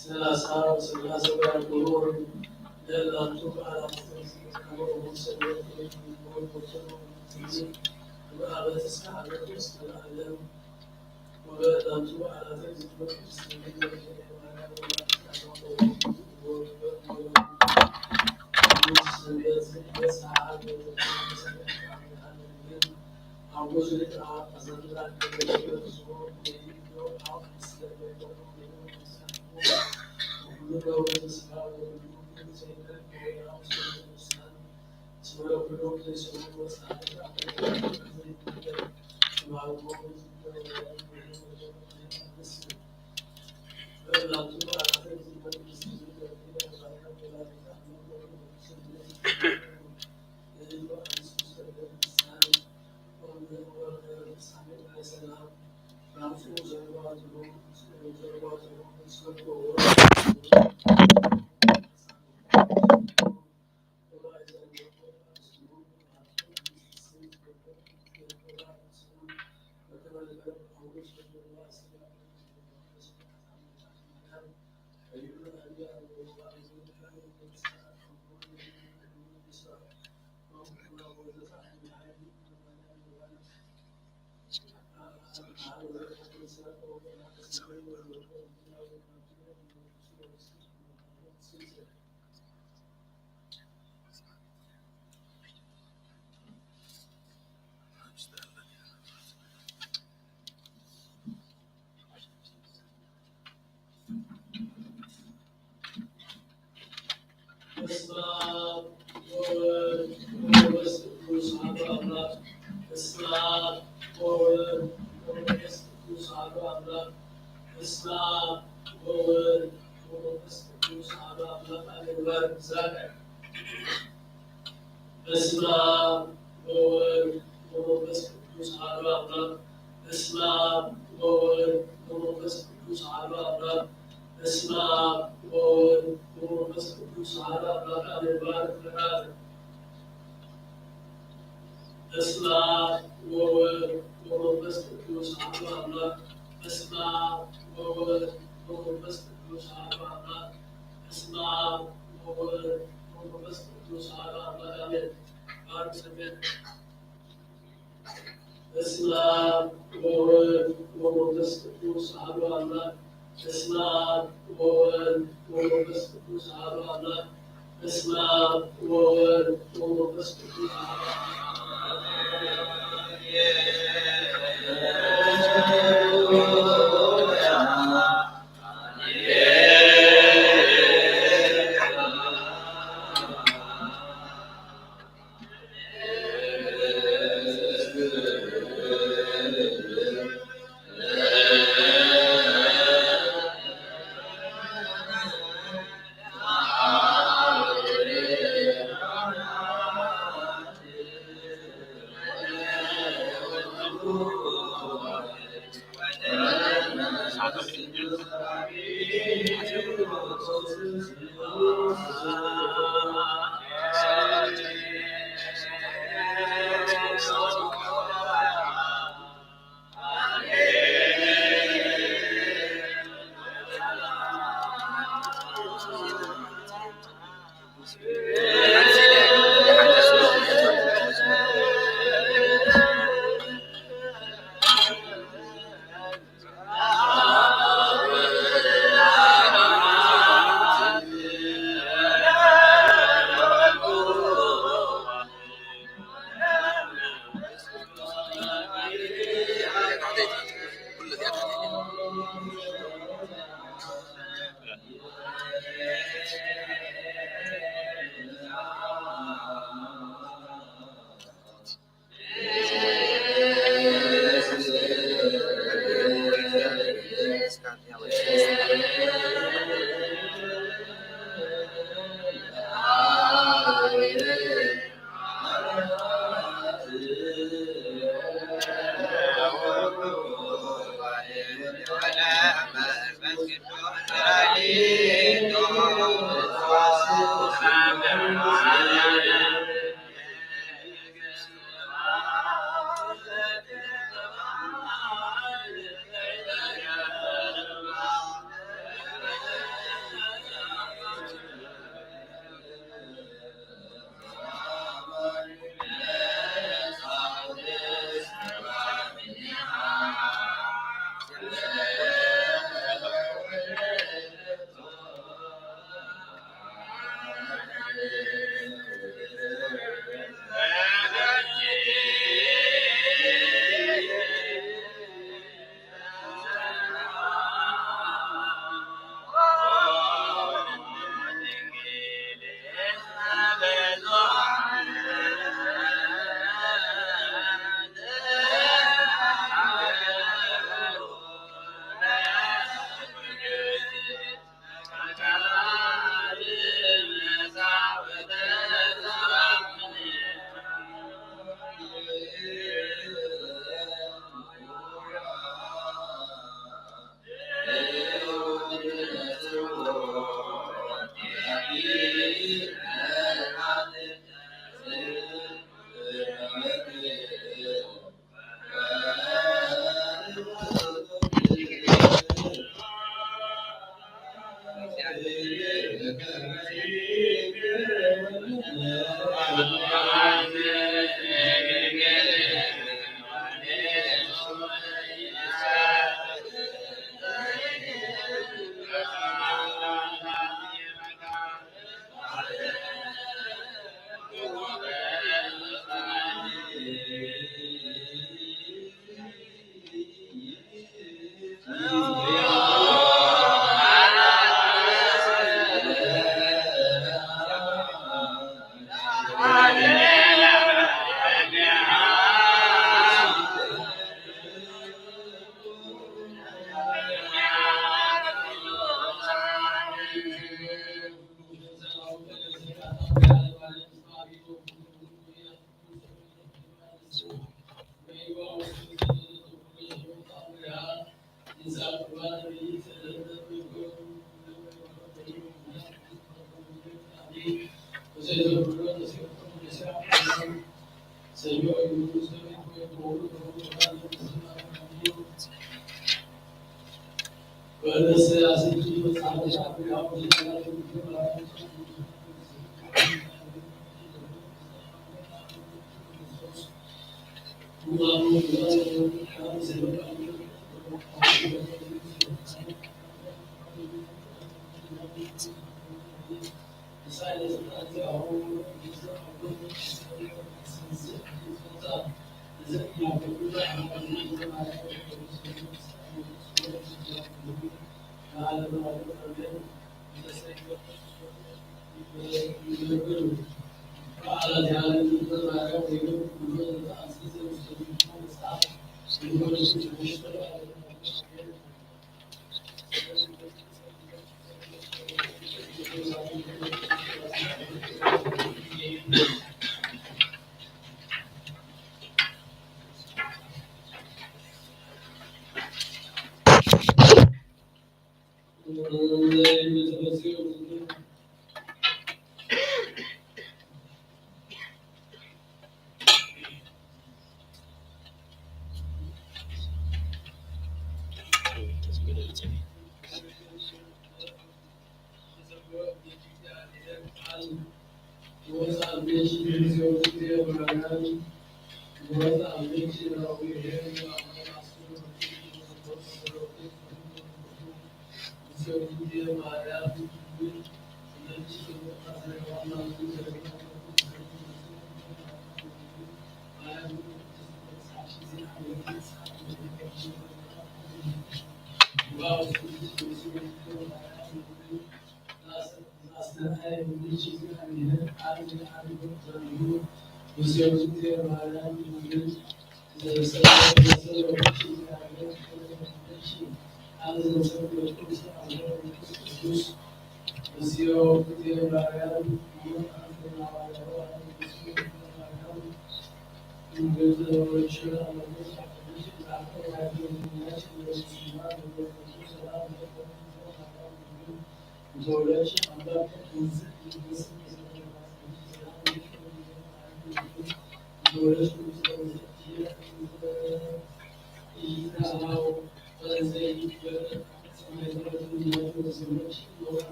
ሰላሳ ሰላሳ በዓል ቁሩብ ለእላንቱ በዓላት ዝርከቡ ሰብኡት ወይ ቁጽሩ እዚ ብዓመት እስከ ዓመት እስከ ለዓለም ወለእላንቱ በዓላት ዝኽበር ክርስቲያን በስመ አብ ወወልድ ወመንፈስ ቅዱስ አሐዱ አምላክ። በስመ አብ ወወልድ ወመንፈስ ቅዱስ አሐዱ አምላክ። በስመ አብ ወወልድ ወመንፈስ ቅዱስ አሐዱ አምላክ። አሜን። ባርክ ዛቀ። በስመ አብ ወወልድ ወመንፈስ ቅዱስ አሐዱ አምላክ። በስመ አብ ወወልድ ወመንፈስ ቅዱስ አሐዱ አምላክ። በስመ አብ ወወልድ ወመንፈስ ቅዱስ አሐዱ አምላክ። አሜን። ባርክ ፈቃድ። በስመ አብ ወወልድ ወመንፈስ ቅዱስ አሐዱ አምላክ። በስመ አብ ወወልድ ወመንፈስ ቅዱስ አሐዱ አምላክ። በስመ አብ ወወልድ ወመንፈስ ቅዱስ አሐዱ አምላክ። አሜን። ባርክ ሰንበት። በስመ አብ ወወልድ ወመንፈስ ቅዱስ አሐዱ አምላክ። በስመ አብ ወወልድ ወመንፈስ ቅዱስ አሐዱ አምላክ። በስመ አብ ወወልድ ወመንፈስ ቅዱስ አሐዱ አምላክ።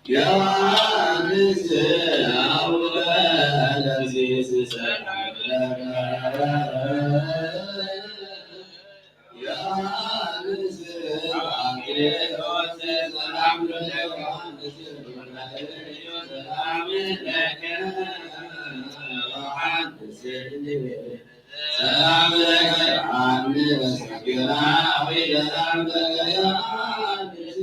ዮሐንስ አቡነ ቀሲስ ሰላም ለከ። ዮሐንስ አቡነ ቀሲስ ሰላም ለከ። ዮሐንስ አቡነ ቀሲስ ሰላም ለከ። ዮሐንስ ሰላም ለከ ዮሐንስ ግርማዊ ሰላም ለከ ዮሐንስ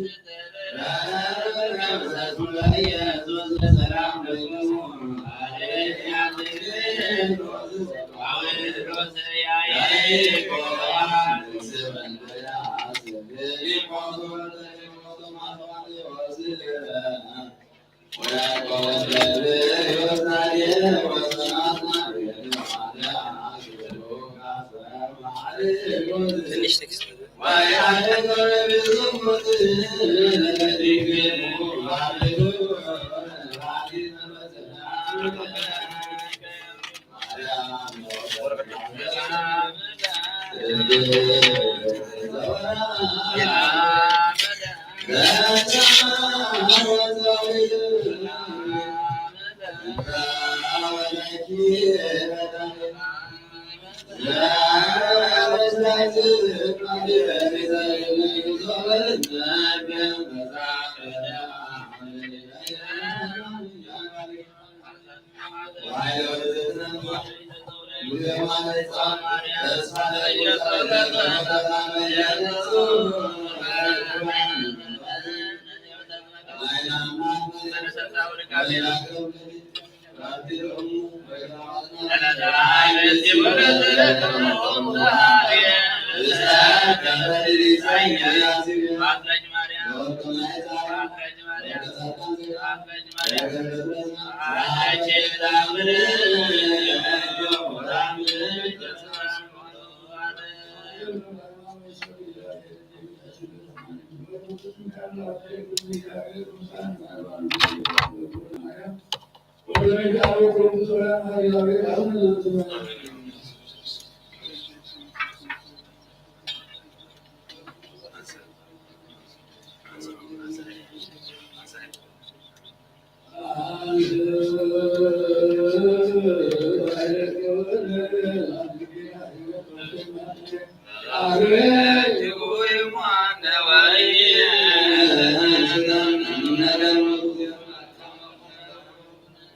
ትንሽ ቴክስት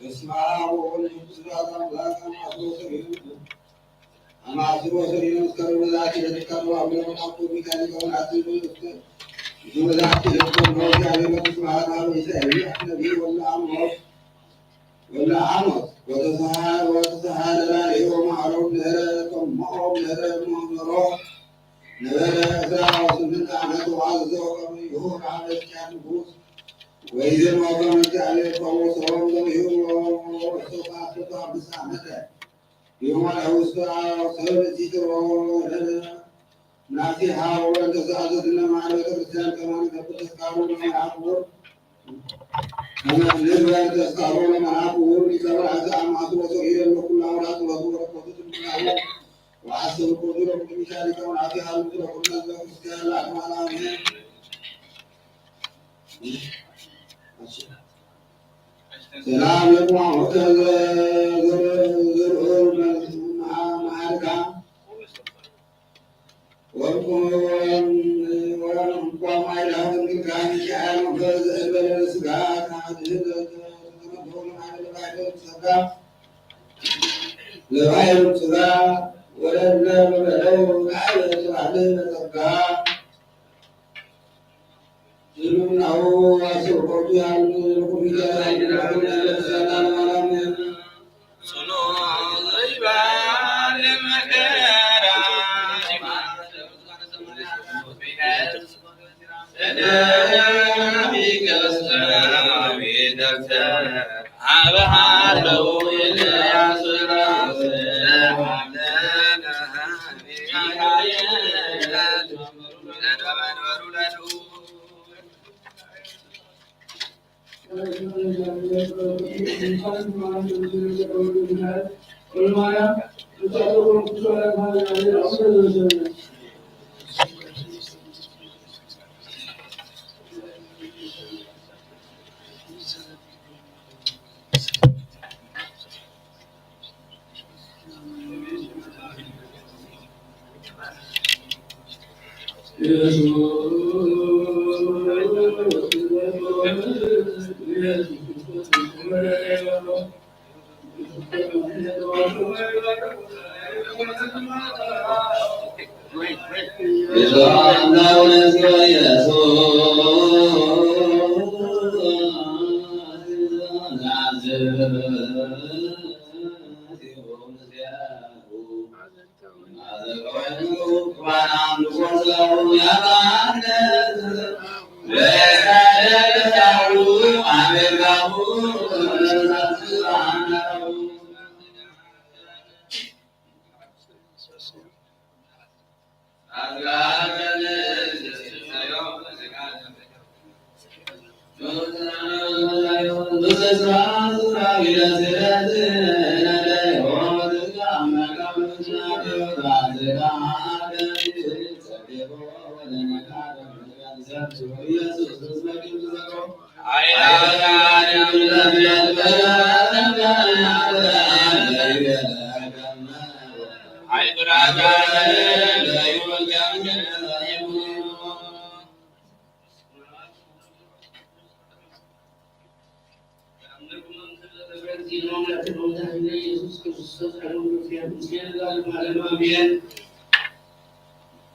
በስመ አብ ወወልድ ወመንፈስ ቅዱስ አሐዱ አምላክ። አማስቦ ሰሪዑ አማስቦ ሰሪዑ እስከ በዛቲ ለትካሉ አቡነ መልአኩ ሚካኤል ከመ አትሉ እስከ በዛቲ ለትካሉ እግዚአብሔር መንግስት ማህበራዊ ኢሳያስ ነቢይ ወለ አሞስ ወለ አሞስ ወተሰሃ ወተሰሃ ለላሊሆ ማዕሮም ነረ ከመኦም ነረ ሞኖሮ ነበረ ዕስራ ወስምንት ዓመት ወአዘዞ ከመ ይሁር አበ እስኪያን ንጉስ ወይዜን ወከመ እግዚአብሔር ፈወሶም ለሚሁ ወሶ ከአስርቱ አምስት ዓመተ። ዮማነ ውስተ አውሰብ ዚትሮ ለነ ናሲሃ ወወረንተ ሰዓተ ዝነ ማዕረ ቤተ ክርስቲያን ከማን ከብር ተስካሩ ለመልአኩ ከመ ንግበር ተስካሩ ለመልአኩ ሊቀ መላእክት አማቱ ወሰው ይደሎ ኩሉ አውራት ወቱ ወረኮቱ ትምናው ወአሰብ ኮቱ ለኩሉ ሚካኤል ሊቀ መላእክት ያሉ ለኩሉ ህዝበ ክርስቲያን ለአቅማል አሜን። ሰላም ለኩም አሁን ዘርኡ መዓርካ ወርቁ ወርቁ ማይዳ ድንግል ካህን ኪዳነ መንፈስ ዘእንበለ ስጋ ካህን ለባህር ስጋ ወለለ በበለው ቃል ተዋህደ በጸጋ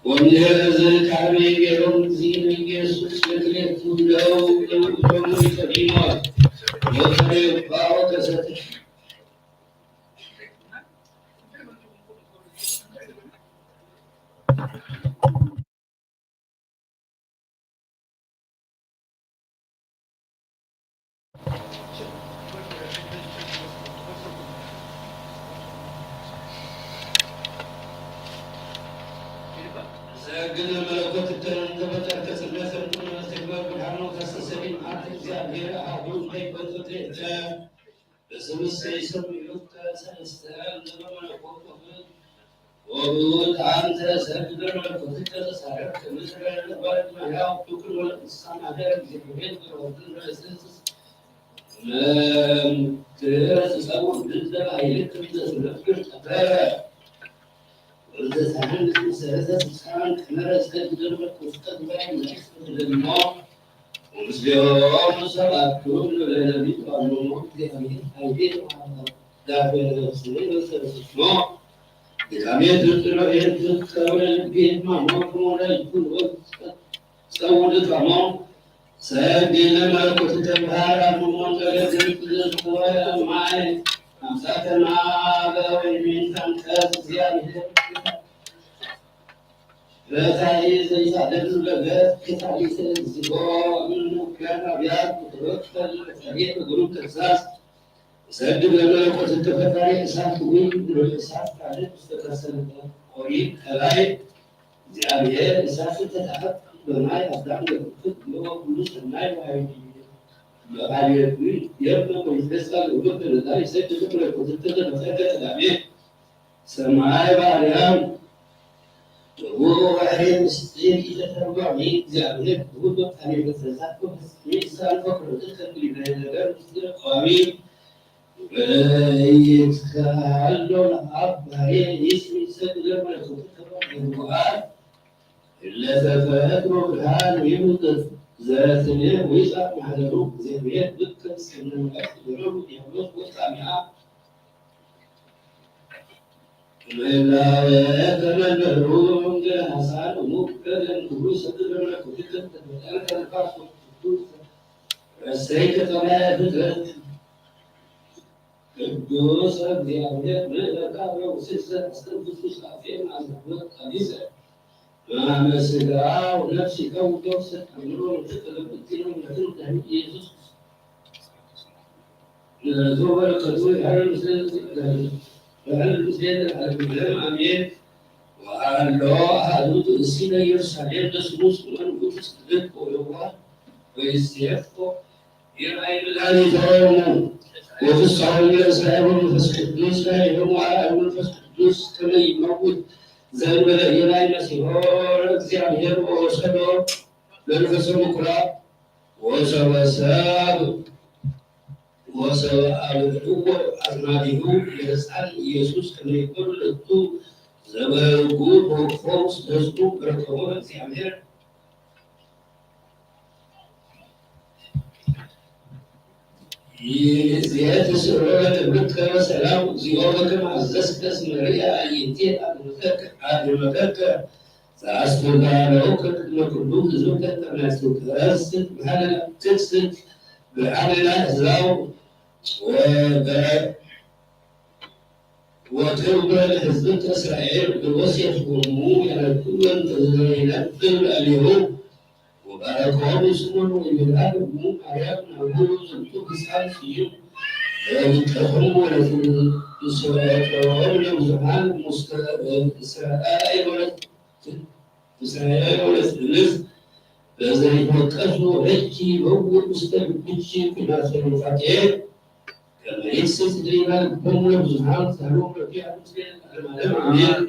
ወንጌል እዚ ካልእ ገይሮም፣ እዚ ኢየሱስ ንክልኤቱ ደው ደው ኢሎም ተዲሞት ወፈሬ ባኦ ተሰጥሕ። ሰግድ መለኮት እተን ተፈጠርከ ጽድመ ሰብኩ መስተግበር ብርሃኑ ከስተሰሊም ኣንተ እግዚኣብሔር ኣሁ ከይፈትት እተ በስምሰ ይሰምዩከ ሰለስተ እምነ መለኮት ወፍት ወሩት አንተ ሰግድ መለኮትከ ተሳረቅ ምስለ ነባር ማያው ፍቅር ወለቅሳን አገር እግዚአብሔር ወርድን ረስስ መምትር ስጸው ድንደ ባይልክ ምዘስረፍር ጠፈረ ወዘሳህን መሰረተ ስሳን ከመረ ሰግድ መለኮትከ ጉባኤ መለክስ ደግሞ ምስሌሆም ሰባቱ ለሌሊት ባሉ እግዚአብሔር ኃይሌ ተባረከ። ዳግመ ነፍስህ በሰረሰች ነው። ድካሜ ትጥሎ ኤርትት ከብረ ልቤ ማሞት ሞላ ይኩን ወድ ጸውድ ከሞ ሰግድ ለመለኮት ተብሃር አምሞን በገድል ትዘዝወ ማይ አምሳተና በወይሚን ታንቀስ እግዚአብሔር ረሳይ ዘይሳደድ ለገስ ከሳሊሰ እግዚኦ እምኑ ከናብያት ክትወከል ረሳይ በግሩም ተግሳስ ሰግድ ለመለኮት ተፈጣሪ እሳት ወይ ብሎ እሳት ካልእ ዝተከሰለ ቆሪብ ከላይ እግዚኣብሔር እሳት ተታኸት በማይ አዳም ለክፍት ብሎ ኩሉ ሰናይ ዋይ በቃልየቱ የብሎ ይፈሳ ለውበት ተነዛ ይሰግድ ለመለኮት ተዘመተ ቀዳሜ ሰማይ ባርያም ወባህሪ ምስጢር ኢተተርጓሚ እግዚኣብሔር ክቡር በቃሌ በተዛቆ ምስጢር ሳልፎ ክርጥት ከግሪናይ ነገር ምስጢር ቋሚ ወይትካሎ ለአብ ባሬ ይስሚ ሰግደ መለኮት ተባለ ይዋል ለተፈጥሮ ብርሃን ይሙት ዘስሜ ወይጻ ማህደሩ እግዚአብሔር ብከ ስምነት ብረሩ ዲያብሎስ ወጣሚያ ምህላወ ተመንበሩ እንደ ሐሳን ሙቀደን ኩሉ ሰግድ ለመለኮት ተፈጠረ ከንፋስ ወቅዱስ ረሰይ ከተማ ፍጥረት ቅዱስ እግዚአብሔር ምህረካ ወውስድ ዘአስተንፍሱ ሳፌ ማዘወት ቀዲሰ ማመ ስጋ ወነፍስ ይከውቶ ሰቀምሮ ወትቀለብት ነው ለትንተን ኢየሱስ ምሕረቱ በረከቱ ይሃሉ ምስለ ልዑል ምስለ ለዓለመ ዓለም ኣሜን። ወሃሎ ኣሃዱ ብእሲተ ኢየሩሳሌም ለስሙ ስምዖን ውእቱ ጻድቅ ወየዋህ ወይሴፎ ይርአይ መድኃኒቶሙ ወፍስሖሙ ለእስራኤል ወመንፈስ ቅዱስ ላዕሌሆሙ ወአርአዩ መንፈስ ቅዱስ ከመ ይመውት ዘእንበለ ይርአይ መሲሖ ለእግዚአብሔር ወወሰዶ መንፈሰ ምኩራብ ወሰበ ሰብ ወሰበ አብዕዎ አዝማዲሁ ለሕፃን ኢየሱስ ከመ ይኩን ለቱ ዘበህጉ ተወክፎ ውስተ ህዝቡ በረከቦ እግዚአብሔር። ይእዜሰ ስምዑ ለትምህርትከ በሰላም እግዚኦ በከመ አዘዝከ እስመ ርያ አዕይንቲከ አድህኖተከ አድህኖተከ ዘአስተዳለወከ ቅድመ ኩሉ ህዝብከ ከመ ትከስት ብርሃነ ትክስት ብርሃነ ለአሕዛብ ወበ ወክብረ ለሕዝብከ እስራኤል ወዮሴፍ ወእሙ ያረክቡ እንተ ዘይነብር ላዕሌሁ ወባረኮሙ ስምዖን ወይሁዳ እሙ ማርያም ናሁ ዝንቱ ሕፃን ስዩም ለብቀኹም ወለትንስኦሙ ለብዙኃን ውስተ እስራኤል ወለት እስራኤል ወለት እንስ በዘይትወቀሱ ረኪ በውእ ውስተ ብቺ ኩናተ ኑፋቄ ከመ ይክስት ድሪና ልቦሙ ለብዙኃን ሳሉ ረኪ አምስሌ ለዓለመ ዓለም አሜን።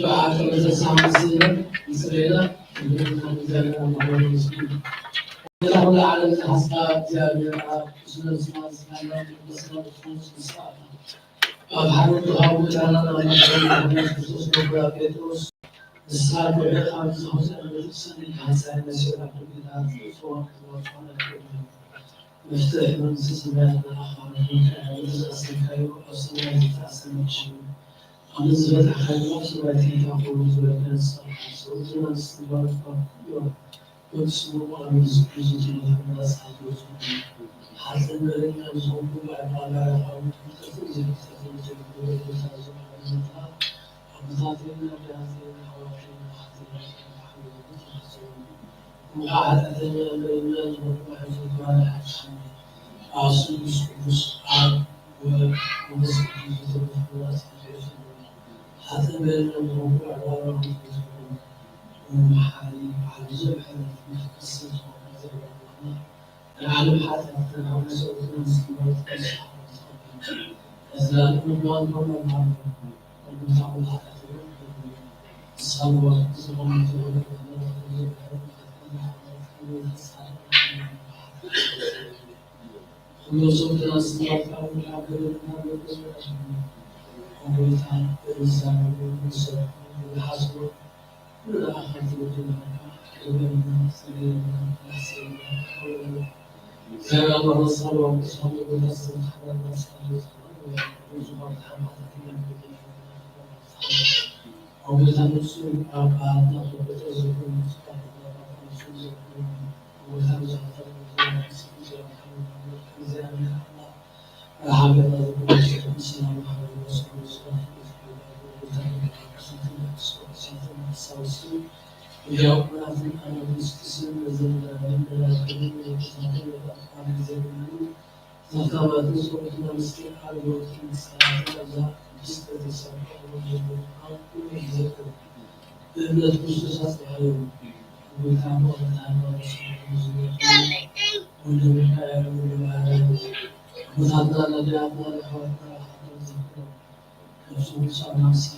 ብሓቂ መተሳምስነ ንጽሬና ንዝብልና እግዚኣብሔር ኣምላኽ ይመስገን። ኩሉ ዓለም ዝሓስካ እግዚኣብሔር ኣብ ቅዱስ ነብስና ዝስማና ቅዱስና ቅዱስ ንስኻ ኢኻ። ኣብ ሓደ ድኻሙ ጫና ናብ መድሓኒ ክርስቶስ ነቦና ጴጥሮስ ንስኻ ጉዕለ ካብ ዝኸፍት እምነት ሰንይ ሓንሳይ መሲሉ ንጌታ ጽዋዕ ክትወርዖ ነግርና። መፍትሕ መንግስቲ ሰማያት ንዓኻ ንክንከኣል ዝኣሰርካዮ ኣብ ሰማይ ዝተኣሰረ ሽሙ፣ ኣብ ምድሪ ዝፈታሕካዮ ኣብ ሰማይ ተፈቲሑ ክኸውን ዝበልካዮ ንስኻ ኢኻ። ሰብኡትና ንስትንፋስካ ኩሉ ወዲ ስሙ ቃል ንዝክሪ ዝትመኽና ጻድቅ ዝኾነ ሓጥእን በደለኛን ዝኾንኩ ባዕልኻ ባርያኻ እውን ፍልጠትን ዘይፍልጠትን ዘይብሉ ጎይታ ዝኾነ ኣቦታተይን ኣዴታተይን ኣሕዋተይን ኣሓተይን ሓቢርኩም ተሓሰቡ። እንኳዕ ኃጢአተኛ በደለኛ ዝኾንኩ ባሕሪ ባርያ ሓጥኣኒ። ኣብ ስም ቅዱስ ኣብ ወልድ መንፈስ ቅዱስ ዝተመሰገነ ኣስቀድሞ ሓጥእ በደለኛ ዝኾንኩ ባዕልኻ ባርያ ሓጥኣኒ። መሓሪ በዓል ብዙሕ ምሕረት መፍቀሲ ዝኾንካ እግዚኣብሔር ኣምላኽና፣ ናይ ዓለም ሓጢኣት ተናዊሑ ሰብኡትና ንስኻ ንስኻ ንስኻ ንስኻ ብእምነት ክርስቶስ ኣጽንዓዮ። ጎይታ ብቐጥታ ሃይማኖት ዝመርሑ ወልደ ሚካኤል ወልደ ማርያም ኣቦታትና ነቢያትና ኣሕዋትና ሓጥኣን ዘክሮም። ነፍሶም ብፁዓን ኣንስቲ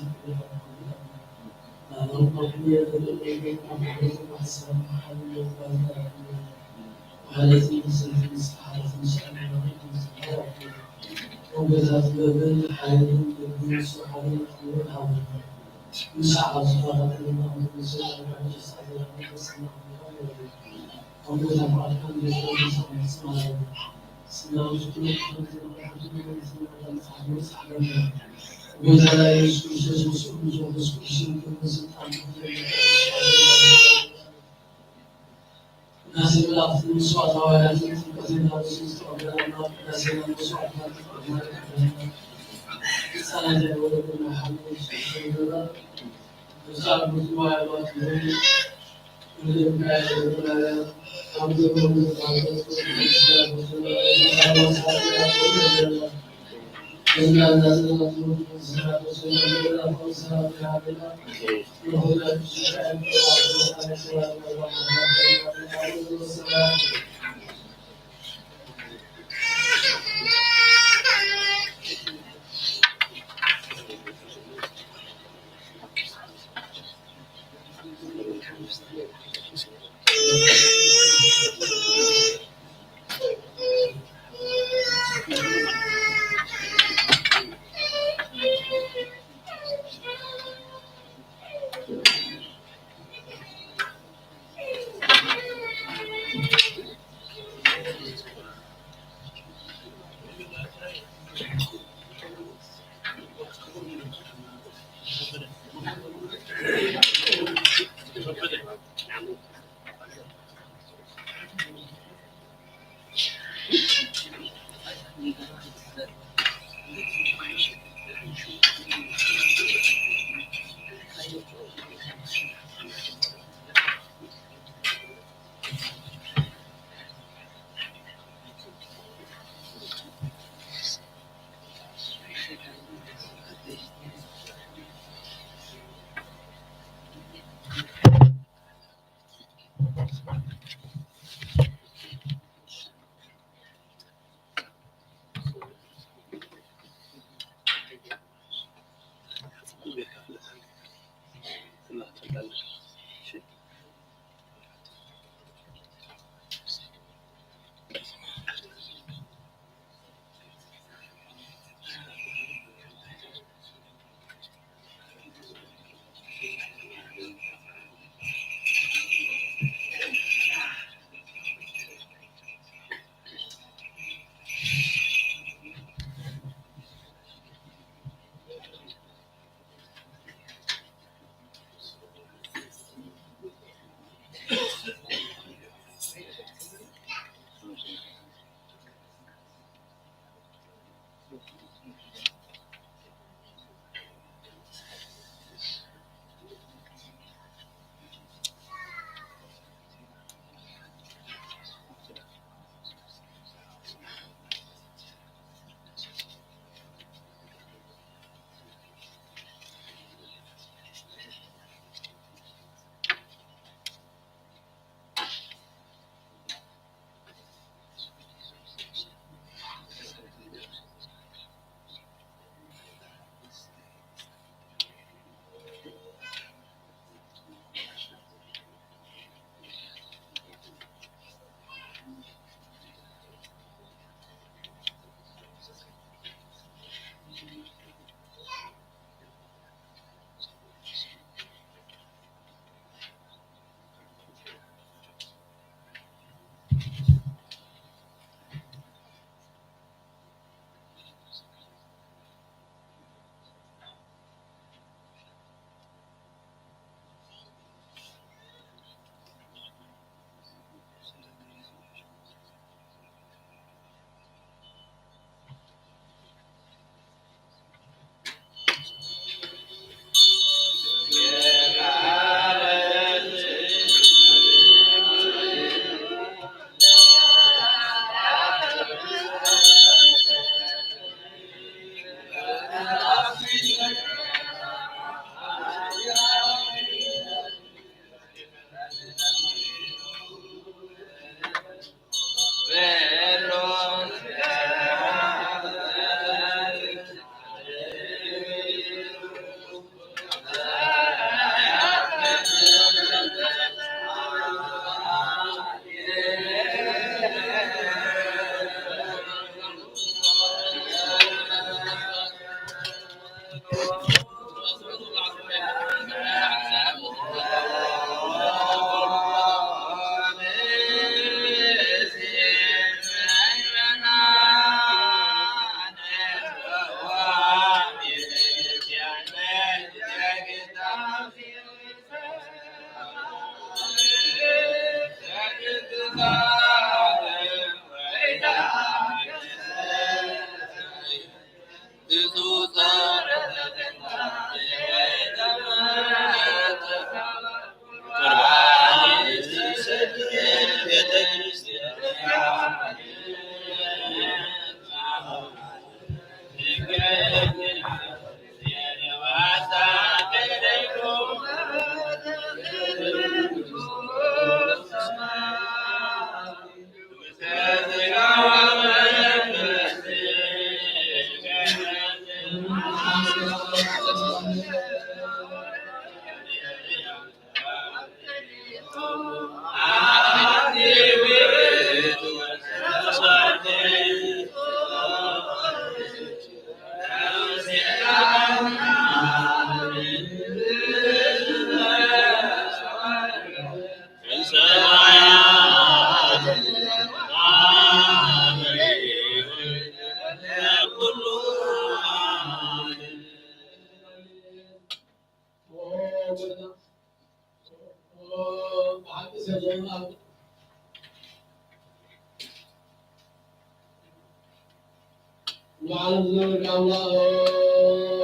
ንዓለም ዝነብር ኣምላኽ፣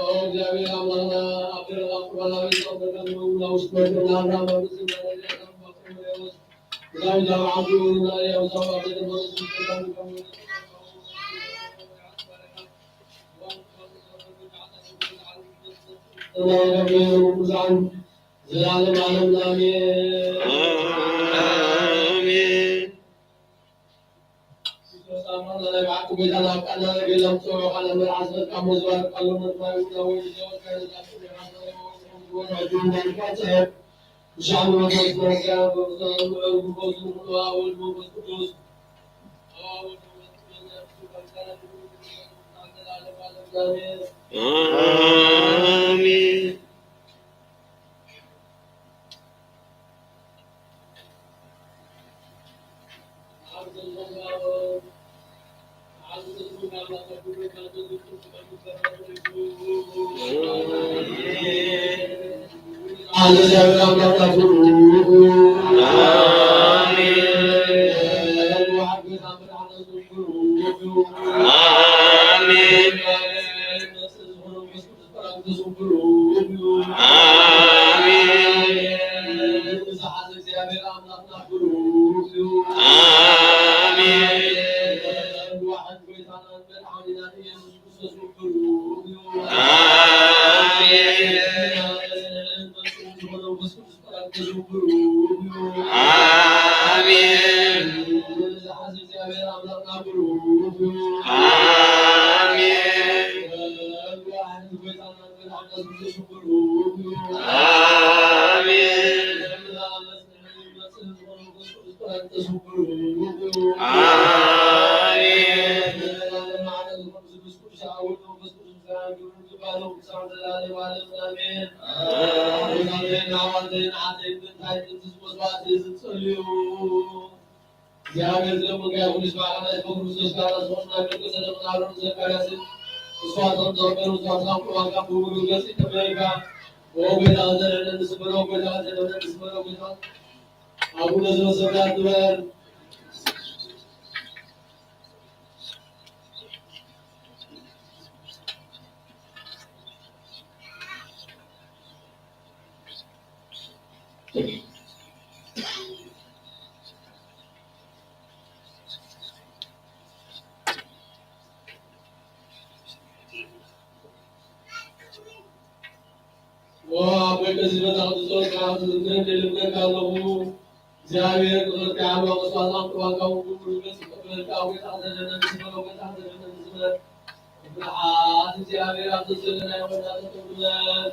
ኦ እግዚኣብሔር ኣምላኽና፣ ኣብ ደረቕ ቁርባን ኣብ ኢድ ጸወርካ ንመንጉና ውስጥ ወርቅና ኣብርሃም ኣብ ርእሲ ዘላለም ዓለም ኣሜን። ኣሜን። ክርስቶስ ኣምላኽና ናይ ብሓቂ ጎይታና ኣብ ቃልና ነገር ለምጽኦ ቃልና መልዓስ በቃ ሞዝባር ቃሎ መጥማይ ውና ወይ ሊደወት ካይነት ኣጥሪ ሓሳብ ወርሕ ጁን ናይ ቃጸ ብሻዕኑ መቶስ መርጋ በብዛኑ ዕርጉ በዝኑ ወልድ መንፈስ ቅዱስ ኣሜን። ኣሜን። ኣሜን። ኣሜን። ኣሜን። ኣሜን። ኣሜን። ኣሜን። እግዚኣብሔር ዝለመንካዮ ኩሉ ይስማዕካ። ናይ ፍቅሩ ዘስጋራ ዝኾንና ቅዱስ ሰለሙን ኣሮን ዘካርያስን ንስኻትኩም ተቐበሉ። ንስኻትኩም ቅርባንካ ብውሉድ ገጽ ተመይካ፣ ኦ ጎይታ፣ ዘድሕነኒ ስመሮ፣ ጎይታ፣ ዘድሕነኒ ስመሮ፣ ጎይታ። ኣቡነ ዘበሰማያት ንበር። ኦ ኣቦይ፣ በዚ መጻእቲ ጸሎትካ ዝዝክረኒ ልምነካ ኣለኹ። እግዚኣብሔር ምሕረትካ ይዓብሎ፣ ቅዱሳን ቅርባንካ እውን ብሙሉ ገጽ ይቀበለልካ። ኣቦይ፣ ተዓዘዘና ንስመር፣ ኣቦይ፣ ተዓዘዘና ንስመር። ብርሃን እግዚኣብሔር ኣብ ዘዘለናዮ ወዳተ ተውልበን።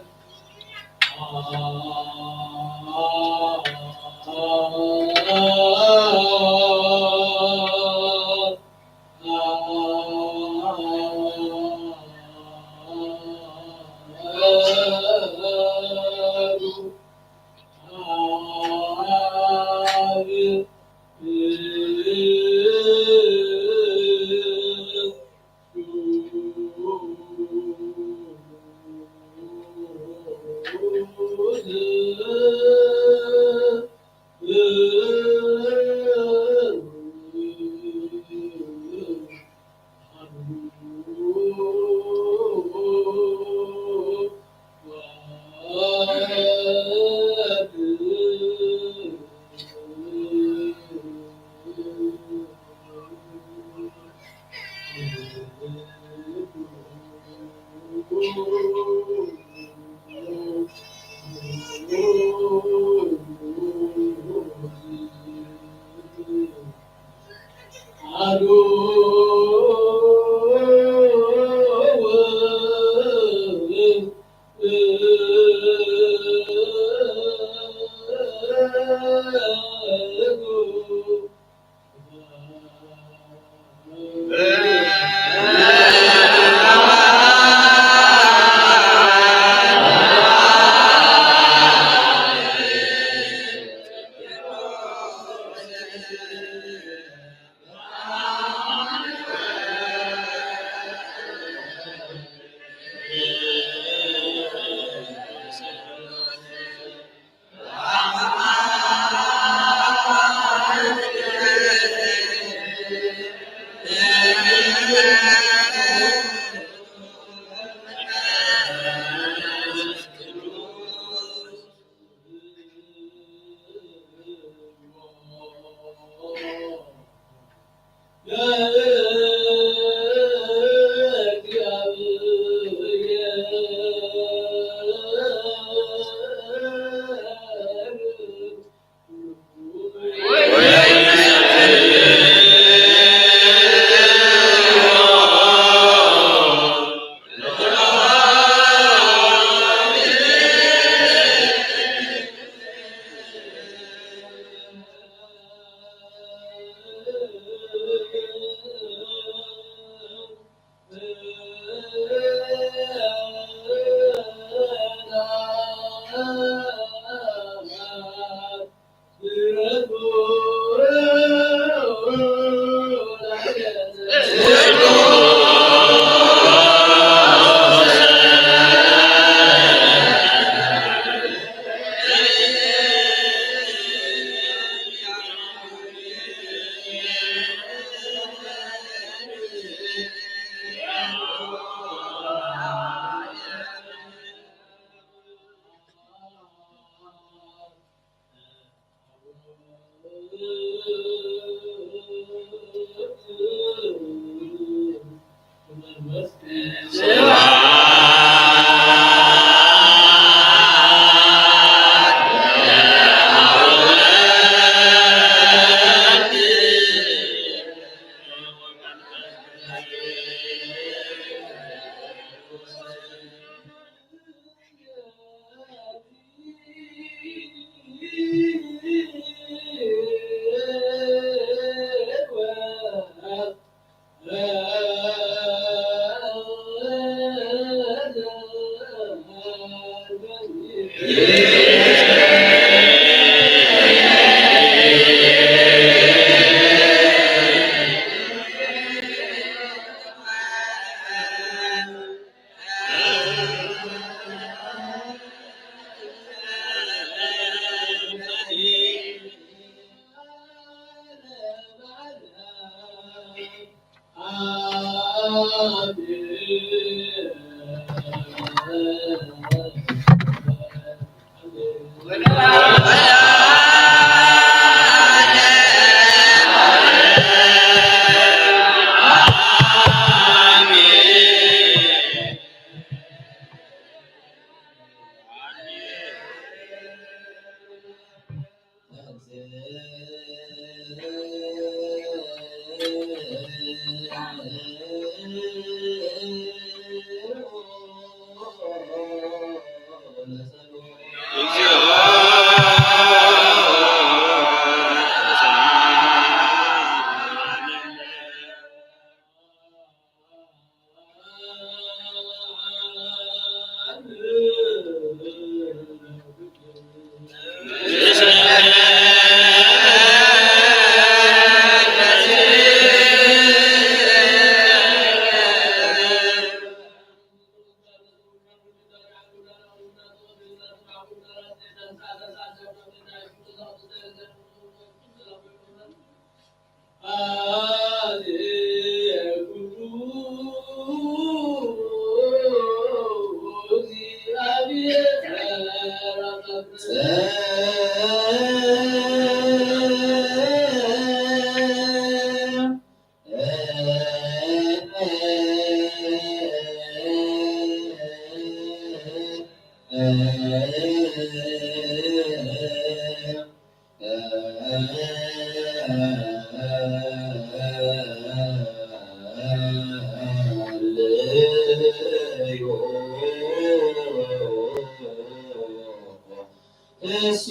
እሱ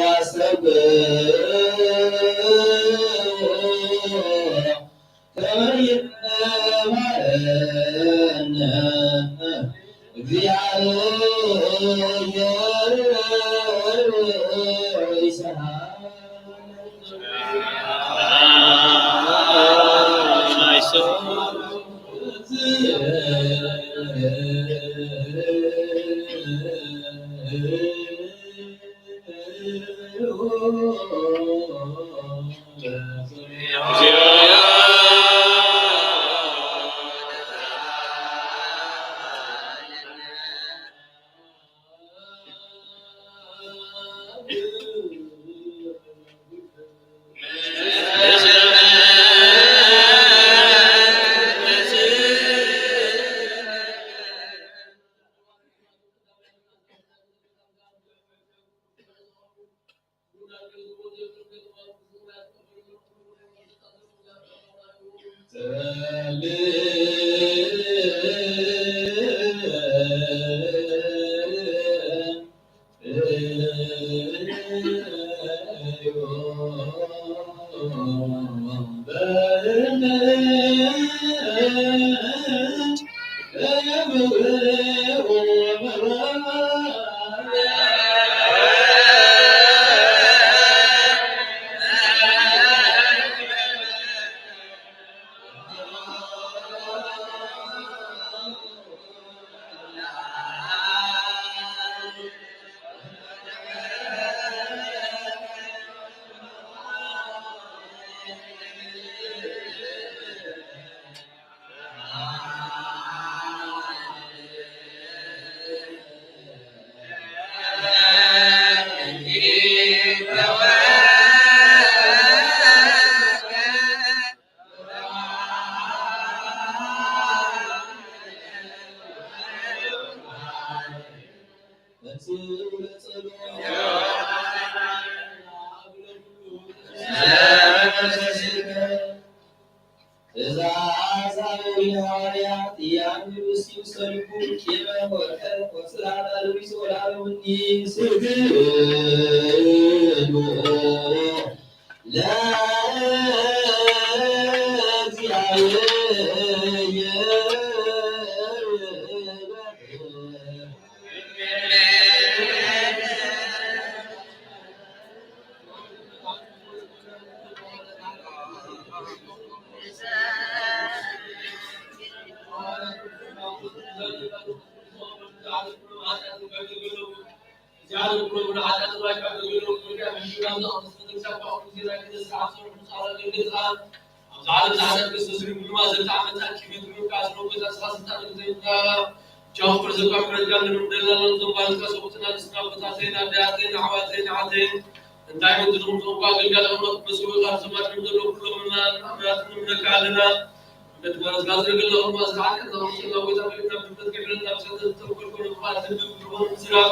አሰብ ከመ ይትባረክ እግዚአብሔር ይስሐቅ። ትእዛዝ አበዊነ ሐዋርያት ኢያንብስ ይምሰልኩ ቂመ ወርቀ ወጽላለ ልቢስ ወላለ ምኒ ስግዱ ለእግዚአብሔር። እንታይ ምንድን ነው ቋንቋ ግልጋሎት መስዋዕት መስዋዕት ዘይናደያት ዘይናሕዋት ዘይናዓተይን እንታይ ምንድን ነው ቋንቋ ግልጋሎት መስዋዕት መስዋዕት ምንድን ነው ኩሎም ምናምን አምራት ምንካልና ምትመረዝጋዝ ግልጋሎት መስዋዕት ከዛው ሰላም ወይታ ከብረት ከብረት ተቆርቆር ቋት ዝግብ ዝራብ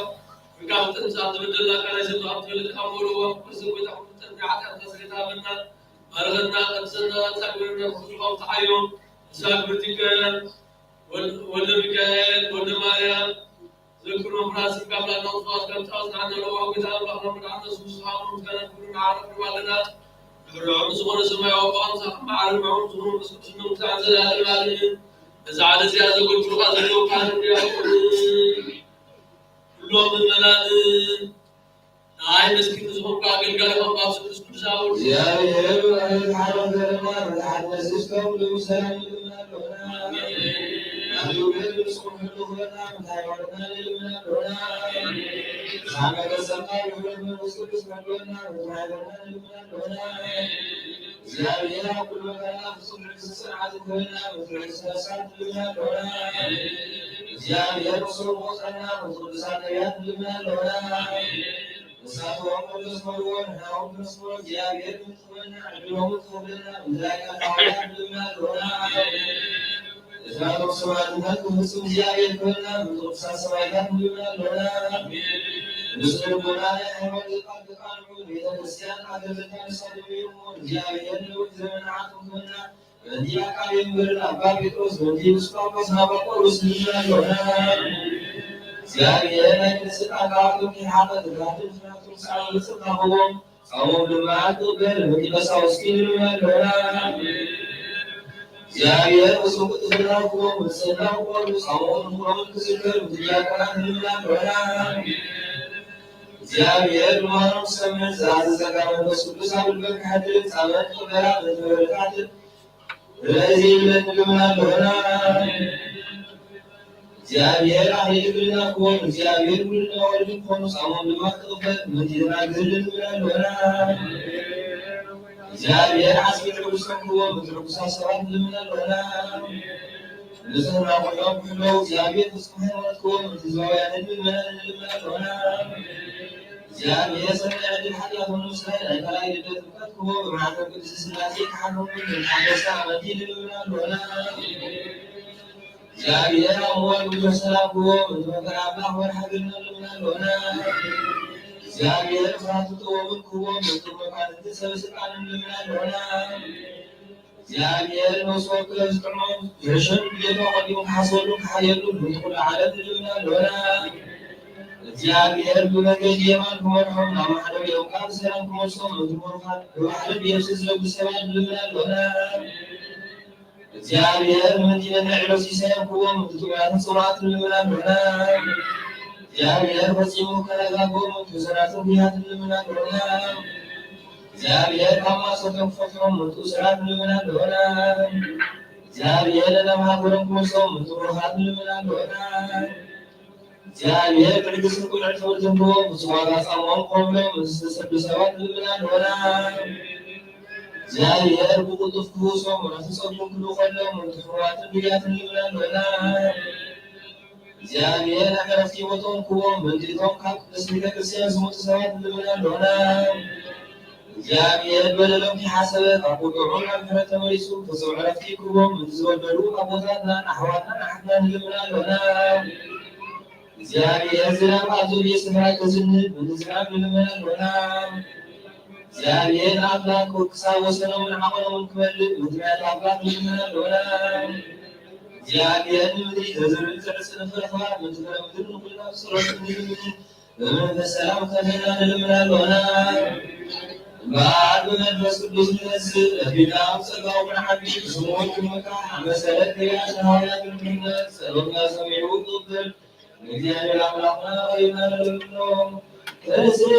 ካብ ጥንት ኣብ ተበደልና ካላይ ሰብ ኣብ ትበልዕ ካብ ወለዋ ቁርሲ ወይታ ቁርጠን ቢዓት ኣብ ተስሪታ በና ባረኸና ቀድሰና ሳግበርና ብዙ ካብ ተዓዮ ሳግብርቲከ ወልደ ሚካኤል ወልደ ማርያም ዘክሮ ፍራንስ ካብ ላና ውስዋስ ከም ጻውስ ናና ለዋ ወይታ ባረኸና መድዓና ሱስ ሃሙ ከነ ኩሉ ዓረብ ዋለና ብርዑም ዝኾነ ሰማያዊ ኣቦ ኣምሳኽ መዓሪ ብርዑም ዝኾነ መንፈስ ቅዱስ መንግስቲ ዓለም ዘላለም ዓለምን። እዛ ዓለም እዚኣ ዘገልግሉኻ ዘለዉ ካህን ዲያቆን ኩሎም ምእመናን ንኣይ መስኪን ዝኾንኩ ኣገልጋሊ ኾንኩ ኣብ ስሉስ ቅዱስ ኣወልድ እግዚኣብሔር ወመድኃኒነ ዘርና ወመድኃኒነ ነፍስና ኩሉ ሰላም ይብልና ኣለና። ኣብ ልዑል ምስኩም ህሉ ክበና ምንታይ ወርና ይልምና ኣለና። ሳመ ተሰማ ይሁን መንፈስ ቅዱስ መድወና ምንታይ ወርና ይልምና ኣለና። እግዚኣብሔር ኣብ ኩሉ መከራ ፍጹም ትዕግስቲ ጽንዓት ይክበና፣ ፍጹም ትዕግስቲ ነፍሳት ይልምና ኣለና። እግዚኣብሔር ምስሉ ቆጸና፣ ምስ ቅዱሳን ነቢያት ይልምና ኣለና። ንሳቶም ቅዱስ መርዎ ንሕና እውን ቅዱስ መርዎ እግዚኣብሔር ምትኽበና ዕድሎምን ትኽብለና ምድራይ ቃል ሐዋርያት ይልምና ኣለና። ስራቶም ስብሐትነት ክፍጽም እግዚኣብሔር ክብርና ምንቅስቃስ ሰማይታት ንብል ኣለና። ኣሜን። ንስእልቦና ናይ ሃይማኖት ቃል ተቃልዑ ቤተ ክርስቲያን ኣገልግሎት ሳድሚኡ እግዚኣብሔር ንውድ ዘመን ዓቱ ክብርና በእንዲ ኣቃቤ ምብርን ኣባ ጴጥሮስ በእንዲ ኤጲስቆጶስ ኣባ ቆርስ ንብል ኣለና። እግዚኣብሔር ናይ ቅድስት ቃል ኣቅርብ ሓቀ ትግራትን ፍራቱን ሳዕል ጽድቃ ክቦም ጾሞም ድማ ትቕበል ምእንቲ ቀሳውስቲ ንልምን ኣለና። እግዚኣብሔር ምስኡ ቅዱስና ክቦም ንጽህና ክቆርቡ ጾሞምን ምኽሮምን ክዝከር ምእንቲ ዲያቆናት ንልምን ኣለና። እግዚኣብሔር ልማኖም ዝሰምዕ ዝኣዘዘካ መንፈስ ቅዱስ ኣብ ልበን ክሓድር ጻመን ክቕበላ ምእንቲ መረዳትን ርእ ዘይብለን ንልምን ኣለና። እግዚኣብሔር ኣኽሊል ክብልና ክቦም እግዚኣብሔር ውሉድና ወልድ ክኾኑ ጻሞም ድማ ክቕበል ምእንቲ ደናግል ንልምን ኣለና። እግዚኣብሔር ዓስቢ ትዕግስቶም ክቦም ምእንቲ ሕጉሳት ሰባት ንልምን ኣለና። ንጽህና ኮይኖም ክሕለው እግዚኣብሔር ፍጹም ሃይማኖት ክቦም ምእንቲ ህዝባውያንን ምእመናንን ንልምን ኣለና። እግዚኣብሔር ሰናይ ዕድል ሓጢኣቶም ንምስራይ ናይ ካልኣይ ልደት ጥምቀት ክቦም ብማሕተም ቅድስት ስላሴ ክሓልፎም ምእንቲ ሓደስቲ ኣመንቲ ንልምን ኣለና። እግዚኣብሔር ኣብ ምዋል ብዙሕ ሰላም ክቦም ምእንቲ መከራ ኣምላኽ ወርሓ ገነት ንልምን ኣለና። እግዚኣብሔር ፍርሃትን ጥበብን ክቦም ምእንቲ መኳንንትን ሰበ ስልጣንን ንልምን ኣለና። እግዚኣብሔር ነፍሲ ወከፍ ዝጥዕሞም ሕርሽን ድሌቶም ኣቐዲሙ ክሓስበሉን ክሓልየሉን ምእንቲ ኩሉ ዓለም ንልምን ኣለና። እግዚኣብሔር ብመንገዲ የማን ክመርሖም ናብ ማሕደሪኦም ከዓ ብሰላም ክመልሶም ምእንቲ ብሩኻት ብባሕሪ ብየብሲ ዝነብሩ ሰባት ንልምን ኣለና። እግዚኣብሔር ምእንቲ ነንዕሎ ሲሳዮም ክቦም ምእንቲ ጥዑያትን ጽኑዓትን ንልምን ኣለና። እግዚኣብሔር ፈጺሙ ከረጋግኦም ምእንቲ ሕሱራትን ድያትን ንልምን ኣለና። እግዚኣብሔር ካብ ማእሰርቶም ክፈትሖም ምእንቲ እሱራት ንልምን ኣለና። እግዚኣብሔር ናብ ሃገሮም ክመልሶም ምእንቲ ብሩኻት ንልምን ኣለና። እግዚኣብሔር ትዕግስትን ቅኑዕ ትምህርትን ክቦም ፍጹም ዋጋ ጻምኦም ክኸፍሎም ምእንቲ ዝተሰዱ ሰባት ንልምን ኣለና። እግዚኣብሔር ብቕልጡፍ ክፍውሶም ምሕረትን ጸጉን ክልእኸሎም ምእንቲ ሕሙማትን ድውያትን ንልምን ኣለና። እግዚኣብሔር ናይ ዕረፍቲ ቦታኦም ክቦም ምእንቲ እቶም ካብ ቅድስት ቤተ ክርስቲያን ዝመጹ ሰባት ንልምን ኣለና። እግዚኣብሔር በደሎም ከይሓሰበ ካብ ቁጥዑ ናብ ምሕረት ተመሊሱ ፍጹም ዕረፍቲ ክቦም ምእንቲ ዝበደሉ ኣቦታትናን ኣሕዋትናን ኣሓትናን ንልምን ኣለና። እግዚኣብሔር ዝናብ ኣብ ዘድልዮ ስፍራ ከዝንብ ምእንቲ ዝናብ ንልምን ኣለና። እግዚኣብሔር ኣምላክ ክሳብ ወሰኖምን ዓቐኖምን ክመልእ ምእንቲ ምሕረት ኣምላክ ንልምን ኣለና። እግዚኣብሔር ንምድሪ ዘዝርእ ዘዕጽድ ፍረ ክባር ምእንቲ ፍረ ምድሪ ንኹልና ብጸሎት ንልምን ብመንፈስ ሰላም ከምህረና ንልምን ኣለና። እምበኣር ብመንፈስ ቅዱስ ንነስእ፣ ነቢና ኣብ ጸጋኡ ክንዓቢ፣ ብስሙ እውን ክንምካሕ፣ ኣብ መሰረት ነቢያትን ሃዋርያትን ክንነት፣ ጸሎትና ሰሚዑ ክቕበል፣ ንእግዚኣብሔር ኣምላኽና ቀሪብና ንልምኖ። ተንሥእ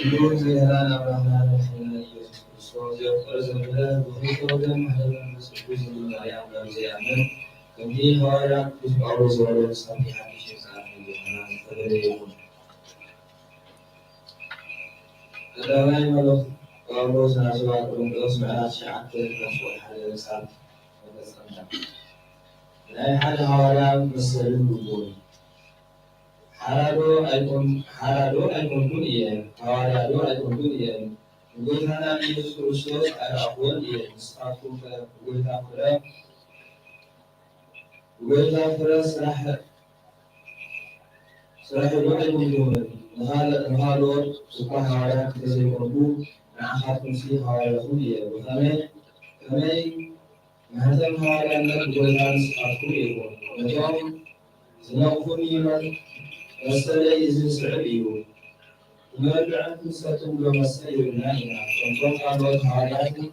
ክቡር መድኃኒነ ኣምላኽና መድኃኒነ ኢየሱስ ክርስቶስ ዘፍቅር ዘፍቅር ብኽልተ ወገን ማሕደር መንፈስ ቅዱስ ዝብል ማርያም ከም ዘይኣምን ከምቲ ሃዋርያ ቅዱስ ጳውሎስ ዝበሎ ብሳምቲ ሓድሽ የምጽኣና ጌታና ዝተፈለየ ይኹን። ቀዳማይ መልእኽቲ ጳውሎስ ናብ ሰባት ቆሮንቶስ ምዕራፍ ትሽዓተ ካብ ቁጽሪ ሓደ ክሳብ መፈጸምታ። ናይ ሓደ ሃዋርያ መሰልን ግቡእን። ሓራ ዶ ኣይኮን-፣ ሓራ ዶ ኣይኮንኩን እየ? ሃዋርያ ዶ ኣይኮንኩን እየ? ንጎይታና ንየሱስ ክርስቶስ ኣይረኣኹዎን እየ። ንስኻትኩም ከ ብጎይታ ፍረ፣ ብጎይታ ፍረ ስራሕ፣ ስራሕ ዶ ኣይኮንኩምን? ንኻል-፣ ንኻልኦት እኳ ሃዋርያ እንተዘይኮንኩ፣ ንዓኻትኩምሲ ሃዋርያኹም እየ። ብኸመይ፣ ከመይ ማህተም ሃዋርያነት ብጎይታ ንስኻትኩም ኢኹም። ነቶም ዝነቕፉኒ መ-፣ መሰለይ እዚ ዝስዕብ እዩ። ክንበልዕን ክንሰትን ዶ መስተ የብልናን ኢና። ከምቶም ካልኦት ሃዋርያትን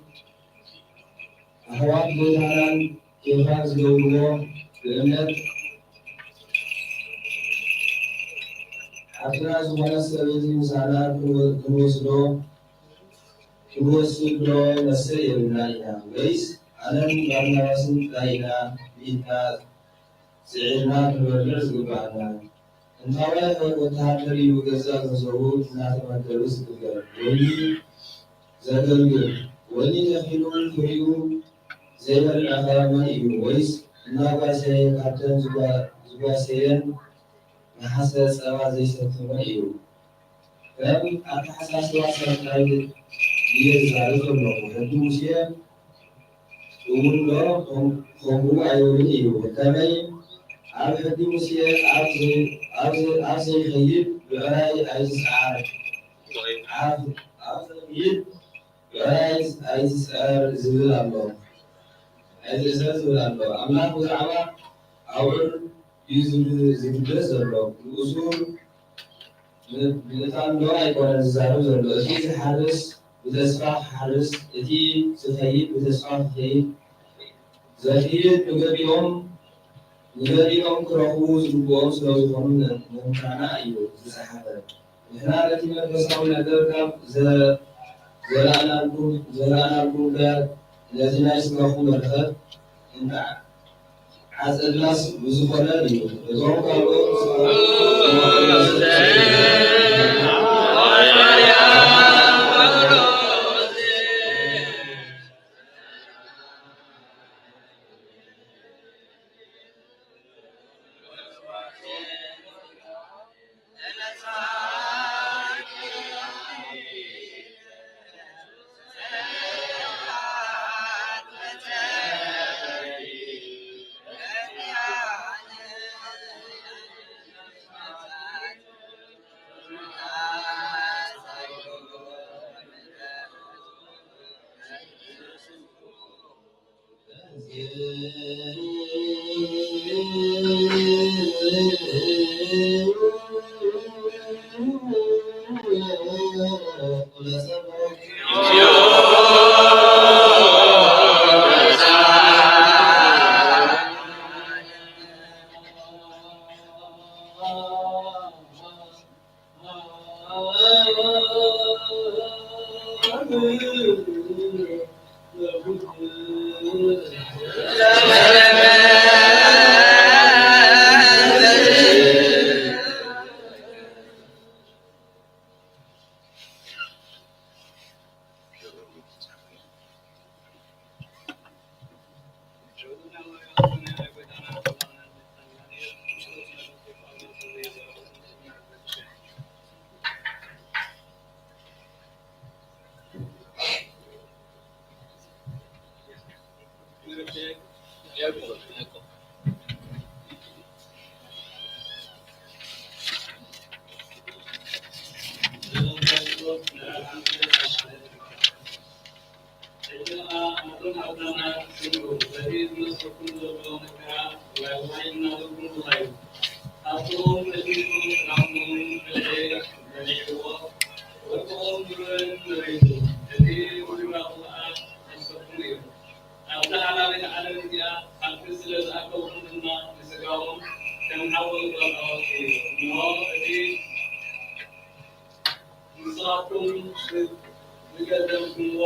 ኣሕዋት ጎይታናን ኬፋን ዝገብርዎ ብእምነት ሓፍትና ዝኾነት ሰበይቲ ምሳና ክንወ-፣ ክንወስዶ፣ ክንወስድ ዶ መስተ የብልናን ኢና? ወይስ ኣነን ባርናባስን ጥራይ ኢና ብኢድና ስዒርና ክንበልዕ ዝግብኣና? እንታዋይ ወተሃደር እዩ ገዛእ ገንዘቡ እናተመገበ ዝግበር? ወይኒ ዘገልግል፣ ወይኒ ተኺሉ ፍሪኡ ዘይበልዐኸ መን እዩ? ወይስ እናጓሰየ ካብተን ዝጓ-፣ ዝጓሰየን ንሓሰ ጸባ ዘይሰቲ መን እዩ? ከም ኣተሓሳስባ ሰብ ጥራይ ድየ ዝዛረብ ዘለኹ? ሕጊ ሙሴ እውን ዶ ከም-፣ ከምኡ ኣይብልን እዩ? ከመይ ኣብ ሕጊ ሙሴ ኣብ ዘይ-፣ ኣብ ዘይ-፣ ኣብ ዘይኸይድ ብዕራይ ኣይትስዓር፣ ኣብ፣ ኣብ ዘይኸይድ ብዕራይ ኣይትስዓር ዝብል ኣሎ። ኣይትእሰር ዝብል ኣሎ። ኣምላኽ ብዛዕባ ኣውዕር እዩ ዝግ-፣ ዝግደስ ዘሎ። ንእሱ ብ-፣ ብምእታን ዶ ኣይኮነን ዝዛረብ ዘሎ? እቲ ዝሓርስ ብተስፋ ክሓርስ፣ እቲ ዝኸይድ ብተስፋ ክኸይድ፣ ዘኽይድ ንገሊኦም፣ ንገሊኦም ክረኽቡ ዝግብኦም ስለ ዝኾኑ ን-፣ ንምምራና እዩ ዝጸሓፈ። ንሕና ነቲ መንፈሳዊ ነገር ካብ ዘ-፣ ዘራእናልኩም፣ ዘራእናልኩም ከ ነቲ ናይ ስጋኹም በረኸት እንተዓጸድናስ ብዝኾነ እዩ። እቶም ካልኦት ኣብዛ ሓላፊት ዓለም እዚኣ ሓንቲ ስለ ዝኣከብኩም ድማ ንስጋኦም ከም ሓዊ ዝበልዖ እዩ። እንሆ እቲ ንስኻትኩም ዝገደምኩምዎ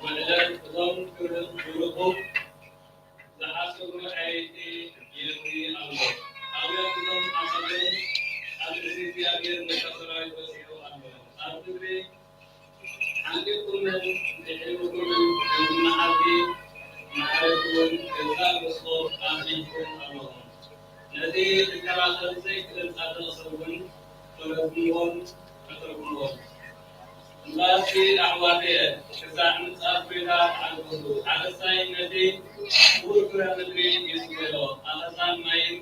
ውዕለት እቶም ክርኹም ዝሓስቡ ዓየይቲ ይእቲ ኣሎ። ኣብያትቶም ዓቐብን ኣብ እዚ እግዚኣብሔር በቃ ሰራዊት በጺሑ ኣሎ። ኣብ ግብሪ ሓሊኹምን ድሒርኩምን ከምዚ መዓልቲ ማዕረግውን ገዛ ክርስቶስ ኣጽኒዕኩም ኣለኹም። ነቲ ክከላኸል ዘይክእል ጻድቕ ሰብ እውን ፈረድኩምዎን ቀተልኩምዎን። እምበኣርሲ ኣሕዋተየ፣ ክሳዕ ምጽኣት ጐይታ ተዓገሱ። ሓረስታይ ነቲ ክቡር ፍረ ምድሪ ይጽበዮ። ኣኸሳን ማይን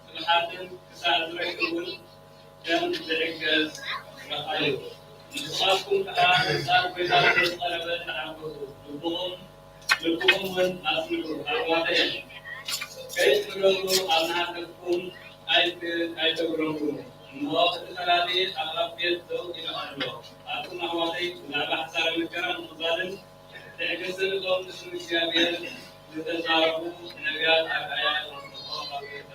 ስብሓትን ክሳዕ ዝረክብ እውን ከም ዝዕገስ ርኣዩ። ንስኻትኩም ከኣ ምጽኣት ጐይታ ምስ ቀረበ ተሓጎሱ። ልብኹም ልብኹም እውን ኣጽንዑ። ኣሕዋተየ፣ ከይትሕረዱ ኣብ ንሓተትኩም ኣይት-፣ ኣይተጉረምርሙ። እንሆ፣ እቲ ፈራዲ ኣብ ኣፍ ቤት ደው ኢሉ ኣሎ። ኣቱም ኣሕዋተይ፣ ብዛዕባ ሓሳረ መከራ ምቕባልን ትዕግስትን እቶም ብስም እግዚኣብሔር ዝተዛረቡ ነቢያት ኣርኣያ ዘምልኾ ኣብ ቤት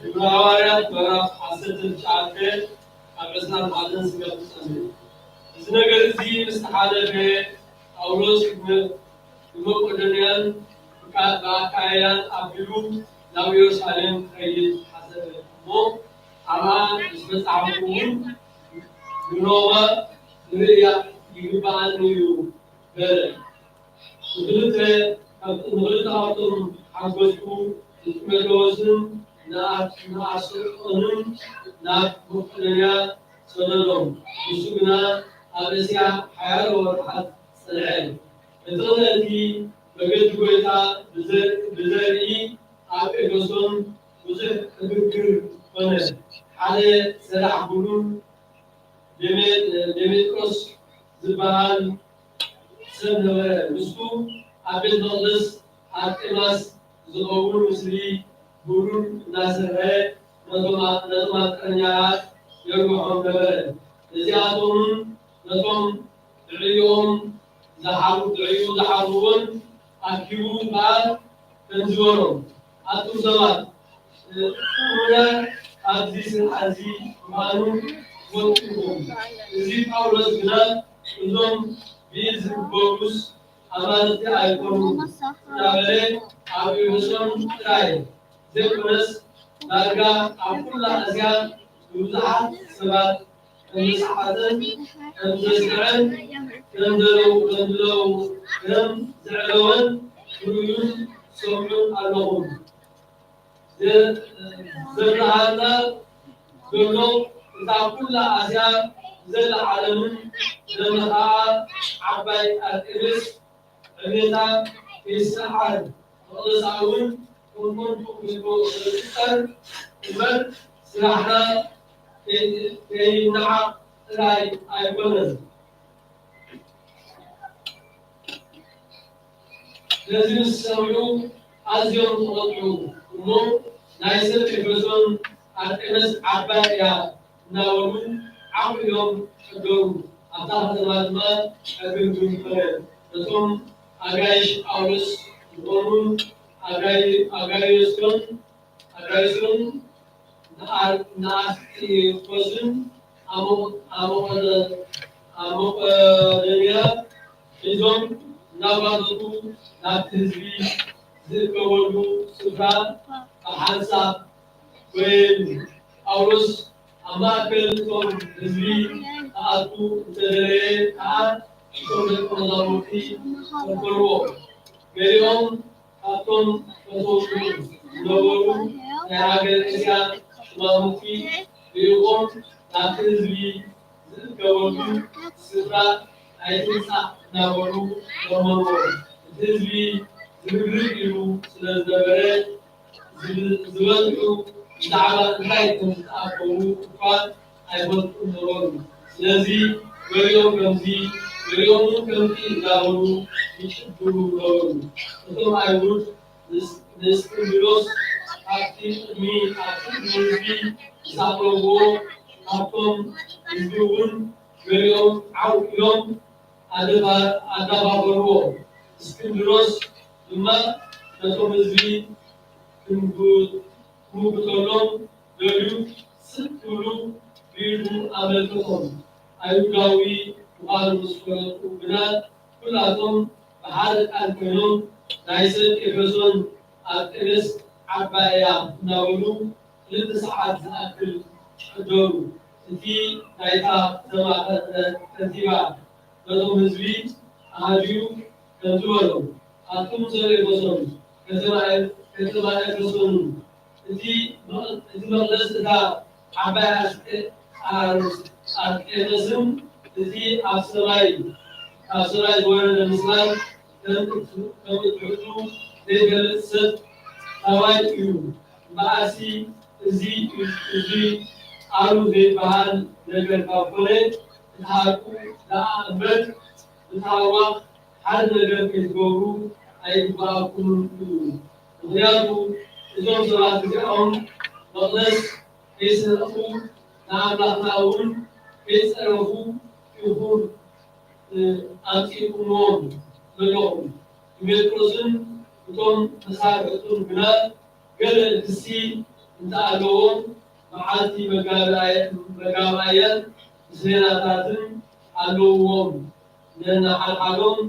ዕብራውያን ምዕራፍ ዓሰርተ ትሽዓተ ካብ ዕስራን ሓደን ስጋብ ፍጻሜ። እዚ ነገር እዚ ምስ ተሓለፈ፣ ጳውሎስ ብ-፣ ብመቄዶንያን ብካ-፣ ብኣካይያን ኣቢሉ ናብ ኢየሩሳሌም ክኸይድ ሓሰበ እሞ፣ ኣብኣ ምስ በጻሕኩ እውን ንሮማ ክርእያ ይግብኣኒ እዩ በለ። ንኽልተ ካብ-፣ ንኽልተ ካብቶም ሓገዝኩ፣ ንጢሞቴዎስን ንኣ-፣ ንኣስጥሮስን ናብ መቄዶንያ ሰደዶም። ንሱ ግና ኣብ እስያ ሓያሎ ወርሓት ጸንሐ። እቲ ኽልኤቲ መገዲ ጐይታ ብዘ-፣ ብዘርኢ ኣብ ኤፌሶን ብዙሕ ዕግርግር ኾነ። ሓደ ሰራሕ ብሩር ዴሜ-፣ ዴሜጥሮስ ዝበሃል ሰብ ነበረ። ንሱ ኣብ ቤት መቕደስ ኣርጤማስ ዝኸውን ምስሊ ብሩር እናሰርሐ ነቶም ኣ-፣ ነቶም ኣፍቀረኛታት የርብሖም ነበረ። ነዚኣቶምን ነቶም ብዕዮኦም ዝሓር-፣ ብዕዩ ዝሓርዎም ኣኪቡ ከኣ ከምዚ በሎም፣ ኣቱም ሰባት፣ ኩልና ኣብዚ ስርዓት እዚ ምዃኑ ትፈልጡ ኢኹም። እዚ ጳውሎስ ግና እዞም ብኢድ ዝግበሩስ ኣማልኽቲ ኣይኮኑን እናበለ ኣብ ኤፌሶን ጥራይ ዘይኮነስ ዳርጋ ኣብ ኩላ እስያ ንብዙሓት ሰባት ከም ዘስሓተን ከም ዘስከዐን ከም ዘለው-፣ ከም ዘለው-፣ ከም ዘዕለወን ትርእዩን ትሰምዑን ኣለኹም። ዘ-፣ ዘብርሃልና ዘሎ እታ ኩላ ኣስያ ዘላ ዓለምን ዘመልኽዓ ዓባይ ኣርጤምስ ዕብየታ ከይሰዓር መቕደሳ እውን ከም ከንቱ ክትግበር እምበር ስራሕና ከይ-፣ ከይነዓቕ ጥራይ ኣይኮነን። ነዚ ምስ ሰምዑ ኣዝዮም ተቖጥዑ እሞ ናይ ሰብ ኤፌሶን ኣርጤምስ ዓባይ እያ እናበሉ ዓው ኢሎም ሓደሩ። ኣብታ ከተማ ድማ ዕግርግር ኮነ። ነቶም ኣጋይሽ ጳውሎስ ዝኾኑ ኣጋይ-፣ ኣጋይዮስን ኣጋይዮስን ንኣ-፣ ንኣስጢኮስን ኣሞ-፣ ኣሞቆደ-፣ ኣሞቆደንያ ሒዞም እናጓተቱ ናብቲ ህዝቢ ዝእከበሉ ስፍራ ብሓንሳብ ጐየዩ። ጳውሎስ ኣብ ማእከል እቶም ህዝቢ ክኣቱ እንተደለየ ከኣ፣ እቶም ደቀ መዛሙርቲ ከልከልዎ። ገሊኦም ካብቶም ፈተውቱ ዝነበሩ ናይ ሃገር እስያ ሹማምንቲ ልኢኾም ናብቲ ህዝቢ ዝእከበሉ ስፍራ ኣይትምጻእ እናበሉ ለመንዎ። እቲ ህዝቢ ዝብርግ ኢሉ ስለ ዝነበረ፣ ዝብ-፣ ዝበዝሑ ብዛዕባ እንታይ ከም ዝተኣከቡ እኳ ኣይፈልጡን ነበሩ። ስለዚ ገሊኦም ከምዚ፣ ገሊኦም እውን ከምቲ እንዳበሉ ይጭድሩ ነበሩ። እቶም ኣይሁድ ንስ-፣ ንእስክንድሮስ ኣብቲ ቅድሚ፣ ኣብቲ ቅድሚ ህዝቢ ምስ ኣቕረብዎ፣ ካብቶም ህዝቢ እውን ገሊኦም ዓው ኢሎም ኣደፋ-፣ ኣዳፋፈርዎ። እስክንድሮስ ድማ ነቶም ህዝቢ ክምጉ-፣ ክምጉተሎም ደልዩ ስቕ ክብሉ ብኢዱ ኣመልከቶም። ኣይሁዳዊ ምዃኑ ምስ ፈለጡ ግና፣ ኩላቶም ብሓደ ቃል ኮይኖም፣ ናይ ሰብ ኤፌሶን ኣርጤምስ ዓባይ እያ እናበሉ ክልተ ሰዓት ዝኣክል ሓደሩ። እቲ ናይታ ከተማ ከንቲባ ነቶም ህዝቢ ኣሃድዩ ከምዚ በሎም፣ ኣቱም ሰብ ኤፌሶን፣ ከተማ ኤ-፣ ከተማ ኤፌሶን፣ እቲ መቕ-፣ እቲ መቕደስ እታ ዓባይ ኣስቀ-፣ ኣር-፣ ኣርጤምስን እቲ ኣብ ሰማይ፣ ካብ ሰማይ ዝወረደ ምስላን ከም እት-፣ ከም እትሕዙ ዘይፈልጥ ሰብ ካባይ እዩ። እምበኣርሲ እዚ፣ እዚ ቃሉ ዘይበሃል ነገር ካብ ኮነ፣ እቲ ሓቁ ደኣ እምበር፣ ብታህዋኽ ሓደ ነገር ከይትገብሩ ኣይግበኣኩምን እዩ። ምኽንያቱ እዞም ሰባት እዚኣም መቕደስ ከይሰረቑ፣ ንኣምላኽና እውን ከይጸረፉ ኢኹም፣ እ፣ ኣምጺእኩምዎም ዘለኹም። ዲሜጥሮስን እቶም መሳርሕቱን ግና ገለ ክሲ እንተኣለዎም፣ መዓልቲ መጋብኣያ-፣ መጋብኣያን ምስሌናታትን ኣለውዎም። ነንሓድሓዶም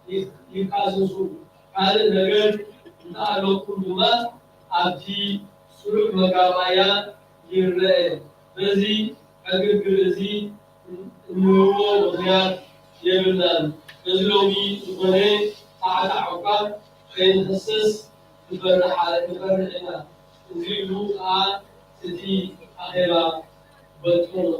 ይክ-፣ ይካሰሱ። ካልእ ነገር እንተኣለኩም ድማ ኣብቲ ስሩዕ መጋብኣያ ይረአ። በዚ ዕግርግር እዚ እንህቦ ምኽንያት የብልናን። በዚ ሎሚ ዝኾነ ጣዕጣዕ እኳ ከይንኸስስ ንፈርሕ፣ ንፈርሕ ኢና። እዚ ኢሉ ከኣ እቲ ኣኼባ በትኑ።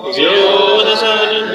እግዚኦ ተሳለነ።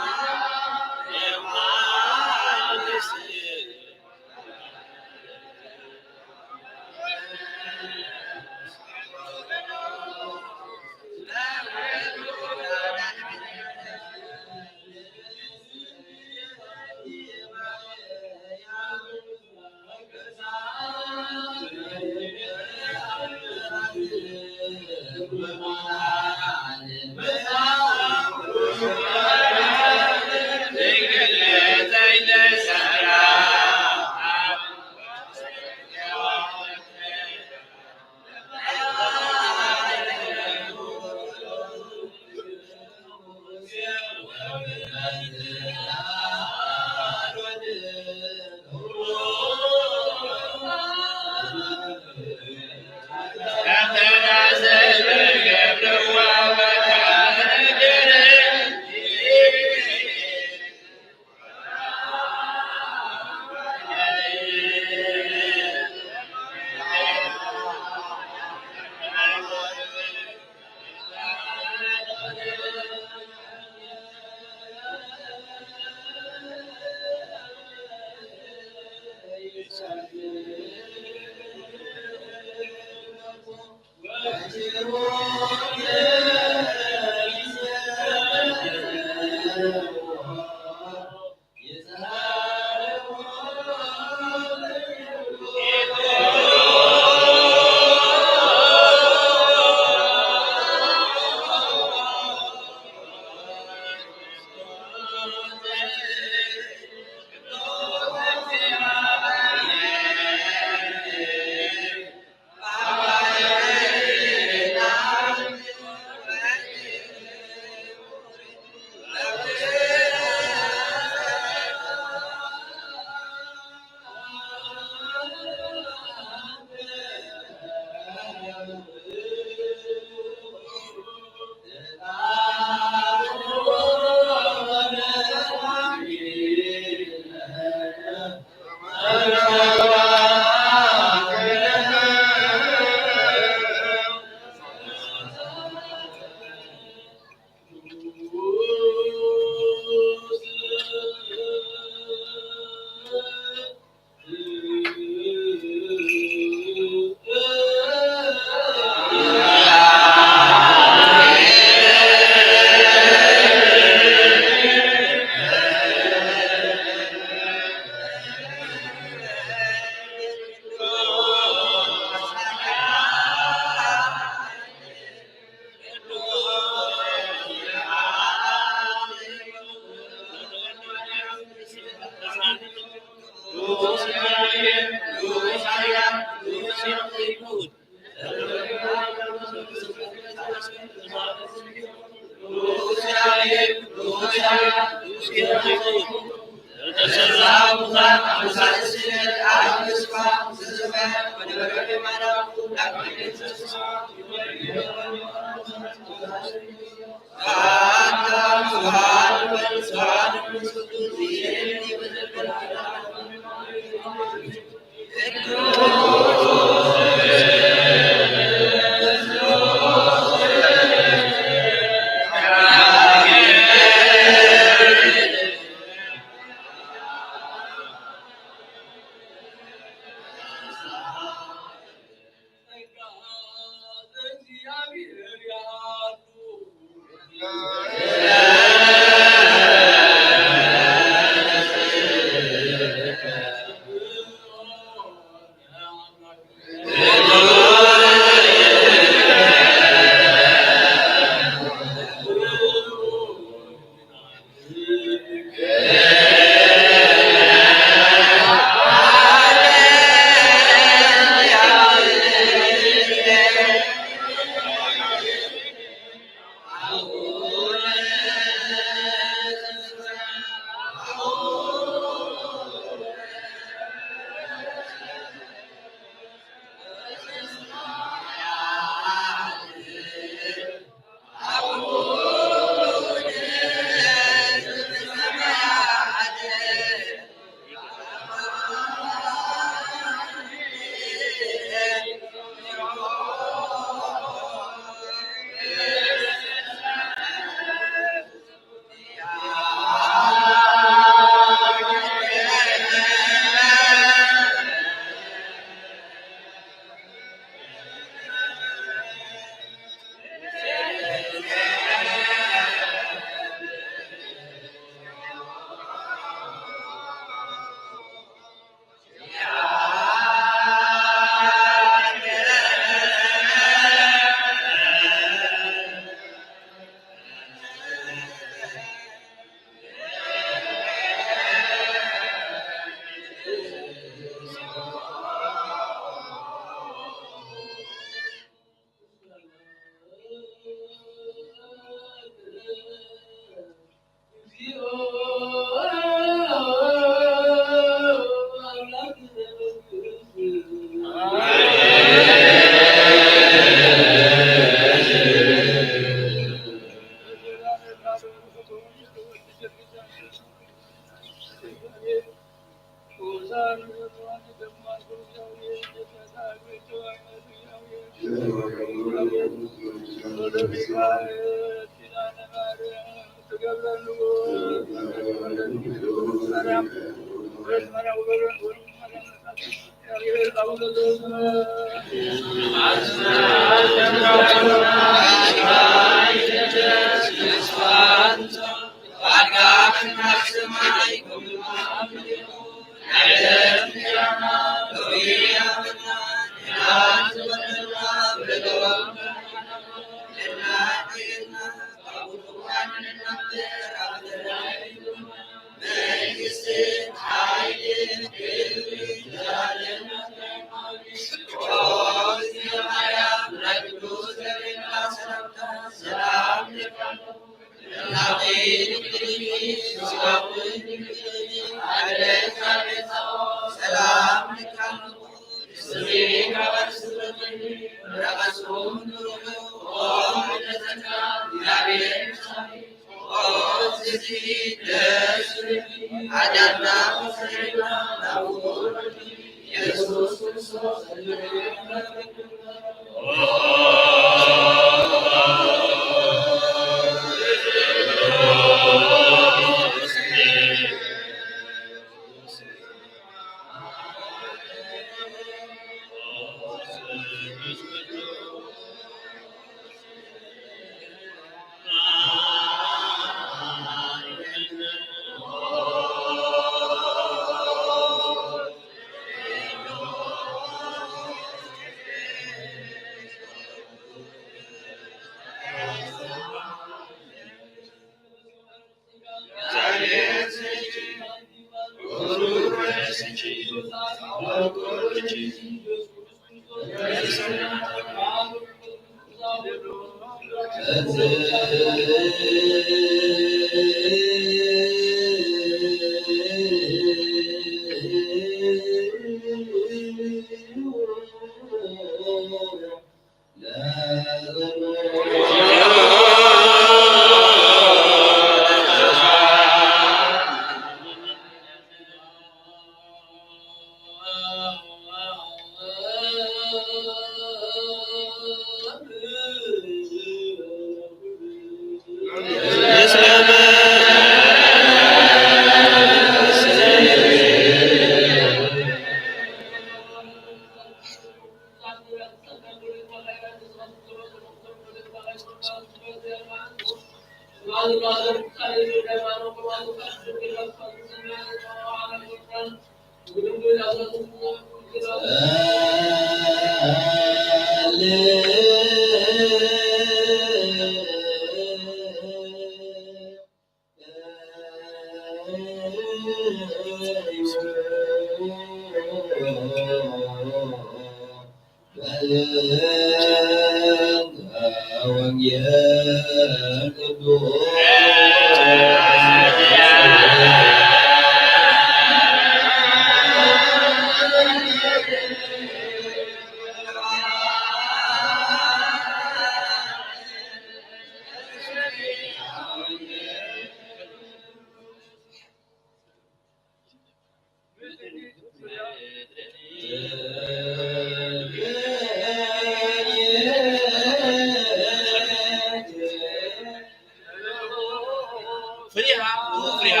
ፍሪሃ፣ ፍሪሃ።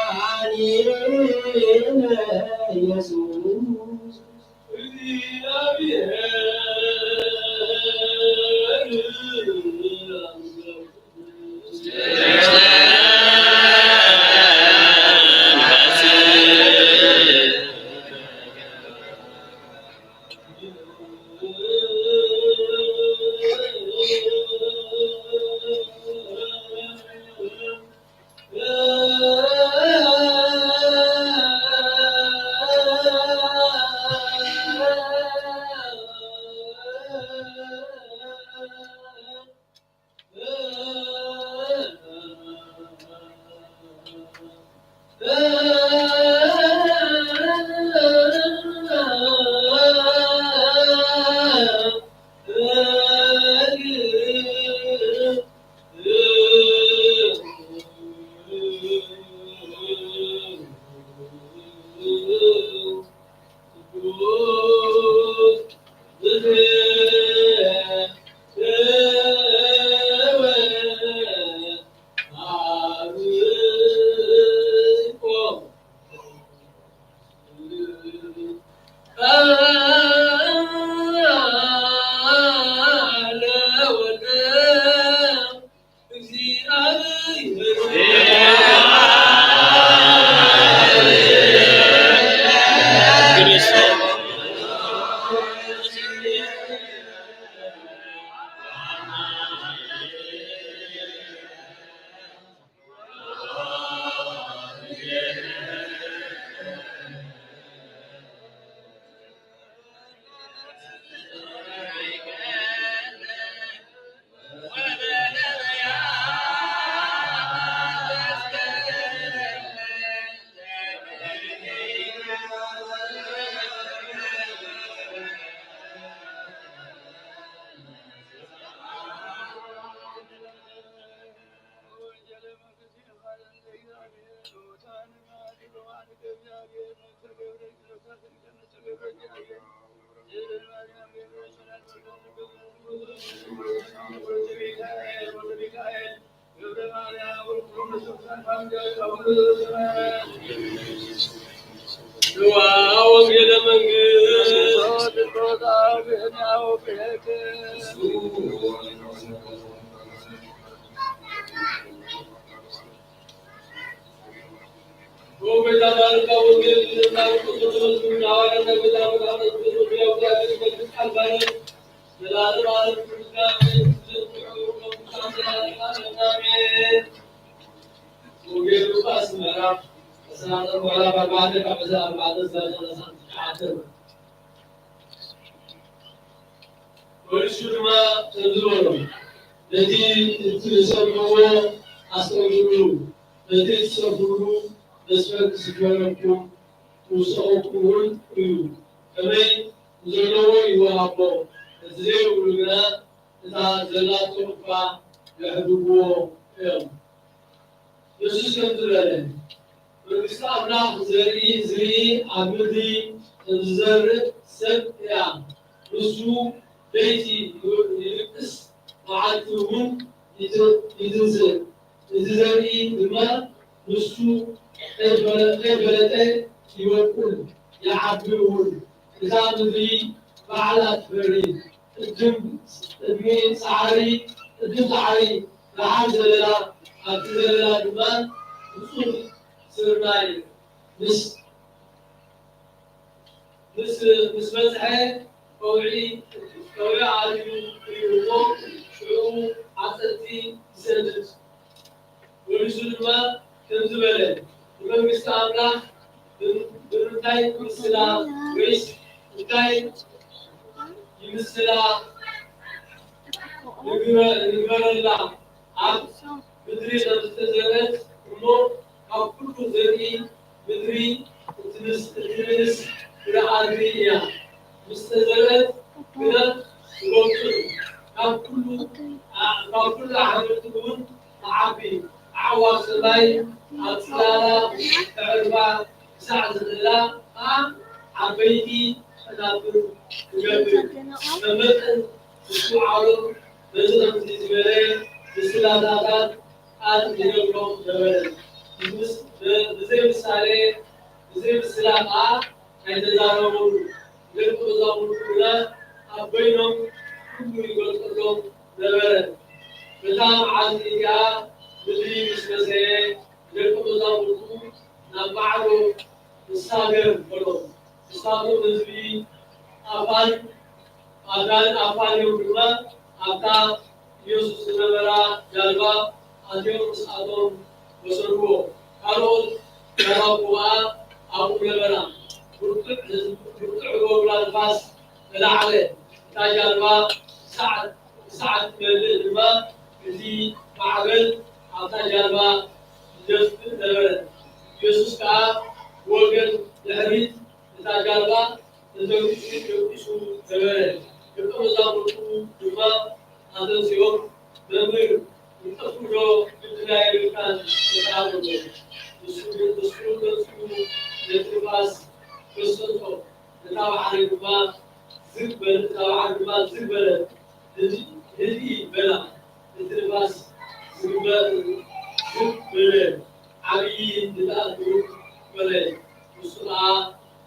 ወመድኃኒነ ኢየሱስ። ወንጌለ መንግስት ወንጌል ሉቃስ ምዕራፍ ዕስራን ኣርባዕተን ካብ ዕስራን ኣርባዕተን እስካብ ሰላሳን ትሽዓተን። ፖሊሱ ድማ ከምዚ በሎም፣ ነቲ እትሰምዕዎ ኣስተውዕሉ፣ ነቲ እትሰፍርሉ መስፈርት ክስፈረልኩም ክውሰኸልኩም እውን እዩ። ከመይ ንዘለዎ ይወሃቦ፣ ነቲ ዘይብሉ ግና እታ ዘላቶ እኳ የሕድግዎ እዮም። የሱስ ከምዚ በለ፣ መንግስቲ ኣምላኽ ዘርኢ ዝርኢ ኣብ ምድሪ ከም ዝዘርእ ሰብ እያ። ንሱ ለይቲ ይድቅስ፣ መዓልቲ እውን ይት-፣ ይትንስእ። እቲ ዘርኢ ድማ ንሱ ከይፈለ-፣ ከይፈለጠ ይበቁል፣ ይዓቢ እውን። እታ ምድሪ ባዕላ ትፈሪ። ቅድም፣ ቅድሚ ጻዕሪ፣ ቅድም ጻዕሪ ደሓር ዘለላ፣ ኣብቲ ዘለላ ድማ ንጹር ስርናይ ምስ፣ ምስ፣ ምስ በጽሐ፣ ቀውዒ፣ ቀውዒ ኣትዩ እዩ እሞ፣ ሽዑ ዓጸድቲ ይሰድድ። መሊሱ ድማ ከምዚ በለ፣ ንመንግስቲ ኣምላኽ ብም-፣ ብምንታይ ክምስላ ወይስ እንታይ ይምስላ ንግበ-፣ ንግበረላ? ኣብ ምድሪ ከም ዝተዘርአት እሞ ካብ ኩሉ ዘርኢ ምድሪ እትንስ-፣ እትንእስ ፍረ ኣድሪ እያ። ምስ ተዘርአት ግና ትበቁል፣ ካብ ኩሉ ኣ-፣ ካብ ኩሉ ኣሕምልቲ እውን ትዓቢ። ኣዕዋፍ ሰማይ ኣብ ጽላላ ከዕርፋ ክሳዕ ዝኽእላ ከኣ ዓበይቲ ጨናፍር ትገብር። መመጠን ዝስተውዓሎም በዚ ከምዚ ዝበለ ምስላታታት ቃል ይነግሮም ነበረ። ብዘይ ምሳሌ፣ ብዘይ ምስላ ከኣ ኣይተዛረቡን። ደቂ መዛሙርቱ ግና ኣብ በይኖም ኩሉ ይገልጸሎም ነበረ። በታ መዓልቲ እቲኣ ምድሪ ምስ በሰየ፣ ደቂ መዛሙርቱ ናብ ማዕዶ ንሳገር በሎም። ንሳቶም ህዝቢ ኣፋን ኣጋንንቲ ኣፋንዮም ድማ ኣብታ ኢየሱስ ዝነበራ ጃልባ ኣትዮም ምስኣቶም ወሰድዎ። ካልኦት ጃላቡ ከኣ ኣብኡ ነበራ። ብርቱዕ ህዝቢ፣ ብርቱዕ ጎብላ ንፋስ ተላዕለ። እታ ጃልባ ክሳዕ፣ ክሳዕ እትመልእ ድማ እቲ ማዕበል ኣብታ ጃልባ ይደፍእ ነበረ። ኢየሱስ ከኣ ብወገን ድሕሪት እታ ጃልባ ተዘርጊሑ ደቂሱ ነበረ። ደቀ መዛሙርቱ ድማ ኣተንሲኦም፣ "መምህር፣ ክንጠፍእ ዶ ግድና የብልካን?" ኢሎም ሓተትዎ። ንሱ ግን፣ ንሱ ተንሲኡ ነቲ ንፋስ ገሰጾ፣ ነታ ባሕሪ ድማ ዝግ በለ፣ እታ ባሕሪ ድማ ዝግ በለት። "ህድእ፣ ህድእ በላ፣ እቲ ንፋስ ዝግበ-፣ ዝግ በለ፣ ዓብዪ ንግሃት እውን ኮነ።" ንሱ ኸኣ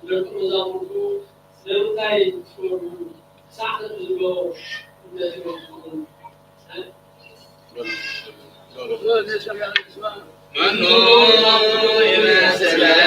ንደቀ መዛሙርቱ፣ "ስለምንታይ ትፈርሁ? ክሳዕ ክንዲ ዝብሎ እንተትፈልጡ?" መኑ ይመስለኒ?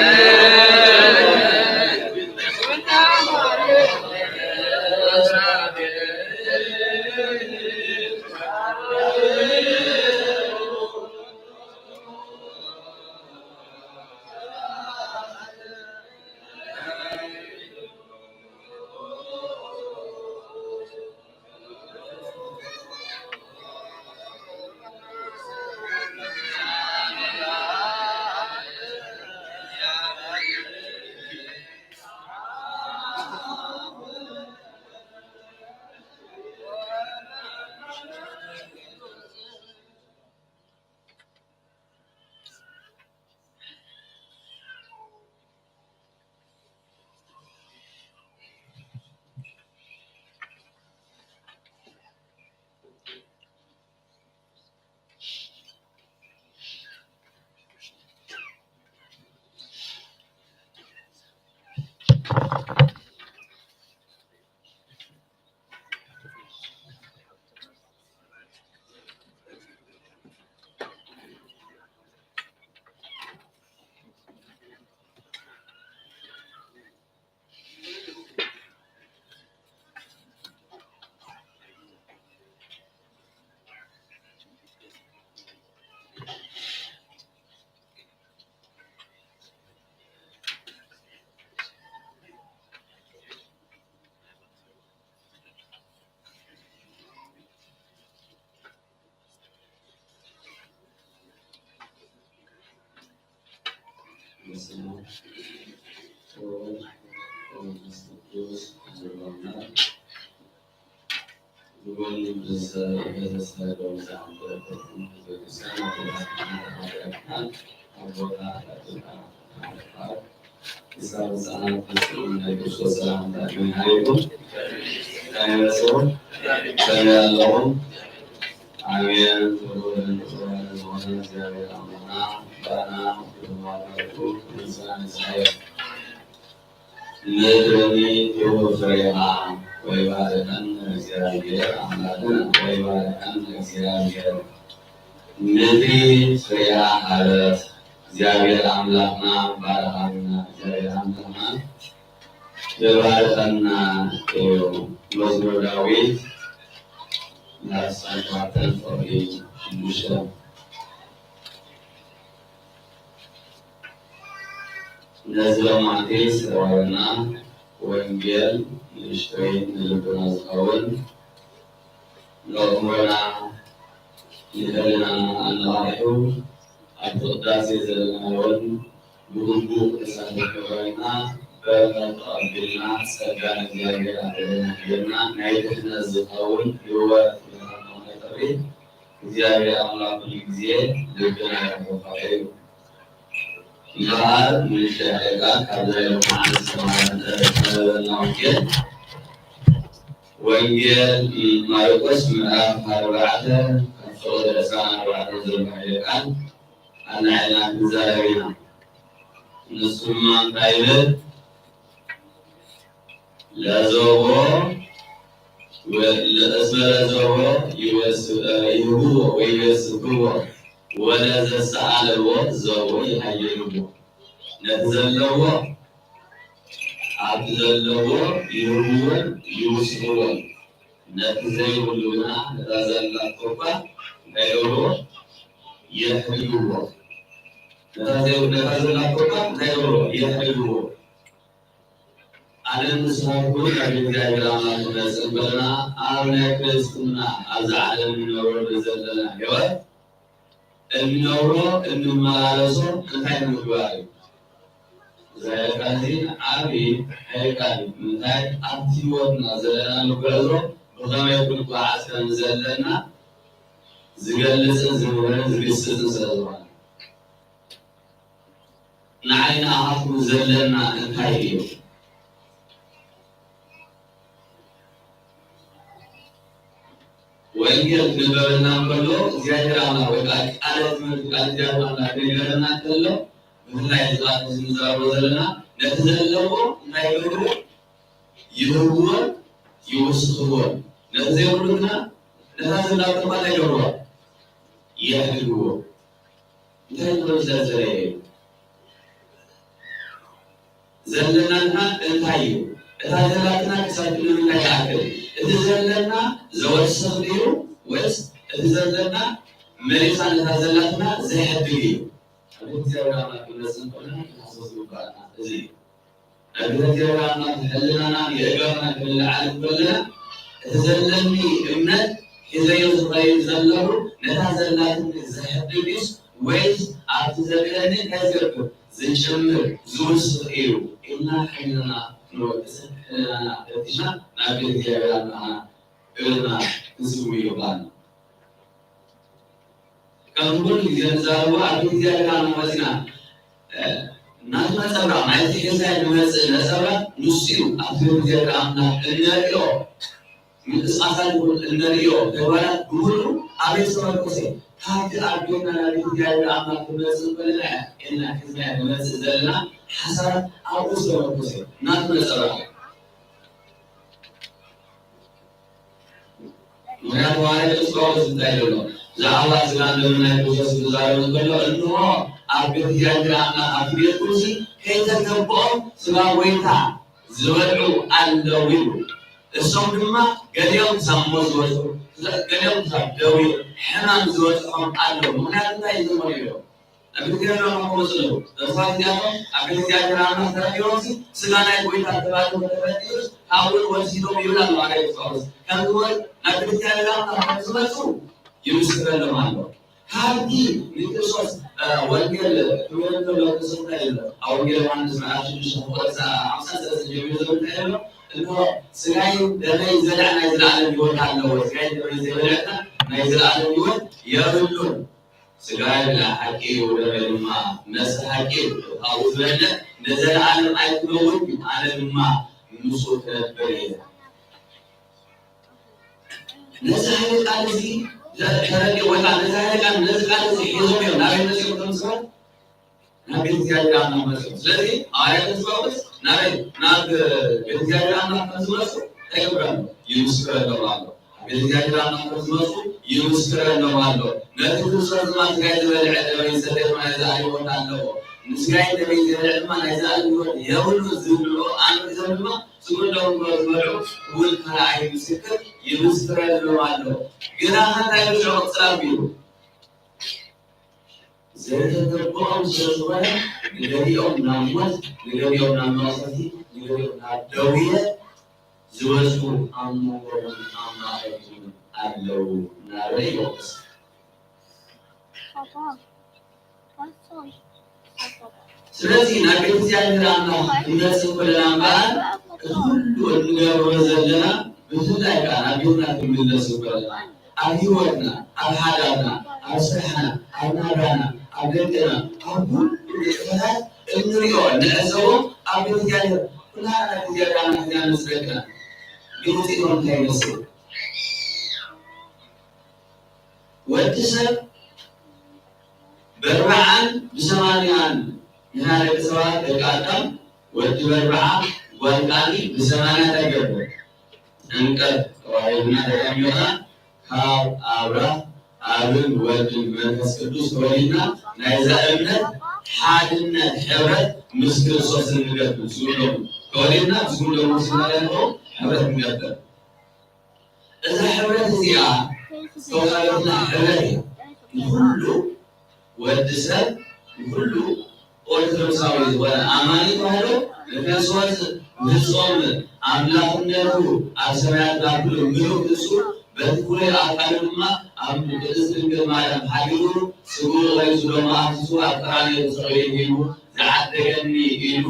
በስመ አብ ወወልድ ወመንፈስ ቅዱስ አሐዱ አምላክ። ዝጎኑ ብዘሰ-፣ በዘሰረገው ሰላምታ ለክርስቲያን ወገናት ኃጢአትና አቦታ ለጥቃ ክሳብ ሰዓት ፍጹም ናይ ክርስቶስ ሰላምታ ይሃይኩም። ከመይ መጽኡ? ከመይ ኣለኹም? ኣሜን። ክቡርን ክቡርን ዝኾነ እግዚኣብሔር ኣምላኽና ባና ብማለቱ ንስራ ንስራዮ። ምድርኒ ትሁብ ፍሬሃ ወይባርከን እግዚኣብሔር ኣምላኽና ወይባርከን እግዚኣብሔር። ምድሪ ፍሬሃ ሃበት፣ እግዚኣብሔር ኣምላኽና ባርኻና፣ እግዚኣብሔር ኣምላኽና ይባርከና እዩ። መዝሙር ዳዊት ምዕራፍ ዕስራን ሸውዓተን ቁጽሪ ሽዱሽተ። ነዚ ሎማዕቲ ዝተዋህበና ወንጌል ንእሽተይ ንልብና ዝኸውን፣ ንኣእምሮና ንህልናና ኣነቓቒሑ ኣብቲ ቅዳሴ ዘለና እውን ብግቡእ ክንሳተፍ ተባሂልና በረኸት ተቐቢልና ጸጋ እግዚኣብሔር ኣብ ልዕሌና ይሃበና። ናይ ድሕነት ዝኸውን ህይወት ንኽንረክብ እግዚኣብሔር ኣምላኽ ኩሉ ግዜ ልብና ይባርኽ እዩ። እምበኣር ንእሽተይ ደቂቃ ካብዛ ሎማዓንቲ ዝተማህረና ወንጌል፣ ወንጌል ማርቆስ ምዕራፍ ኣርባዕተ ካብ ፍቕዲ ዕስራን ኣርባዕተን ዘሎ ሓይለ ቃል ኣናዒና ክንዛረብ ኢና። ንሱ ድማ እንታይ ይብል? ለዘቦ ወ-፣ ለእስመ ለዘቦ ይወስ-፣ ይህብዎ ወይ ይወስድዎ፣ ወለዘሰኣለዎ ዘቦ ይሃይልዎ። ነቲ ዘለዎ ኣብቲ ዘለዎ ይህብዎን ይውስኽዎን፣ ነቲ ዘይብሉ ግና ነታ ዘላቶ እኳ እንታይ ይገብርዎ? የሕድግዎ። ነታ ዘይ-፣ ነታ ዘላቶ እኳ እንታይ ይገብርዎ? የሕድግዎ። ኣነ ንስኻትኩም ናብ እግዚኣብሔር ኣምላኽ ክንመጽእ እንከለና፣ ኣብ ናይ ክርስትና ኣብዚ ዓለም እንነብረሉ ዘለና ህይወት እንነብሮ እንመላለሶ እንታይ ንምግባር እዩ? እዚ ቃል እዚ ዓብዪ ሓይሊ ቃል እዩ። ንምንታይ? ኣብቲ ህይወትና ዘለናሉ ጉዕዞ ብኸመይ ክንጓዓዝ ከም ዘለና ዝገልጽን ዝምህርን ዝግስጽን ስለ ዝኾነ። ንዓይ ንኣኻትኩም ዘለና እንታይ እዩ? ወንጌል ክነበበልና እንከሎ እግዚኣብሔር ኣምላኽ ወይ ከዓ ቃለ ትምህርቲ ቃል እግዚኣብሔር ኣምላኽ ክነገረና እንከሎ ብፍላይ እዚ ቃል እዚ ንዛረቦ ዘለና ነቲ ዘለዎ እንታይ ይገብርዎ? ይህብዎን ይውስኽዎን። ነቲ ዘይብሉ ግና ነታ ዘላቶ እኳ እንታይ ይገብርዎ? የሕድግዎ። እንታይ ትብል ዘዘለየ እዩ? ዘለናና እንታይ እዩ? እታ ዘላትና ክሳብ ክንዲ ምንታይ ይኣክል? እቲ ዘለና ዘወስኽ ድዩ ወይስ እቲ ዘለና መሊሳ ነታ ዘላትና ዘሕድግ እዩ? ኣብ እግዚኣብሔር ኣምላኽ ክንመጽእ እንከለና ክንሓስቦ ዝግባኣና እዚ እዩ። ኣብ እግዚኣብሔር ኣምላኽ ሕልናና የእጋርና ክንለዓል እንከለና እቲ ዘለኒ እምነት ሒዘዮ ዝኸይድ ዘለኹ ነታ ዘላትኒ ዘሕድግ ድዩስ ወይስ ኣብቲ ዘለኒ እንታይ ዝገብር ዝጭምር ዝውስኽ እዩ ኢልና ሕልናና ክንወቅስን ሕልናና ፈቲሽና ናብ ቤት እግዚኣብሔር ኣምላኽና እግርና ክንስጉም ይግባና። ከም ኩሉ ግዜ ንዛረቦ ኣብ ቤት እግዚኣብሔር ኣምላኽ መጺና ናቱ ነጸብራቕ ናይቲ ሒዝናዮ ንመጽእ ነጸብራቕ ንሱ እዩ። ኣብቲ ቤት እግዚኣብሔር ኣምላኽ እንርእዮ ምንቅስቃሳት ይኹን እንርእዮ ተግባራት ብምሉኡ ኣበይ ዝተመርኮሰ? ካብቲ ኣብ ቤትና ናብ ቤት እግዚኣብሔር ኣምላኽ ክንመጽእ እንከለና ኢና ሒዝናዮ ንመጽእ ዘለና ሓሳባት ኣብኡ ዝተመርኮሰ እዩ። ናቱ ነጸብራቕ እዩ። ምኽንያቱ ሃዋርያ ቅዱስ ጳውሎስ እንታይ ይብል ኣሎ? ብዛዕባ ስጋን ደምን ናይ ክርስቶስ ክዛረብ እንከሎ፣ እንሆ ኣብ ቤት እግዚኣብሔር ኣምላኽ ኣብቲ ቤት ቁዱስ ከይተገብኦም ስጋ ጎይታ ዝበልዑ ኣለዉ ይብሉ። እሶም ድማ ገሊኦም ክሳብ ሞት ዝበጽሑ፣ ገሊኦም ክሳብ ደዌ ሕማም ዝበጽሖም ኣለዉ። ምኽንያቱ እንታይ እዩ? ዝመልእዮ ናብ ቤተ ክርስቲያን ኣምላኽ ክመጹ ኣለዉ። እቶም እዚኣቶም ኣብ ቤተ ክርስቲያን ኣምላኽ ተረኺቦምሲ ስጋ ናይ ጎይታ ተባሂሉ ተፈጢሩስ ካብኡ ወሲዶም ይብል ኣሎ ሃዋርያ ቅዱስ ጳውሎስ። ከምዚ ወ-፣ ናብ ቤተ ክርስቲያን ኣምላኽ ከም ዝመጹ ይምስክረሎም ኣሎ። ካብቲ ንክርስቶስ፣ እ፣ ወንጌል ክብል እንከሎ ንሱ እንታይ ይብል? ኣብ ወንጌል ዮሃንስ ምዕራፍ ሽዱሽተ ቁጽሪ ሓምሳ ሰለስተ ጀሚሩ ዘሎ እንታይ ይብል? እንሆ ስጋይን ደመይን ዝበልዐ ናይ ዘለኣለም ህይወት ኣለዎ። ስጋይን ደመይን ዘይበልዐ ናይ ዘለኣለም ህይወት የብሉን። ስጋ ይብላዕ ሓቂ እዩ፣ ደመ ድማ መስተ ሓቂ እዩ። ካብኡ ዝበልዕ ንዘለኣለም ኣይክነውን እዩ፣ ኣነ ድማ ምስኡ ክነብር እየ። ነዚ ሓይለ ቃል እዚ ተረድኦ ወይ ከዓ ነዚ ሓይለ ቃል፣ ነዚ ቃል እዚ ሒዞም እዮም ናበይ መፂኦም? እቶም ሰባት ናብ ቤት እግዚኣብሔር ኣምላኽ መፂኦም። ስለዚ ሃዋርያ ቅዱስ ጳውሎስ ናበይ? ናብ ቤት እግዚኣብሔር ኣምላኽ ከም ዝመፁ እንታይ ይገብር ኣሎ? ይምስክረሎም ኣሎ። ቤት እግዚኣብሔር ኣምላኽ ከም ዝመፁ ይምስክረሎም ኣሎ። ነቲ ክርስቶስ ድማ ስጋይ ዝበልዐ ደመይ ዝሰትየ ድማ ናይ ዘለኣለም ህይወት ኣለዎ። ንስጋይ ደመይ ዝበልዐ ድማ ናይ ዘለኣለም ህይወት የብሉን ዝብልዎ ኣመልኪቶም ድማ ስግኡ ደሙ ዝበልዑ እውን ካልኣይ ምስክር ይምስክረሎም ኣሎ። ግና እንታይ ብሽዑ ቅፅል ኣቢሉ ዘይተገብኦም ስለ ዝኾነ ንገሊኦም ናብ ሞት፣ ንገሊኦም ናብ መቕሰፍቲ፣ ንገሊኦም ናብ ደዌ ዝበጽሑ ኣብ መንጎኹም ኣብ ማእከልኩም ኣለዉ እናበለ ይወቅስ። ስለዚ ናብ ቤተ እግዚኣብሔር ኣምላኽ ክንመጽእ ከለና እምበኣር፣ እቲ ኩሉ እንገብሮ ዘለና፣ ብፍላይ ከኣ ናብ ቤትና ክንምለስ ከለና፣ ኣብ ህይወትና፣ ኣብ ሓዳርና፣ ኣብ ስራሕና፣ ኣብ ናብራና፣ ኣብ ደገና፣ ኣብ ኩሉ ንጥፈታት እንሪኦ፣ እንዕዘቦ ኣብ ቤተ እግዚኣብሔር ኩላና ናብ እግዚኣብሔር ኣምላኽ ኢና ንጽለካ። ግን ውጽኢቶም እንታይ ይመስል? ወዲ ሰብ በርብዓን ብሰማንያን ንሕና ደቂ ሰባት ደቂ ኣዳም ወዲ በርብዓ ጓል ቃኒ ብሰማንያ እንታይ ይገብር? ዕንቀት ተዋሂብና ተጠሚቕና ካብ ኣብራህ ኣብን ወልድን መንፈስ ቅዱስ ተወሊድና ናይዛ እምነት ሓድነት ሕብረት ምስ ክርስቶስ እንገብር ዝብሎም ተወሊድና ዝብሎም ስናለንኦ ሕብረት ንገብር። እዛ ሕብረት እዚኣ ዝተዋህበትና ሕብረት እያ። ንኩሉ ወዲ ሰብ፣ ንኩሉ ኦርቶዶክሳዊ ዝኾነ ኣማኒ ተዋህዶ ንክርስቶስ ፍጹም ኣምላኽነቱ ኣብ ሰማያት ላብሉ ምሉእ ንሱ በቲ ፍሉይ ኣካሉ ድማ ኣብ ቅድስት ድንግል ማርያም ሓዲሩ ስግኡ ቆሪሱ ደሙ ኣፍሲሱ ኣብ ቀራንዮ ተሰቒሉ ሂቡ ዝዓደገኒ ኢሉ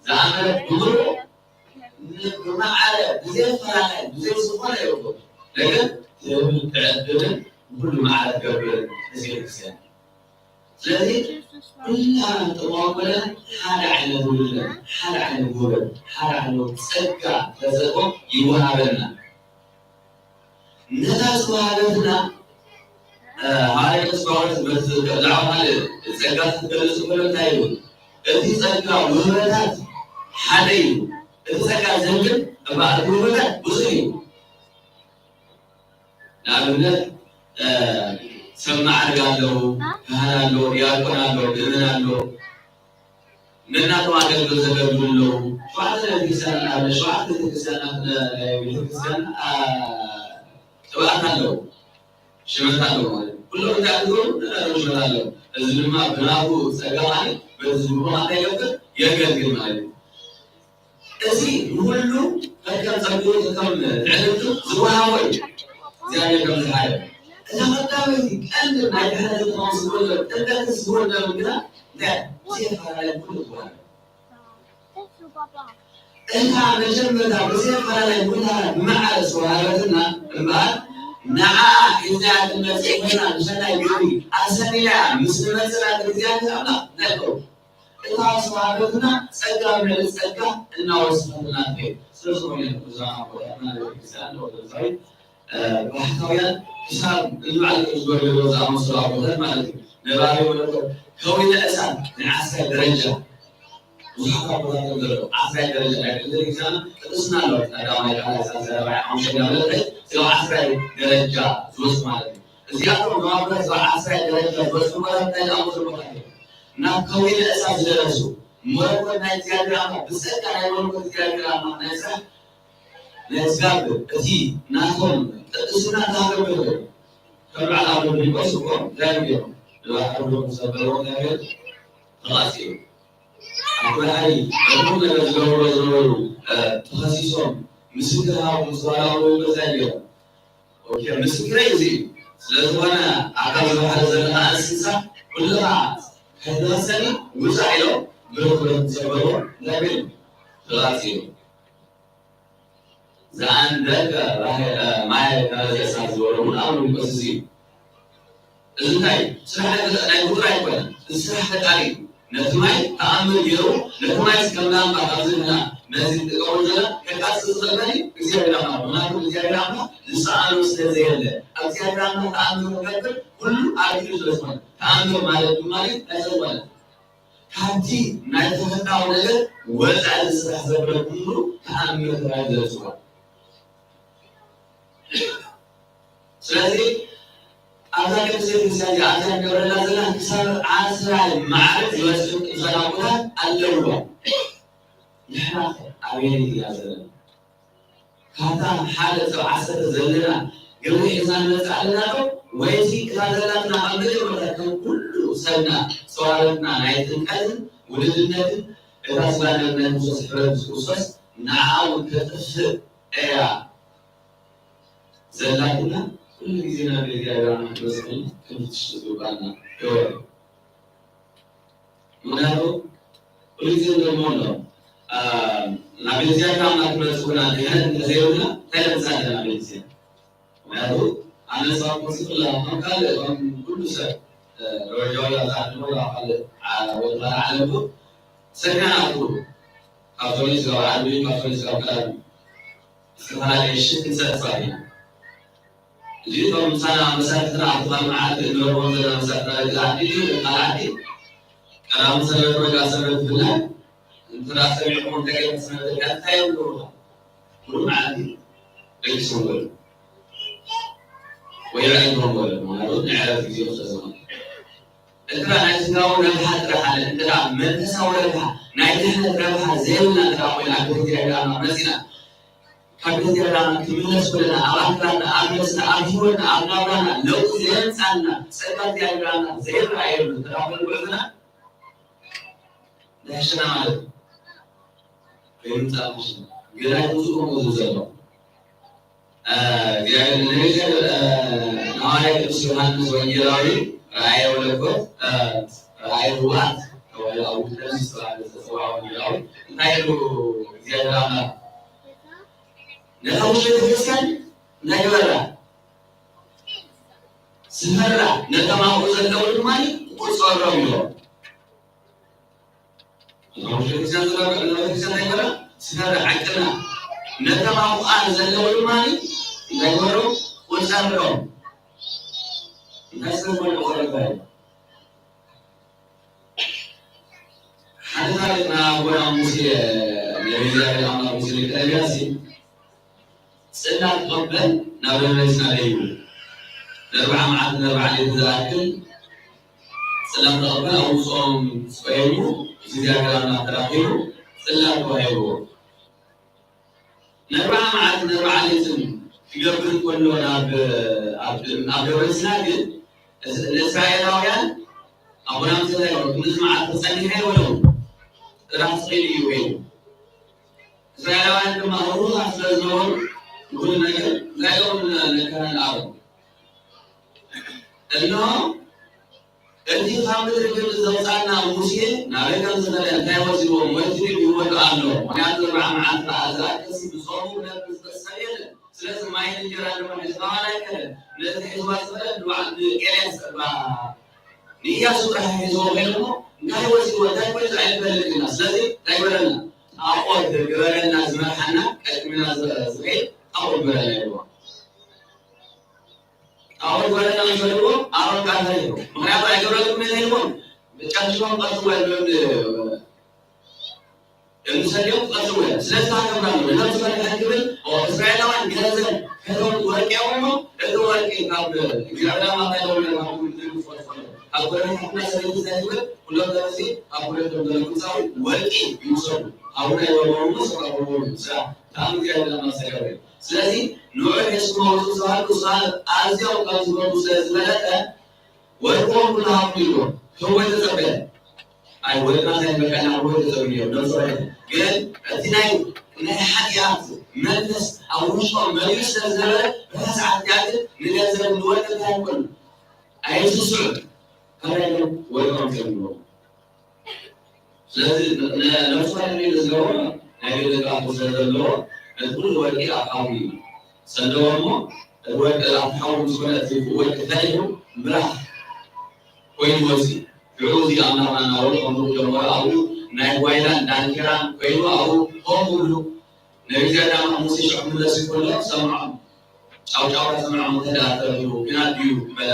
ዝኣመነ ብምሉኡ ብማዕረ ብዘይ ኣፈላላይ ብዘይ ዝኾነ ይኹን ነገር ትህብን ትዕድልን ብኩሉ ማዕረ ትገብርን ህዝቢ ክርስቲያን። ስለዚ ኩላና ጥቕሞም ብለን ሓደ ዓይነት ውልነት፣ ሓደ ዓይነት ውበት፣ ሓደ ዓይነት ጸጋ ተሰጥኦ ይወሃበና። ነታ ዝተዋህበትና፣ እ፣ ሃዋርያ ቅዱስ ጳውሎስ በቲ ብዛዕባ ካልእ ጸጋ ክገልጽ ከሎ እንታይ ይብል? እቲ ጸጋ ውህበታት ሓደ እዩ። እቲ ጸጋ ዝህብ ግን እምበኣር እቲ ውህበታት ብዙሕ እዩ። ንኣብነት፣ እ፣ ሰብ ማዕርግ ኣለዉ፣ ካህን ኣለዉ፣ ዲያቆን ኣለዉ፣ ምእመን ኣለዉ። ነናቶም ኣገልግሎት ዘገልግሉ ኣለዉ። ሸውዓተ ቤተክርስትያን ኣለዉ። ሸውዓተ ቤተክርስትያናት፣ እ፣ ናይ ቤተክርስትያን፣ እ፣ ቅብኣት ኣለዉ። ሽመት ኣለዉ ማለት እዩ። ኩሎም እንታይ ኣለዎም? ነናቶም ሽመት ኣለዎም። እዚ ድማ ብናቱ ጸጋ ማለት በዚ ዝብሎ እንታይ ይገብር? የገልግል ማለት እዩ። እዚ ንኹሉ ከከም ጸግኡ ከከም ትዕድልቱ ዝወሃቦ እዩ። እግዚኣብሔር ከም ዝሓለ። እዛ ቀዳመይቲ ቀንዲ ናይ ድሕነት ዝኸውን ዝጎደሎ፣ ጥምቀት ዝጎደሎ ግና እንታይ? ብዘየፈላለየ ኩሉ ዝወሃበ። እታ መጀመርታ ብዘየፈላለየ ኩሉ ብመዓረ ዝተወሃበትና እምበኣር፣ ንዓኣ ሒዝናያ ክንመጽእ ኮይና፣ ብሰናይ ግብሪ ኣሰኒናያ ምስ ንመጽእ፣ እግዚኣብሔር ኣምላኽ እንታይ ይገብር? እታ ዝተዋህበትና ጸጋ ብልዕሊ ጸጋ እናወሰኸትና ትኸይድ። ስለዚ ኮይኑ እዮም እዞም ኣቦታትና ንቤተክርስትያን ኦርቶዶክሳዊት፣ እ፣ ባህታውያን ክሳብ እዚ በዓል ቅዱስ ጎርጎርዮስ ዝኣመሰሉ ኣቦታት ማለት እዩ። ነባሪ መለኮት ከዊነ እሳት ናይ ዓስራይ ደረጃ ብዙሓት ኣቦታት እዮም ዘለዉ። ዓስራይ ደረጃ ናይ ቤተክርስትያን ቅድስና ኣለዉ። ቀዳማይ፣ ካልኣይ፣ ሳልሳይ፣ ራብዓይ፣ ሓሙሻይ እናበለ ዝኸይድ፣ እዚኦም ዓስራይ ደረጃ ዝወስዱ ማለት እዩ። እዚኣቶም ነባብራ እዞም ዓስራይ ደረጃ ዝበጽሑ እምበኣር እንታይ ዝኣመሰሉ ኣቦታት እዮም? ናብ ከዊነ እሳት ዝደረሱ፣ መለኮት ናይ እግዚኣብሔር ኣምላኽ፣ ብጸጋ ናይ መለኮት እግዚኣብሔር ኣምላኽ ናይ ስራሕ፣ ናይ እግዚኣብሔር፣ እቲ ናቶም ቅድስና እንታይ ክገብር ይኽእል? ከም በዓል ኣቡነ ፊልጶስ እኮ እንታይ እዮም ገይሮም? ንባሕሪ ዶ ዝሰበርዎ እግዚኣብሔር ተቓጽዮም። ኣብ ባሕሪ እኹል ነገር ዝገብርዎ ዝነበሩ፣ እ፣ ተኸሲሶም ምስክር ሃቡ ምስ በሃሉ እንታይ ገይሮም? ኦኬ፣ ምስክረይ እዚ እዩ። ስለ ዝኾነ፣ ኣካል ዝበሃል ዘለኻ እንስሳ፣ ኩልኻ ከይትኸሰኒ ውፃእ ኢሎም ብረት ብረት ዝሰበርዎ እንታይ ገይሮም? ተቓጽዮም። ዘኣንደከ ራሄ-፣ እ፣ ማየ ከረዘ እሳት ዝበሎ እውን ኣብ ፊልጶስ እዚ እዩ። እዚ እንታይ እዩ? ስራሕ ናይ ፍጡር ኣይኮነን። እዚ ስራሕ ፈጣሪ እዩ። ነቲ ማይ ተኣምር ገይሩ፣ ነቲ ማይ ከም ላምባ ካብ ዝህና ነዚ ንጥቀመሉ ዘለና ከቃጽል ዝኽእል መን እዩ? እግዚኣብሔር ኣምላኽ። ምኽንያቱ እግዚኣብሔር ኣምላኽ ዝሰኣኖ ስለ ዘየለ፣ ኣብ እግዚኣብሔር ኣምላኽ ተኣምር ክገብር ኩሉ ኣርኢዩ ስለ ዝኾነ። ተኣምር ማለት ድማ እንታይ ዝኾነ? ካብቲ ናይ ተፈጥሮኣዊ ነገር ወጻኢ ዝስራሕ ዘሎ ኩሉ ተኣምር ተባሂሉ ዝጽዋዕ። ስለዚ ኣብዛ ቅድስት ቤተክርስትያን እዚኣ ኣታ ንገብረላ ዘለና ክሳብ ዓስራይ ማዕረ ዝበጽሑ ቅዱሳን ኣቦታት ኣለውዋ። ንሕና ኣበየነይቲ እያ ዘለና? ካብታ ሓደ ክሳብ ዓሰርተ ዘለና ግብሪ ሒዝና ንመጽእ ኣለና ዶ? ወይሲ እታ ዘላትና ካብ መጀመርታ ከም ኩሉ ሰብና ዝተዋህበትና ናይ ጥምቀትን ውልድነትን እታ ስጋን ደምን ናይ ክርስቶስ ሕብረት ምስ ክርስቶስ ንዓ እውን ተጥፍእ እያ ዘላትና? ኩሉ ግዜ ናብ እግዚኣብሔር ኣምላኽ ክንበጽሕ ክንፍትሽ ዝግባና እወ። ምክንያቱ ኩሉ ግዜ ንደግሞ ኣሎ። ናብ ቤተክርስትያን ካብ ናብ ክመጽእ ኩና ድሕነት እንተዘይብልና እንታይ ለምሳ ኣለና ቤተክርስትያን? ምክንያቱ ኣነ ንስኻትኩም ስቕ ኢልና ከም ካልእ ከም ኩሉ ሰብ ደረጃዊ ኣብ ዝዓድሞ ኣብ ካልእ ወልፋ ዓለምኩም ሰሪሕና ንኣትዉ። ካቶሊክ ስጋብ ዓርቢ፣ ካቶሊክ ስጋብ ቀዳም ዝተፈላለየ ሽት ክንሰርሕ ጸኒሕና። እዚ እቶም ምሳና መሳርሕትና ኣብቲ ካልእ መዓልቲ እንረኽቦም ዘለና መሳርሕትና ደቂ ዓዲ ድዩ ደቂ ካልእ ዓዲ? ቀዳሚ ሰንበት ወይ ከዓ ሰንበት ብፍላይ እንተ ደኣ ሰሚዕኹም እንታይ ዓይነት ሰንበት ኢልካ እንታይ እዮም ዝብሉኻ? ኩሉ መዓልቲ ደቂሶም በሉ ወይ ኣዒንቶም በሉ ማለት ናይ ዕረፍቲ ግዜኦም ስለ ዝኾነ። እንተ ደኣ ናይ ስጋዊ ረብሓ ጥራሕ ኣለ፣ እንተ ደኣ መንፈሳዊ ረብሓ ናይ ድሕነት ረብሓ ዘይብልና እንተ ደኣ ኮይና ኣብ ቤተ እግዚኣብሔር ኣምላኽ መጺና ካብ ቤተ እግዚኣብሔር ኣምላኽ ክንምለስ ከለና ኣብ ኣካላትና ኣብ ነብስና ኣብ ህይወትና ኣብ ናብራና ለውጢ ዘየምጻልና ጸጋ እግዚኣብሔር ኣምላኽ ዘይረኣየሉ እንተ ደኣ ኮይኑ ጉዕዞና ንሕሽና ማለት እዩ። ከይምጻእ ንሕሽና። ገና ይምጽኡ ከምኡ ዝብል ዘሎ። እግዚኣብሔር ንእግዚኣብሔር ንሃዋርያ ቅዱስ ዮሃንስ ወንጌላዊ ራእየ መለኮት ራእየ ህወሓት ተባሂሉ ኣብ ውድቀት ዝተባህለ ዝተሰውዓ ወንጌላዊ እንታይ ኢሉ እግዚኣብሔር ኣምላኽ ነታ ውሽጢ ቤተክርስትያን እንታይ ግበራ ስፈራ ነቶም ኣብኡ ዘለዉ ድማ ቁጸሮም ኢሎም ቤተክርስትያን ዝረብዕ ንቤተክርስትያን እንታይ ይበላ? ስፈራ ዓቅና ነቶም ኣብኣ ዘለዉ ድማ እንታይ ይበሉ? ቁጸሮም እንታይ ስለዝበሉ ቆረባ ሓደ ታሪክ ናይ ኣቦና ሙሴ ነቢይ እግዚኣብሔር ኣምላኽ ሙሴ ኤልያስ ጽላት ተቐበል ናብ ደብረ ሲና ደይቡ ንኣርብዓ መዓልቲ ንኣርብዓ ሌሊት ዝኣክል ጽላት ተቐበል ኣብኡ ጾም ጾይሙ ምስ እግዚኣብሔር ኣምላኽ ተራኺቡ ጽላት ተዋሂብዎ። ንኣርብዓ መዓልቲ ንኣርብዓ ሌሊትን ክገብር እንከሎ ናብ ኣብ ደብረ ሲና ግን ንእስራኤላውያን ኣቦና ሙሴ እንታይ በሎም? ክንድዚ መዓልቲ ክጸንሕ እየ በሎም። ጥራሕ ስቕ ኢሉ እዩ ውዒሉ። እስራኤላውያን ድማ ህውኻት ስለ ዝነበሩ ንኹሉ ነገር እንታይ ኢሎም ንካህን ኣሮን እንሆ እቲ ካብ ምድሪ ግብጺ ዘውጻና ሙሴ ናበይ ከም ዝኸደ እንታይ ወሲድዎ ሞይቱ ድዩ ብህይወቱ ኣሎ ምኽንያቱ ኣርብዓ መዓልቲ ከኣ ዝኣክል ብጾሙ ክነብር ዝኽእል ሰብ የለን ስለዚ ማይን እንጀራን ድማ ሒዙ ከማን ኣይከደን ነቲ ሒዝዋ ዝኸደ ንባዕሉ ንኤልያስ እባ ንኢያሱ ጥራሕ ሒዝዎ ከይዱ እሞ እንታይ ወሲድዎ እንታይ ኮይኑ ኣይንፈልጥን ኢና ስለዚ እንታይ በለና ጣዖት ግበረልና ዝመርሓና ቀድምና ዝኸይድ ጣዖት ግበረልና ኢልዎ ጣዖት ወረዳ ምስ በልዎ ኣሮን ቃል ተሪፉ ምኽንያቱ ኣይገብረልኩም ኢለ ኢልዎም ጨብጭቦም ቀርጽዎ እዮም እምኒ ሰልዮም ቀርጽዎ እዮም ስለዚ ታገብራ ነው ነብሱ ፈሪሐ ክብል እስራኤላውያን ገንዘብ ከቶም ወርቅ ያውሞ እቲ ወርቅ ካብ እግዚኣብሔር ኣምላኽ ናይ ለውለ ካብ ጎረቤታትና ሰበይቲ እንታይ ትብል ኩሎም ተረሲ ኣብ ጎረቤቶም ዘሎ ግብፃዊ ወርቂ ይውሰዱ ኣብኡ ናይ ወርቆም ስራ ተኣምር እግዚኣብሔር ኣምላኽ ሰጋዊ እዩ ስለዚ ንዑ ሒዝኩም ኣውፅኡ ዝተባህሉ እሳ ኣዝዮም ካብ ዝበሉ ስለ ዝበለጠ ወርቆም ኩሉ ሃብቱ ኢልዎም ህወ ተፀበየ ኣይ ወርቅና ከይበቀልና ህወ ተፀብዮም ነብሶ ግን እቲ ናይ ናይ ሓጢኣት መንፈስ ኣብ ውሽጦም መሪሩ ስለ ዝነበረ በዛ ሰዓት እቲኣ ግን ንገንዘብ ንወርቂ እንታይ ኣይኮኑ ኣይስስዑ ካልኣይ ግን ወርቆም ፀብዎም ስለዚ ነብስኻ ንሪኢ ዝገበሮ ናይ ግሊ ጥራቱ ስለ ዘለዎ ነቲ ኩሉ ወርቂ ኣብ ሓዊ ሰደዎ እሞ እቲ ወርቂ ኣብቲ ሓዊ ምስ ኮነ እቲ ወርቂ ፈሊሑ ብራኽ ኮይኑ ወፂኡ ሽዑ እዚ ኣምላኽና እናበሉ ከምኡ ጀመሩ ኣብኡ ናይ ጓይላን ዳንኬራን ኮይኑ ኣብኡ ሆም ብሉ ነብዚኣ ዳማ ሙሴ ሽዑ ክምለስ ከሎ ሰምዖም ጫውጫውታ ሰምዖም እንተ ደኣ ተረኺቡ ኪናት ድዩ በለ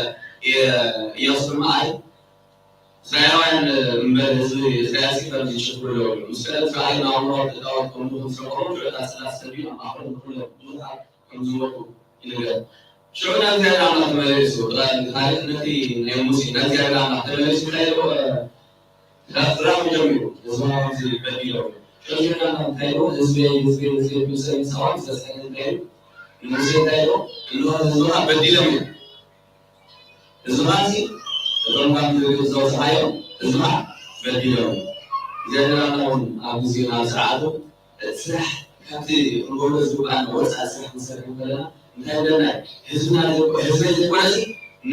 ኢያሱ ድማ ኣይ እስራኤላውያን እምበር ህዝቢ እስራኤልሲ ከምዚ ይጭፍሩ ኣለዉ። ምስ ቀደም እስራኤል ናብ ኣምኖ ክእታወት ከምኡ ከም ዝረኸቦም ሽዑ እታ ጽላት ሰልቢና ኣብ ማእከሎም ኩሎም ብዙሓት ከም ዝሞቱ ይንገር። ሽዑ ናብ እግዚኣብሔር ኣምላኽ ተመሊሱ፣ ታሪኽ ነቲ ናይ ሙሴ ናብ እግዚኣብሔር ኣምላኽ ተመሊሱ እንታይ ኢልዎ? ክራብ ጀሚሩ፣ ህዝብና ከምዚ በዲሎም። ሽዑ እግዚኣብሔር ኣምላኽ እንታይ ኢልዎ? ህዝበይ፣ ህዝበይ፣ ህዝበይ ክብል ሰብ ይሳዋም፣ ስለዚ እንታይ ኢሉ? ንሙሴ እንታይ ኢልዎ? እንሆ ህዝብኻ በዲሎም እዮም። ህዝብኻ እዚ እቶም ካብ ምድሪ ግብጺ ዘውጻኻዮም ህዝብኻ በዲሎም። እግዚኣብሔር ኣምላኽ እውን ኣብ ግዜኡ ናብ ሰዓቱ እቲ ስራሕ ካብቲ ክንገብሮ ዝግባኣና ወጻኢ ስራሕ ክንሰርሕ እንከለና እንታይ ይብለና? ህዝብና ዘይኮ-፣ ህዝበይ ዘይኮነሲ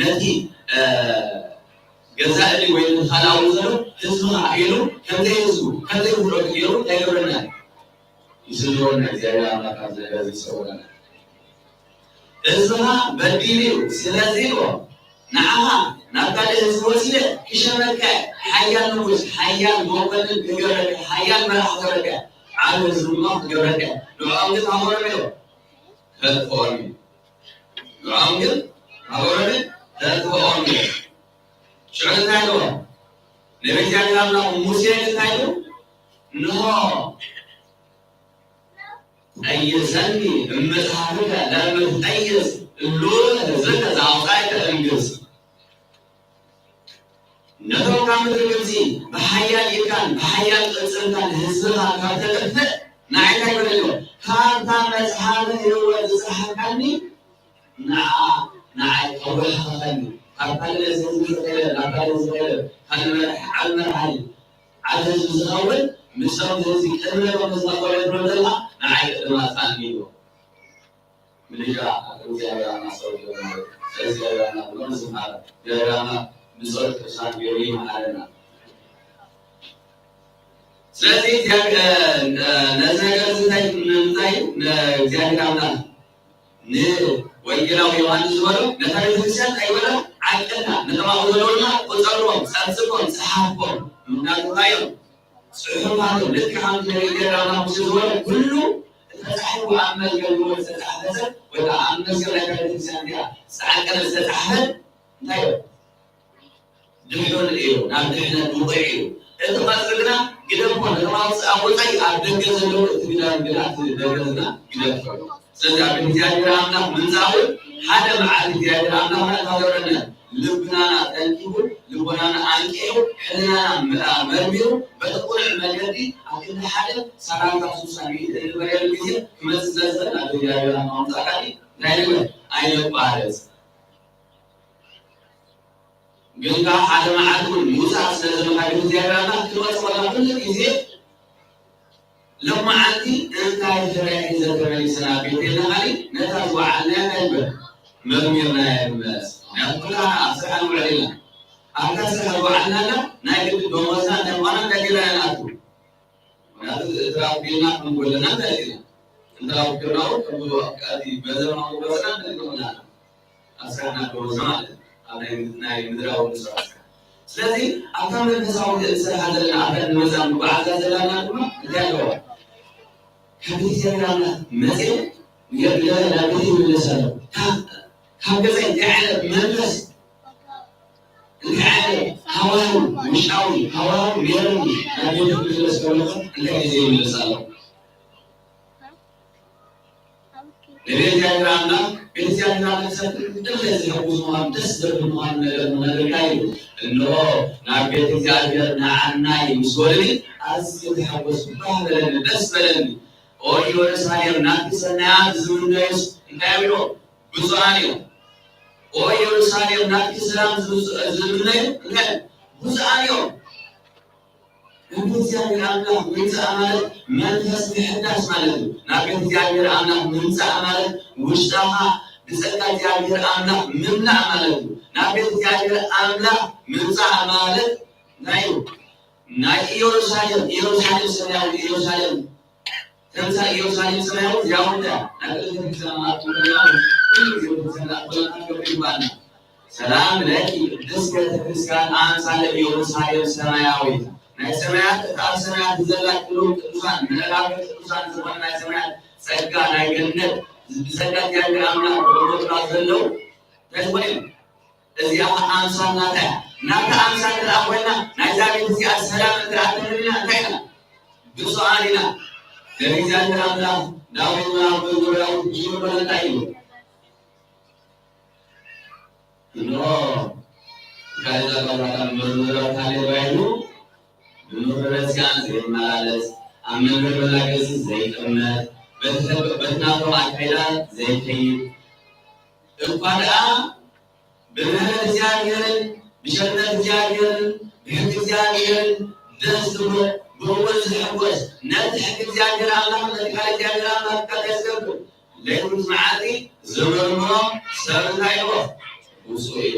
ነቲ፣ እ፣ ገዛእ ልጅ ወይ ካልኣዊ ዘሎ ህዝብኻ ኢሉ ከምዘይ ህዝቡ ከምዘይ ውፍረቱ ገይሩ ኣይገብረና እዩ። ይስልወና እግዚኣብሔር ኣምላኽ ኣብዚ ነገር እዚ ይሰውረና። ህዝብኻ በዲሉ እዩ። ስለዚ ኢልዎ ንዓኻ ናብ ካልእ ህዝቢ ወሲደ ክሸመካ እየ። ሓያል ንጉስ፣ ሓያል መኮንን ክገብረካ፣ ሓያል መራሒ ክገብረካ፣ ዓቢ ህዝቢ ድማ ክገብረካ እየ። ንዕኦም ግን ኣሞሮም ኢልዎ ከጥፍኦም እዩ። ንዕኦም ግን ኣሞሮም ከጥፍኦም እዩ። ሽዑ እንታይ ኢልዎ? ነቢይ እግዚኣብሔር ኣምላኽ ሙሴ እንታይ ኢሉ? እንሆ ቀይሰኒ እመጽሓፍከ ለመትቀይስ እሉ ህዝብከ ዘአውጻእከ እምግብጽ። ነቶም ካብ ምድሪ ግብጺ ብሓያል ኢድካን ብሓያል ቅልጽምካን ህዝብኻ ካብ ተጥፍእ ንዓይ እንታይ በለዮ? ካብታ መጽሓፍ ህይወት ዝጸሓፍካኒ ንዓ ንዓይ ኣወሓኸኸኒ። ካብ ካልእ ህዝቢ ዝኸይለ ናብ ካልእ ዝኸይለ ካልእ መራሒ ዓብ መርሓሊ ዓብ ህዝቢ ዝኸውን ምስቶም ህዝቢ ቅድመ ከም ዝነበረ ትብሎ ዘለኻ ንዓይ ቅድም ኣጥፋእኒ ኢልዎ። ምልጃ ኣብ እግዚኣብሔር ኣምላኽ ጸሎት ይገብር ማለት እዩ። ስለዚ እግዚኣብሔር ኣምላኽ ብመንፈስ ዝመሃር እግዚኣብሔር ኣምላኽ ብጸሎት ቅዱሳን ገይሩ ይመሃረና። ስለዚ እግዚኣብሔር፣ እ፣ ነዚ ነገር እዚ እንታይ ንምንታይ ንእግዚኣብሔር ኣምላኽ ንወንጌላዊ ዮሃንስ ዝበሎ ነታ ቤተክርስትያን እንታይ ይበላ? ዓቅና ነቶም ኣብኡ ዘለዉ ድማ ቁጸርዎም፣ ጸብጽቦም፣ ጸሓፎም። ምክንያቱ እንታይ እዮም? ጽሑፋት ልክዕ ከምቲ ነቢይ ጌራ ሙሴ ዝበሎ ኩሉ ተጻሒፉ ኣብ መዝገብ ህይወት ዝተጻሕፈ ሰብ ወይ ከዓ ኣብ መዝገብ ናይ ቤተክርስትያን እዚኣ ዝተዓቀነ ዝተጻሕፈ እንታይ እዩ? ድሑን እዩ፣ ናብ ድሕነት ብቑዕ እዩ። እቲ ቐጽሪ ግና ግደፎ፣ ነቶም ኣብ ወጻኢ ኣብ ደገ ዘለዉ እቲ ግዳም ግና እቲ ደገ ግና ግደፎ። ስለዚ ኣብ እግዚኣብሔር ኣምላኽ ምምጻእ እውን ሓደ መዓልቲ እግዚኣብሔር ኣምላኽና እንታይ ገብረና? ልብናና ጠንቂቑ፣ ልቦናና ኣንቂሑ፣ ሕልናና መ-፣ መርሚሩ፣ በቲ ቁኑዕ መገዲ ኣብ ክንዲ ሓደ ሰላሳ ሱሳ ሚእቲ እንበለሉ ግዜ ክመጽእ ስለ ዝኽእል ናብ እግዚኣብሔር ኣምላኽ ምምጻእ ካሊ እንታይ ንበል? ኣይነቋርጽ። ግን ከዓ ሓደ መዓልቲ እውን ምውፃእ ስለ ዘለካ ግን እግዚኣብሔር ኣምላኽ ክትመፅእ ከላ ኩሉ ግዜ ሎም መዓልቲ እንታይ ፍረ ሒዘ ተመሊሰ ናብ ቤት የለኻኒ ነታ ዝወዓልናያ እንታይ ንበል መርሚርናያ ንመለስ። ምክንያቱ ኩላና ኣብ ስራሕ ንውዕል ኢና። ኣብታ ስራሕ ዝወዓልናላ ናይ ግዲ ደሞዝና እንታይ ምዃና እንታይ ገይርና ንኣቱ ምክንያቱ እትራፍ ቢልና ክንጎለና እንታይ ኢና እንተራፍ ግርናው ከምዚ በዘማ ክበፅና እንታይ ንኾና ኣብ ስራሕና ክበፅና ማለት እዩ። ኣብ ናይ ናይ ምድራዊ ንስራሕ ስራሕ ስለዚ ኣብታ መንፈሳዊ ስራሕ ዘለና ኣብታ ንመፃ መጓዓዛ ዘለና ድማ እንታይ ኣለዋ ካብ እግዚኣብሔር ኣምላኽ መፅእ ናብ ቤት ይምለስ ኣሎ ካብ ገዛይ እንታይ ዓይነት መንፈስ እንታይ ዓይነት ሃዋህው ውሽጣዊ ሃዋህው ኔርኒ ናብ ቤት ይምለስ ከለኹ እንታይ ግዜ ይምለስ ኣሎ ንቤት እግዚኣብሔር ኣምላኽ ቤት እግዚኣብሔር ኣምላኽ ሰብ እንደለ ዝሕጉስ ምዃኑ ደስ ዘብል ምዃኑ ነገር ምነግርካ እዩ እንሆ ናብ ቤት እግዚኣብሔር ንዓናይ ምስ ወለኒ ኣዝየ ተሓጎስ ባህ በለኒ ደስ በለኒ ኦ ኢየሩሳሌም ናብቲ ሰናያት ዝምነዩስ እንታይ እዮም ብፁዓን እዮም ኦ ኢየሩሳሌም ናብቲ ሰላም ዝምነዩ እንታይ ብፁዓን እዮም ናብ ቤት እግዚኣብሔር ኣምላኽ ምምፃእ ማለት መንፈስ ምሕዳስ ማለት እዩ ናብ ቤት እግዚኣብሔር ኣምላኽ ምምፃእ ማለት ውሽጣኻ ብፀጋ እግዚኣብሔር ኣምላኽ ምምላእ ማለት እዩ ናብ ቤት እግዚኣብሔር ኣምላኽ ምምፃእ ማለት ናይ ናይ ኢየሩሳሌም ኢየሩሳሌም ሰማያዊ ኢየሩሳሌም ተምሳል ኢየሩሳሌም ሰማያዊት ያውንታ ኣብ ቅድስተ ቅዱሳን ማርያም ኩሉ ጊዜ ቤተክርስቲያን ኣጥበቃ ክገብር ይግባና። ሰላም ለኪ ቅድስት ቤተክርስቲያን ኣምሳለ ኢየሩሳሌም ሰማያዊት ናይ ሰማያት እታ ኣብ ሰማያት ዘላ ቅሉብ ቅዱሳን ምዕራፍ ቅዱሳን ዝኾነ ናይ ሰማያት ጸጋ ናይ ገነት ብጸጋ እግዚኣብሔር ኣምላኽ ተቐመጡላ ዘለዉ እንታይ ዝኾነ እዮም? እዚኣ ኣምሳል ናታ እያ። ናታ ኣምሳል እንተ ኮይና ናይዛ ቤት እዚኣ ሰላም እንተ ተምርና እንታይ ኢና? ብፁዓን ኢና። ነቢ እግዚኣብሔር ኣምላኽ ዳዊት ናብ መዝሙር ዳዊት ይብሎ እንታይ እዩ? እንሆ ካልእ ዛጋባታ መዝሙር ዳዊት ካልእ ባይሉ ብምኽሪ ረሲኣን ዘይመላለስ ኣብ መንገድ መላገጺ ዘይጠመት በቲ ናቶም ኣካይዳ ዘይከይድ እኳ ደኣ ብምህረት እግዚኣብሔርን ብሸርነት እግዚኣብሔርን ብሕጊ እግዚኣብሔርን ደስ ዝብሎ ብእውን ዝሕጎስ ነቲ ሕጊ እግዚኣብሔር ኣምላኽ ነቲ ቃል እግዚኣብሔር ኣምላኽ ቃል ዝገብር ለይት መዓልቲ ዝምርምሮ ሰብ እንታይ ይብሎ ብፁዕ እዩ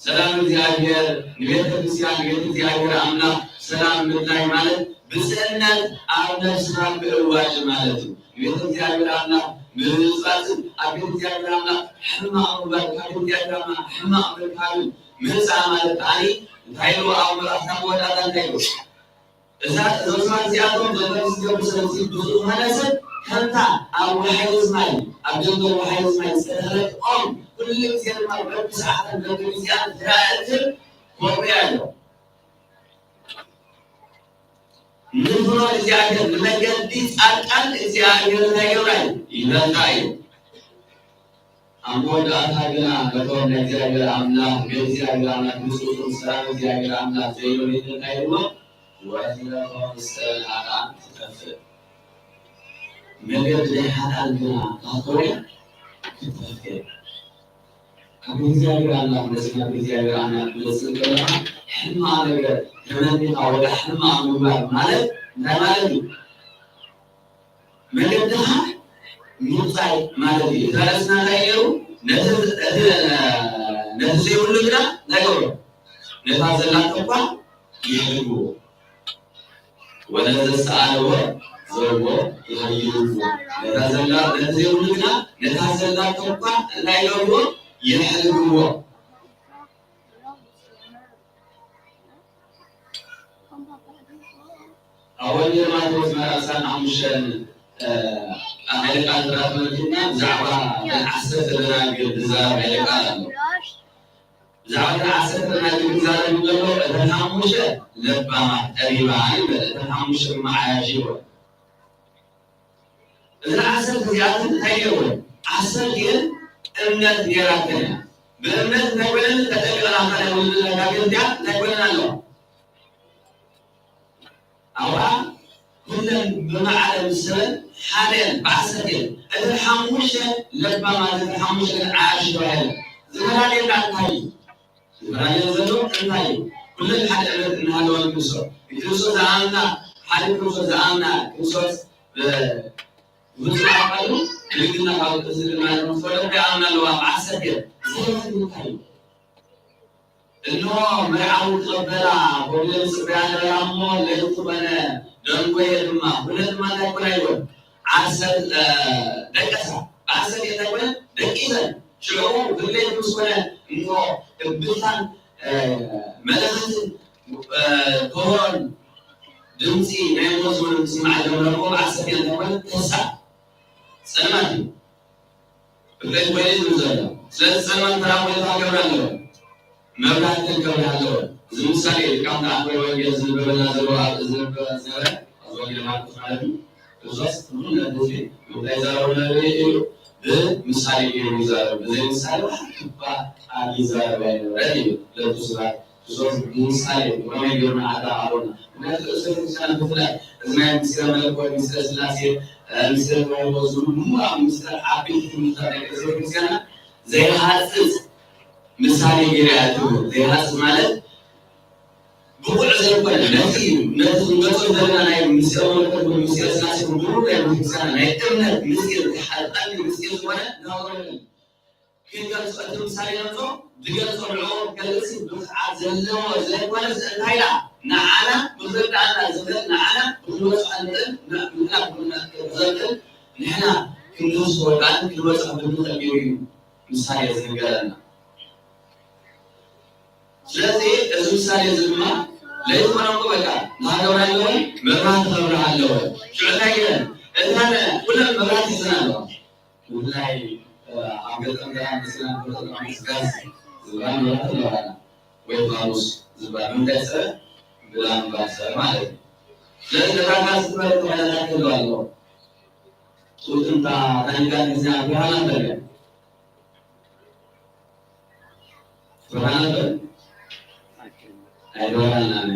ሰላም እግዚኣብሔር ንቤተ ክርስቲያን፣ ንቤተ እግዚኣብሔር ኣምላኽ ሰላም ምድላይ ማለት ብፅዕነት ኣብ ነፍስኻ ምእዋጅ ማለት እዩ። ንቤተ እግዚኣብሔር ኣምላኽ ምብፅባፅን ኣብ ቤተ እግዚኣብሔር ኣምላኽ ሕማቕ ምግባር፣ ካብ ቤተ እግዚኣብሔር ኣምላኽ ሕማቕ ምርካብን ምርፃ ማለት ከዓኒ እንታይ ኢሉ ኣብ መጽሓፍ መወዳእታ እንታይ ኢሉ? እዛ እዞም ሰባት እዚኣቶም ዘንበብቲ ዝገብሩ ሰብ እዚ ብዙ ዝኾነ ሰብ ከምታ ኣብ ወሓይዝ ማይ ኣብ ደንጎል ወሓይዝ ማይ ዝተተኸለት ኦም ኩሉ ግዜ ድማ በብሰዓትን በብግዜኣን ትረአ እትብል ከምኡ እያ ኣሎ። ንፍኖት እግዚኣብሔር ንመንገዲ ጻድቃን እግዚኣብሔር እንታይ ይገብራ እዩ? ይመርጻ እዩ። ኣብ መወዳእታ ግና ነቶም ናይ እግዚኣብሔር ኣምላኽ ንእግዚኣብሔር ኣምላኽ ንጹጽን ሰላም እግዚኣብሔር ኣምላኽ ዘይበሉ እንታይ ይብሎ? ወትረቶም ንስእን ኃጥኣን ትጠፍእ። መገዲ ናይ ኃጥኣን ግና ታኾነ ክትጠፍእ። ካብ እግዚኣብሔር ኣምላኽ ነዚ ናብ እግዚኣብሔር ኣምላኽ ክትመጽእ ከለኻ ሕማቕ ነገር ተመኒኻ ወደ ሕማቕ ምግባር ማለት እንታይ ማለት እዩ? መገድኻ ምርጻይ ማለት እዩ። እዛ ርእስና እንታይ ነይሩ? ነቲ ነቲ ዘይብሉ ግና እንታይ ገብሮ? ነታ ዘላቶ እኳ ይሕልዎ። ወለዘሰኣልዎ ዘቦ ይሃይልዎ። ነታ ዘላ ነቲ ዘይብሉ ግና ነታ ዘላቶ እኳ እንታይ ይገብርዎ? ይሕልዎ። ኣብ ወንጌል ማቴዎስ ምዕራፍ ዕስራን ሓሙሽተን፣ እ፣ ኣብ ሓይለ ቃል ጥራሕ ተመልኪትና ብዛዕባ ናይ ዓሰርተ ደናግል ዝዛረብ ሓይለ ቃል ኣሎ። ብዛዕባ ናይ ዓሰርተ ደናግል ዝዛረብ እንከሎ እተን ሓሙሽተ ለባማት ጠቢባን ይበል፣ እተን ሓሙሽተ መዓያሽ ይበል። እዘን ዓሰርተ እዚኣተን እንታይ ገይረወን? ዓሰርተ እየን እምነት ነይራተን እያ። ብእምነት እንታይ ኮይነን? ተጠንቀቓ፣ ካልኣይ ውልድና ጋብር እዚኣ እንታይ ኮይነን ኣለዋ? ኣብኣ ኩለን ብማዕረ ምስ ሰበን ሓደ እየን፣ ብዓሰርተ እየን። እተን ሓሙሽተ ለባማት፣ እተን ሓሙሽተ ግን ዓያሹ ተባሂለን። ዝተፈላለየና እንታይ እዩ? ዝፈላለየ ዘሎ እንታይ እዩ? ኩለን ሓደ እምነት እናሃለወን ክርስቶስ፣ ንክርስቶስ ዝኣመና፣ ሓደ ክርስቶስ ዝኣመና፣ ክርስቶስ ብ-፣ ብፍጹም ኣካሉ ድንግልና ካብ እዚ ድማ ንፈልጦ ይኣምና ኣለዋ፣ ብዓሰርተ እየን። እዚ ማለት እንታይ እዩ? እንሆ መርዓዊ ክቕበላ ኮብለን ጽበያ ነበራ እሞ፣ ለይቲ ኮነ፣ ደንጎየ ድማ፣ ኩለን ድማ እንታይ ኮና ይበል? ዓሰርተ፣ እ፣ ደቀሳ፣ ብዓሰርተ እንታይ ኮነ? ደቂሰን። ሽዑ፣ ድሌት ምስ ኮነ፣ እንሆ፣ እምብልታን፣ እ፣ መለኸትን፣ እ፣ ከበሮን ድምጺ ናይ መዝሙር ክስማዕ ጀመረ። እሞ ብዓሰርተ እንታይ ኮነ? ተሳ። ጸልማት እዩ። እብለይ ኮይኑ ዝብል ዘሎ። ስለዚ ጸልማት ተራ ኮይኑ ክገብር ኣለዎ። መብራህትን ከብርህ ኣለዎ። እዚ ምሳሌ እዩ። ካብ ተኣምረ ወንጌል ዝንበበልና ዘለዎ፣ ኣብ ዝንበበ ዝነበረ፣ ኣብ ወንጌል ማርቆስ ማለት እዩ። ክርስቶስ ንኹሉ ህዝቢ እንታይ ይዛረቡ ነበረ እዩ? ብምሳሌ ገይሩ ይዛረብ። ብዘይ ምሳሌ ዋላ እኳ ቃል ይዛረብ ኣይነበረን እዩ። ለቱ ስብሐት። ክርስቶስ ብምሳሌ ብኸመይ ገይሩ ንዓዳ ኣሎና? ምክንያቱ ርእሰ ቤተክርስትያን ብፍላይ እዚ ናይ ምስጢረ መለኮት፣ ምስጢረ ስላሴ፣ እ፣ ምስጢረ ተዋህዶ ዝብሉ ምሉእ ኣብ ምስጢረ ዓበይቲ ትምህርትታት ናይ ቅድስት ቤተክርስትያንና ዘይሃጽጽ ምሳሌ ገይራ እያ ትምህር። ዘይሃጽጽ ማለት ብቑዕ ዘይኮነ፣ ነቲ፣ ነቲ ክንገልጾ ዘለና ናይ ምስጢረ መለኮት፣ ምስጢረ ስላሴ፣ ብሩር ናይ ቤተክርስትያንና ናይ እምነት ምስጢር፣ እቲ ሓደ ቀንዲ ምስጢር ዝኾነ ንሃገሩ ክንገልጾ፣ እቲ ምሳሌ ነምጾ ዝገልጾ ንዕኡ ክገልጽ ብቕዓት ዘለዎ ዘይኮነስ፣ እንታይ ኢላ ንዓና ብዝርድኣና ዝኽእል፣ ንዓና ብንበጽሖ ንኽእል፣ ን-፣ ንሕና ብንዘክእል ንሕና ክንድህስሶ ወይ ከዓ ክንበጽሖ ብንኽእል ገይሩ እዩ ምሳሌ ዝንገረና። ስለዚ እዚ ምሳሌ እዚ ድማ ለይትኾነ እኮ በቃ ንሃገር ኣለወን መብራህቲ ከብርሃ ኣለወን። ሽዑ እንታይ ገይረን? እተን ኩለን መብራህቲ ሒዘን ኣለዋ። ብፍላይ፣ እ፣ ኣብ ገጠር ገና ምስላ ንፈልጦ ምስ ጋዝ ዝበሃል መብራህቲ ኣለዋና፣ ወይ ፋኑስ ዝበሃል። ብምንታይ ዝሰርሕ? ብላምባ ዝሰርሕ ማለት እዩ። ስለዚ ነታ ጋዝ ዝበለ ተባሂላ እንታይ ክህልዋ ኣለዎ? ጡጥንታ ታኒካ ግዜ ኣብ ብርሃን ኣንተልያ ብርሃን ነበር? ኣይበራልናን።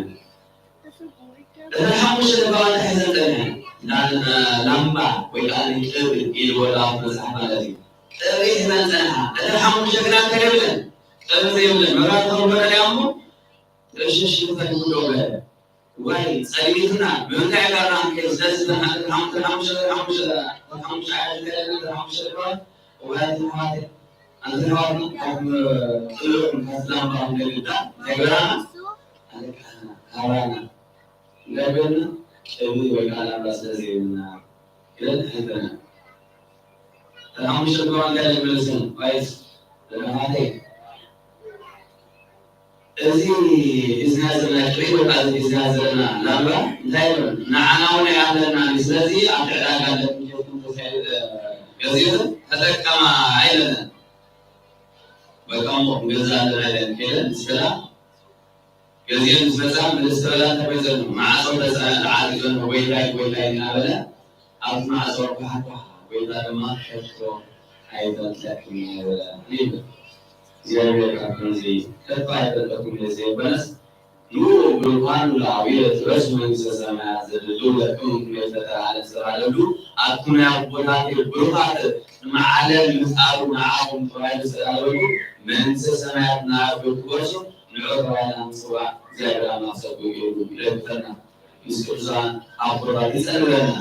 እተን ሓሙሽተ ልባማት እንታይ ሒዘን ጸኒሐን? ላ-፣ ላምባ ወይ ከኣ ቅብሪ ኢልዎ ኣብ መጽሓፍ ማለት እዩ። ቅብሪ ሒዘን ጸንሓ። እተን ሓሙሽተ ግና እንታይ የብለን? ቅብሪ ዘይብለን። መብራህቲ ተቕበረ ድያ እሞ፣ እሽሽ እንታይ ጉዶ በለ። ዋይ፣ ጸሊእትና፣ ብምንታይ ጋር ንሓምቀ? ስለዚ እተን ሓ-፣ እተን ሓሙሽተ፣ እተን ሓሙሽተ፣ እተን ሓሙሽተ ዓያሹ እንታይ ኢለን? እተን ሓሙሽተ ልባማት፣ ዋይ፣ እተን ኣሕዋተይ፣ ኣንተ ኣሕዋትና ካብ ጥልዑን ካብ ላምባን ንግዳ እንታይ ገራና? ኣለካ ካባና እንዳበልና ቅብኢ ወይ ከዓ ላምባ ስለ ዘይብልና ኢለን ሓይተና። ተሓሙሽተ ግባ እንታይ ኢለን መልሰን? ዋይስ ደረማተይ እዚ ሒዝና ዘለና ቅብኢ ወይ ከዓ እዚ ሒዝና ዘለና ላምባ እንታይ ይብለን? ንዓና እውን ኣይኣኽለናን እዩ። ስለዚ ኣብቲ ዕዳጋ ኣለኩም ጌርኩም ተሳይ-፣ ገዚእኹም ተጠቀማ ኣይለንን። በቃ እሞ ክንገዝእ ኣለና ኢለን ከይደን ምስ በላ ገዚአን ምስ መፃ ምልስ ተበላ ተኮይዘን ማዕፆ ተፃ ተዓፂፀን ጎይታይ ጎይታይ እናበለ ኣብቲ ማዕፆ ኳሕኳሕ ጎይታ ድማ ከቶ ኣይፈልጠክን ይበለ ይብል። እግዚኣብሔር ካብ ከምዚ ከቶ ኣይፈልጠኩም ኢለ ዘይኮነስ ንኡ ብሩኻን ለአቡየ ትወርሱ መንግስተ ሰማያት ዘድልው ለክሙ ክመ ፈጠረ ዓለም ዝተባህለሉ ኣብቲ ናይ ኣቦታቴ ብሩኻት ቅድሚ ዓለም ምፍጣሩ ንዓኹም ተባሂሉ ዝተዳለወሉ መንግስተ ሰማያት ንኣብ ክትወርሱ ንዑ ተባሂልና ንፅዋዕ እግዚኣብሔር ኣምላኽ ጸጉ ይብሉ ይደግፈና ምስ ቅዱሳን ኣቦታት ይጸልለና።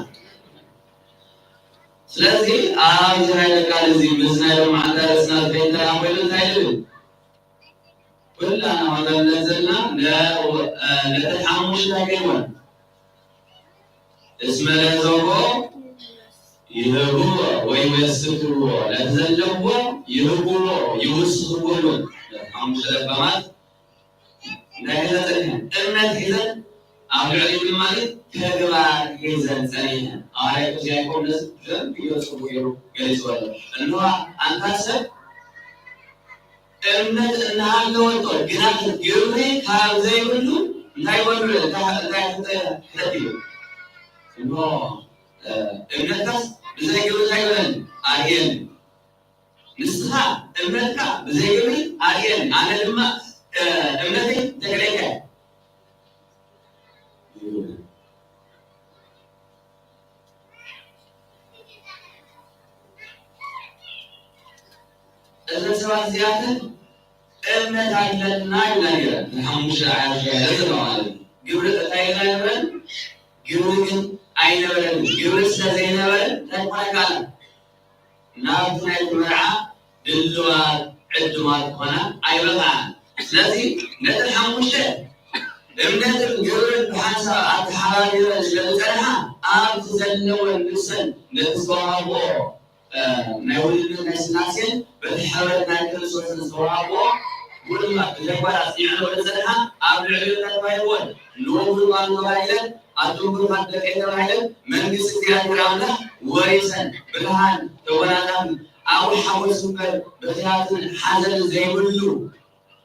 ስለዚ ኣብዚ ናይ ደቃል እዚ ምስ ናይ ሎማዓንታ ርእስና ዝፈይንተና ኮይኑ እንታይ ይብል? ኩላና ዋጋ ንብለን ዘለና ነ-፣ እ፣ ነተን ሓሙሽተ ገይወን እስመ ለዘቦ ይህብዎ ወይ ይወስድዎ፣ ነቲ ዘለዎ ይህብዎ ይውስኽዎ ይብል። ነቲ ሓሙሽተ ለባማት እንታይ ሒዘን ጸኒሐን? እምነት ሒዘን ኣብ ልዕሊኡ ድማ ተግባር ሒዘን ጸኒሐን። ሃዋርያ ቅዱስ ያዕቆብ ነዚ ብደንብ እዩ ጽቡቕ ገይሩ ገሊጽዎ ኣሎ። እንሆ ኣንታ ሰብ እምነት እናሃለወቶ ግና ግብሪ ካብ ዘይብሉ እንታይ ይበሉ? እንታይ እንታይ እንታይ ይብሉ? እንሆ እ፣ እምነትካስ ብዘይ ግብሪ እንታይ ይበለኒ? ኣርእየኒ። ንስኻ እምነትካ ብዘይ ግብሪ ኣርእየኒ፣ ኣነ ድማ እ፣ እምነተይ ተገለይካ እየ። እዘን ሰባት እዚኣተን እምነት ኣለና ይብላ ነይረን። ንሓሙሽተ ኣያሽ ያለ ዘለዋ ማለት እዩ። ግብሪ እንታይ ኢና ነብረን? ግብሪ ግን ኣይነበረን። ግብሪ ስለ ዘይነበረን እንታይ ክኾና ይከኣላ? ናብቲ ናይቲ መርዓ ድልዋት ዕዱማት ክኾና ኣይበቕዓን። ስለዚ ነተን ሓሙሽተ እምነትን ግብርን ብሓንሳብ ኣተሓባቢረን ስለ ዝጸንሓ ኣብቲ ዘለወን ንሰን ነቲ ዝተዋህቦ ናይ ውልድነት ናይ ስላሴን በቲ ሕበረት ናይ ክርስቶስን ዝተዋህቦ ጉልላት ብተግባር ኣጽኒዐን ወደ ጸንሓ ኣብ ልዕሊኡ እንታይ ተባሂልወን? ንወጉልዋን ተባሂለን ኣቱም ብሩኻት ደቀይ ተባሂለን መንግስቲ እግዚኣብሔር ኣምላኽ ወሪሰን ብርሃን ተጎናጸፍን ኣብኡ ሓጎስ እምበር ብኽያትን ሓዘንን ዘይብሉ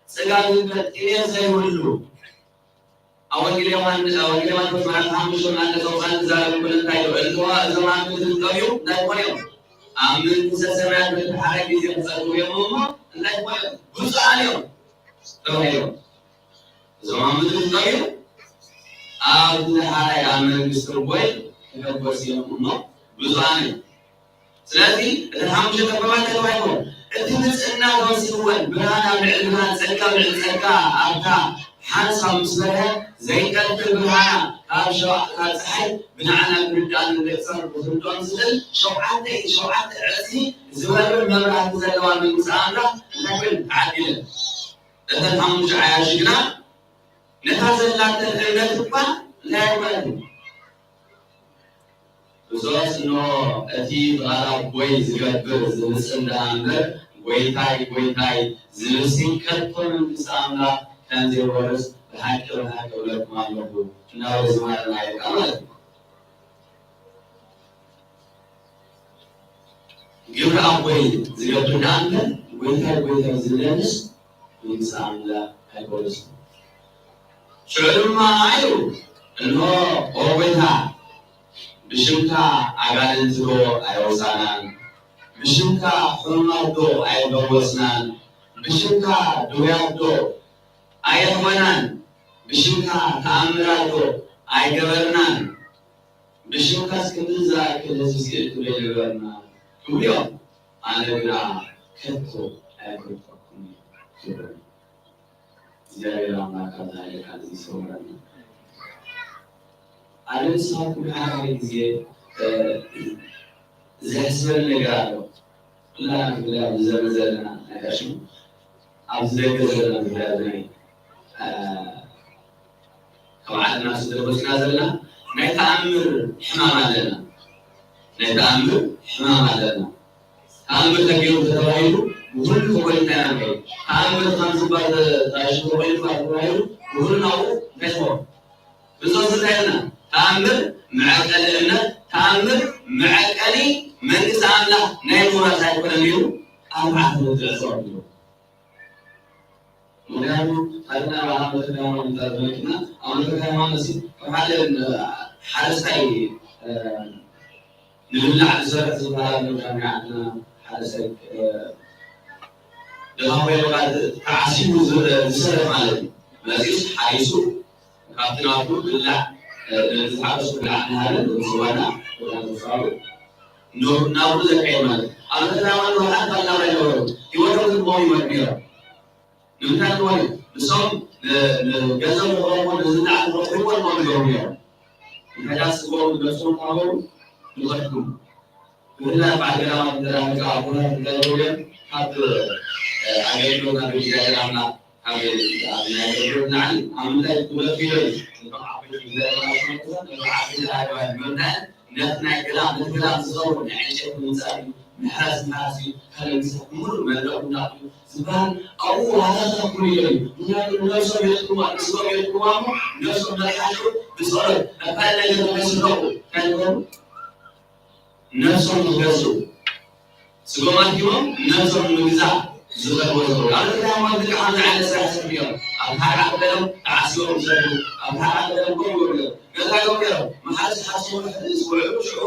ጽጋብ እምበር ጥሜት ዘይብሉ ኣብ ወንጌል ዮሃንስ ኣብ ወንጌል ማቴዎስ ምዕራፍ ሓሙሽተ ምዕራፍ ዘውፃን ዝዛረብ ኩሉ እንታይ እዩ? እልዋ እዞም ኣብ ምድሪ ዝጠምዩ እንታይ ክኾኑ እዮም? ኣብ መንግስተ ሰማያት በቲ ሓደ ግዜ ክፀግቡ እዮም እሞ እንታይ ክኾኑ እዮም? ብፁዓን እዮም ተባሂሎም። እዞም ኣብ ምድሪ ዝጠምዩ ኣብ ድሓራይ ኣብ መንግስቲ ኣቦይ ክሕጎሱ እዮም እሞ ብፁዓን እዮም። ስለዚ እተን ሓሙሽተ ተግባራት ተባሂቦም እቲ ንጽህና ተወሲኽወን ብርሃን ኣብ ልዕሊ ብርሃን ጸጋ ኣብ ልዕሊ ጸጋ ኣብታ ሓንሳብ ምስ በርሀ ዘይጠፍእ ብርሃና ካብ ሸዋ ካብ ጸሓይ ብንዓና ክንርዳእን ንደቂ ሰባት ብክንርድኦም ዝኽእል ሸውዓተ ሸውዓተ ዕጽፊ ዝበርህ መብራህቲ ዘለዋ መንግስቲ ኣምላኽ እንታይ ኮይነን ተዓዲለን። እተን ሓሙሽተ ዓያሹ ግና ነታ ዘላተን እምነት እኳ እንታይ ኣይኮነትን። ብጾት እንሆ እቲ ብቓል ኣቦይ ዝገብር ዝህንጽ እንድኣ እምበር ጐይታይ ጐይታይ ዝብልሲ ከቶ መንግስቲ ኣምላኽ ከም ዘይወርስ ብሓቂ ብሓቂ እብለኩም ኣለኹ እናበለ ዝማረና ይርኣ ማለት እዩ። ግብሪ ኣቦይ ዝገብር ደኣ እምበር ጐይታይ ጐይታይ ዝብለንስ መንግስቲ ኣምላኽ ኣይኮነስን። ሽዑ ድማ ኢሉ እንሆ ኦ ጐይታ ብሽምካ ኣጋንንቲ ዶ ኣየውፃእናን? ብሽምካ ሕሙማት ዶ ኣየፈወስናን? ብሽምካ ድውያት ዶ ኣየሕወናን? ብሽምካ ተኣምራት ዶ ኣይገበርናን? ብሽምካስ ክንዲ ዝኣክል ህዝቢ ስኢልኩ ዶ ይነበርና? ክብሉ እዮም። ኣነ ግና ከቶ ኣይፈልጠኩምን እየ ክብሎም። እግዚኣብሔር ኣምላክ ካብ ዝሃይለ ቃል እዚ ይሰውረና። ኣነ ንስኻትኩም ሓደ ሓደ ግዜ እ፣ ዘሕስበኒ ነገር ኣሎ። ኩላና ብፍላይ ኣብዚ ዘመን ዘለና ናይ ቀሺ፣ ኣብዚ ደገ ዘለና ብፍላይ ኣብዚ ናይ፣ እ፣ ካብ ዓድና ስደት ወፂና ዘለና ናይ ተኣምር ሕማም ኣለና። ናይ ተኣምር ሕማም ኣለና። ተኣምር ተገይሩ ተተባሂሉ ብኹሉ ተኾይንካ ኢና ንኸይድ። ተኣምር ከም ዝበሃል ተባሂሉ ተባሂሉ ብኹሉ ናብኡ እንታይ ትኾን? ብጾት እንታይ ኢልና? ተኣምር መዐቀኒ እምነት፣ ተኣምር መዐቀኒ መንግስቲ ኣምላኽ ናይ ምውራስ ኣይኮነን ኢሉ ኣርባዕተ ነጥቢ ዕጾ ኣቢሉ። ምኽንያቱ፣ ታሪኽና ብኣመተ ሃይማኖት እንተዘይመልክና፣ ኣመተ ሃይማኖት ሲ፣ ከም ሓደ ን-፣ ሓረስታይ፣ እ፣ ንብላዕ ዝሰርሕ ዝበሃል ኣሎ፣ ከም ናይ ዓድና ሓረስታይ፣ እ፣ ደኻ ኮይኑ ተዓሲቡ ዝ-፣ ዝሰርሕ ማለት እዩ። መጺኡስ ሓሪሱ፣ ካብቲ ናቱ ብላዕ፣ እ፣ ነቲ ዝሓረሱ ብላዕ እናሃበ፣ ነቲ ዝዋና፣ ወላ ንሳቡ፣ ኖ-፣ ናብኡ ዘካየድ ማለት እዩ። ኣብ ከተማ ማለት ሓደ ካልእ ናብራ ይነበሩ። ህይወቶም ዝግበሩ ይመርሑ ነይሮም። ንምንታይ ክኾኑ? ንሶም ን-፣ ንገንዘብ ንኽረኽቡ፣ ንዝናዕ ንኽረኽቡ ይኮኑ ዝገብሩ ነይሮም። እንታይ ደኣ ስግኦም ዝገዝኡ እናበሉ ንኸድኩም። ብፍላይ በዓል ገዳማት እንተ ደኣ መጺኡ ኣቦታት እንታይ ይብሉ እዮም? ካብ፣ እ፣ ኣገልግሎት ናብ እግዚኣብሔር ኣምላኽ፣ ካብ፣ ኣብ ናይ ኣገልግሎት ንላዕሊ ኣብ ምንታይ ክብለቱ ይደልዩ? ነቶም ዓበይቲ እግዚኣብሔር ኣምላኽ ነቶም ዓበይቲ ኣረጋውያን ምርዳእን ነቲ ናይ ገዳም፣ ነቲ ገዳም ዝኸውን ናይ ዕንጨይቲ ምምጻእ እዩ፣ ምሕራስ ምሕራስ እዩ፣ ካልእ ምሳሕ ምሉእ መንደቕ ምውዳቕ እዩ ዝበሃል ኣብኡ ዋላታት ኩሉ ይደልዩ። ምኽንያቱ ንነብሶም የድክሙዋ፣ ንስጋኦም የድክሙዋ እሞ ነብሶም እንዳተሓሸቡ ብጸሎት ናብ ካልእ ነገር ከይስረቑ እንታይ ይገብሩ? ነብሶም ይገዝኡ። ስጎም ኣድኪሞም ነብሶም ንምግዛእ ዝኸድዎ ዘለዉ። ኣብ ልዕሊ ሃይማኖት ልክዕ ከምዚ ዓይነት ስራሕ ይሰርሑ እዮም። ኣብ ሓደ ዓዲ ገሎም ተዓሲቦም ይሰርሑ፣ ኣብ ሓደ ዓዲ ገሎም ከምኡ ይገብሩ እዮም። ገዛ እዮም ነይሮም። መሓዝ ሓስቦም ሕዚ ዝውዕሉ ሽዑ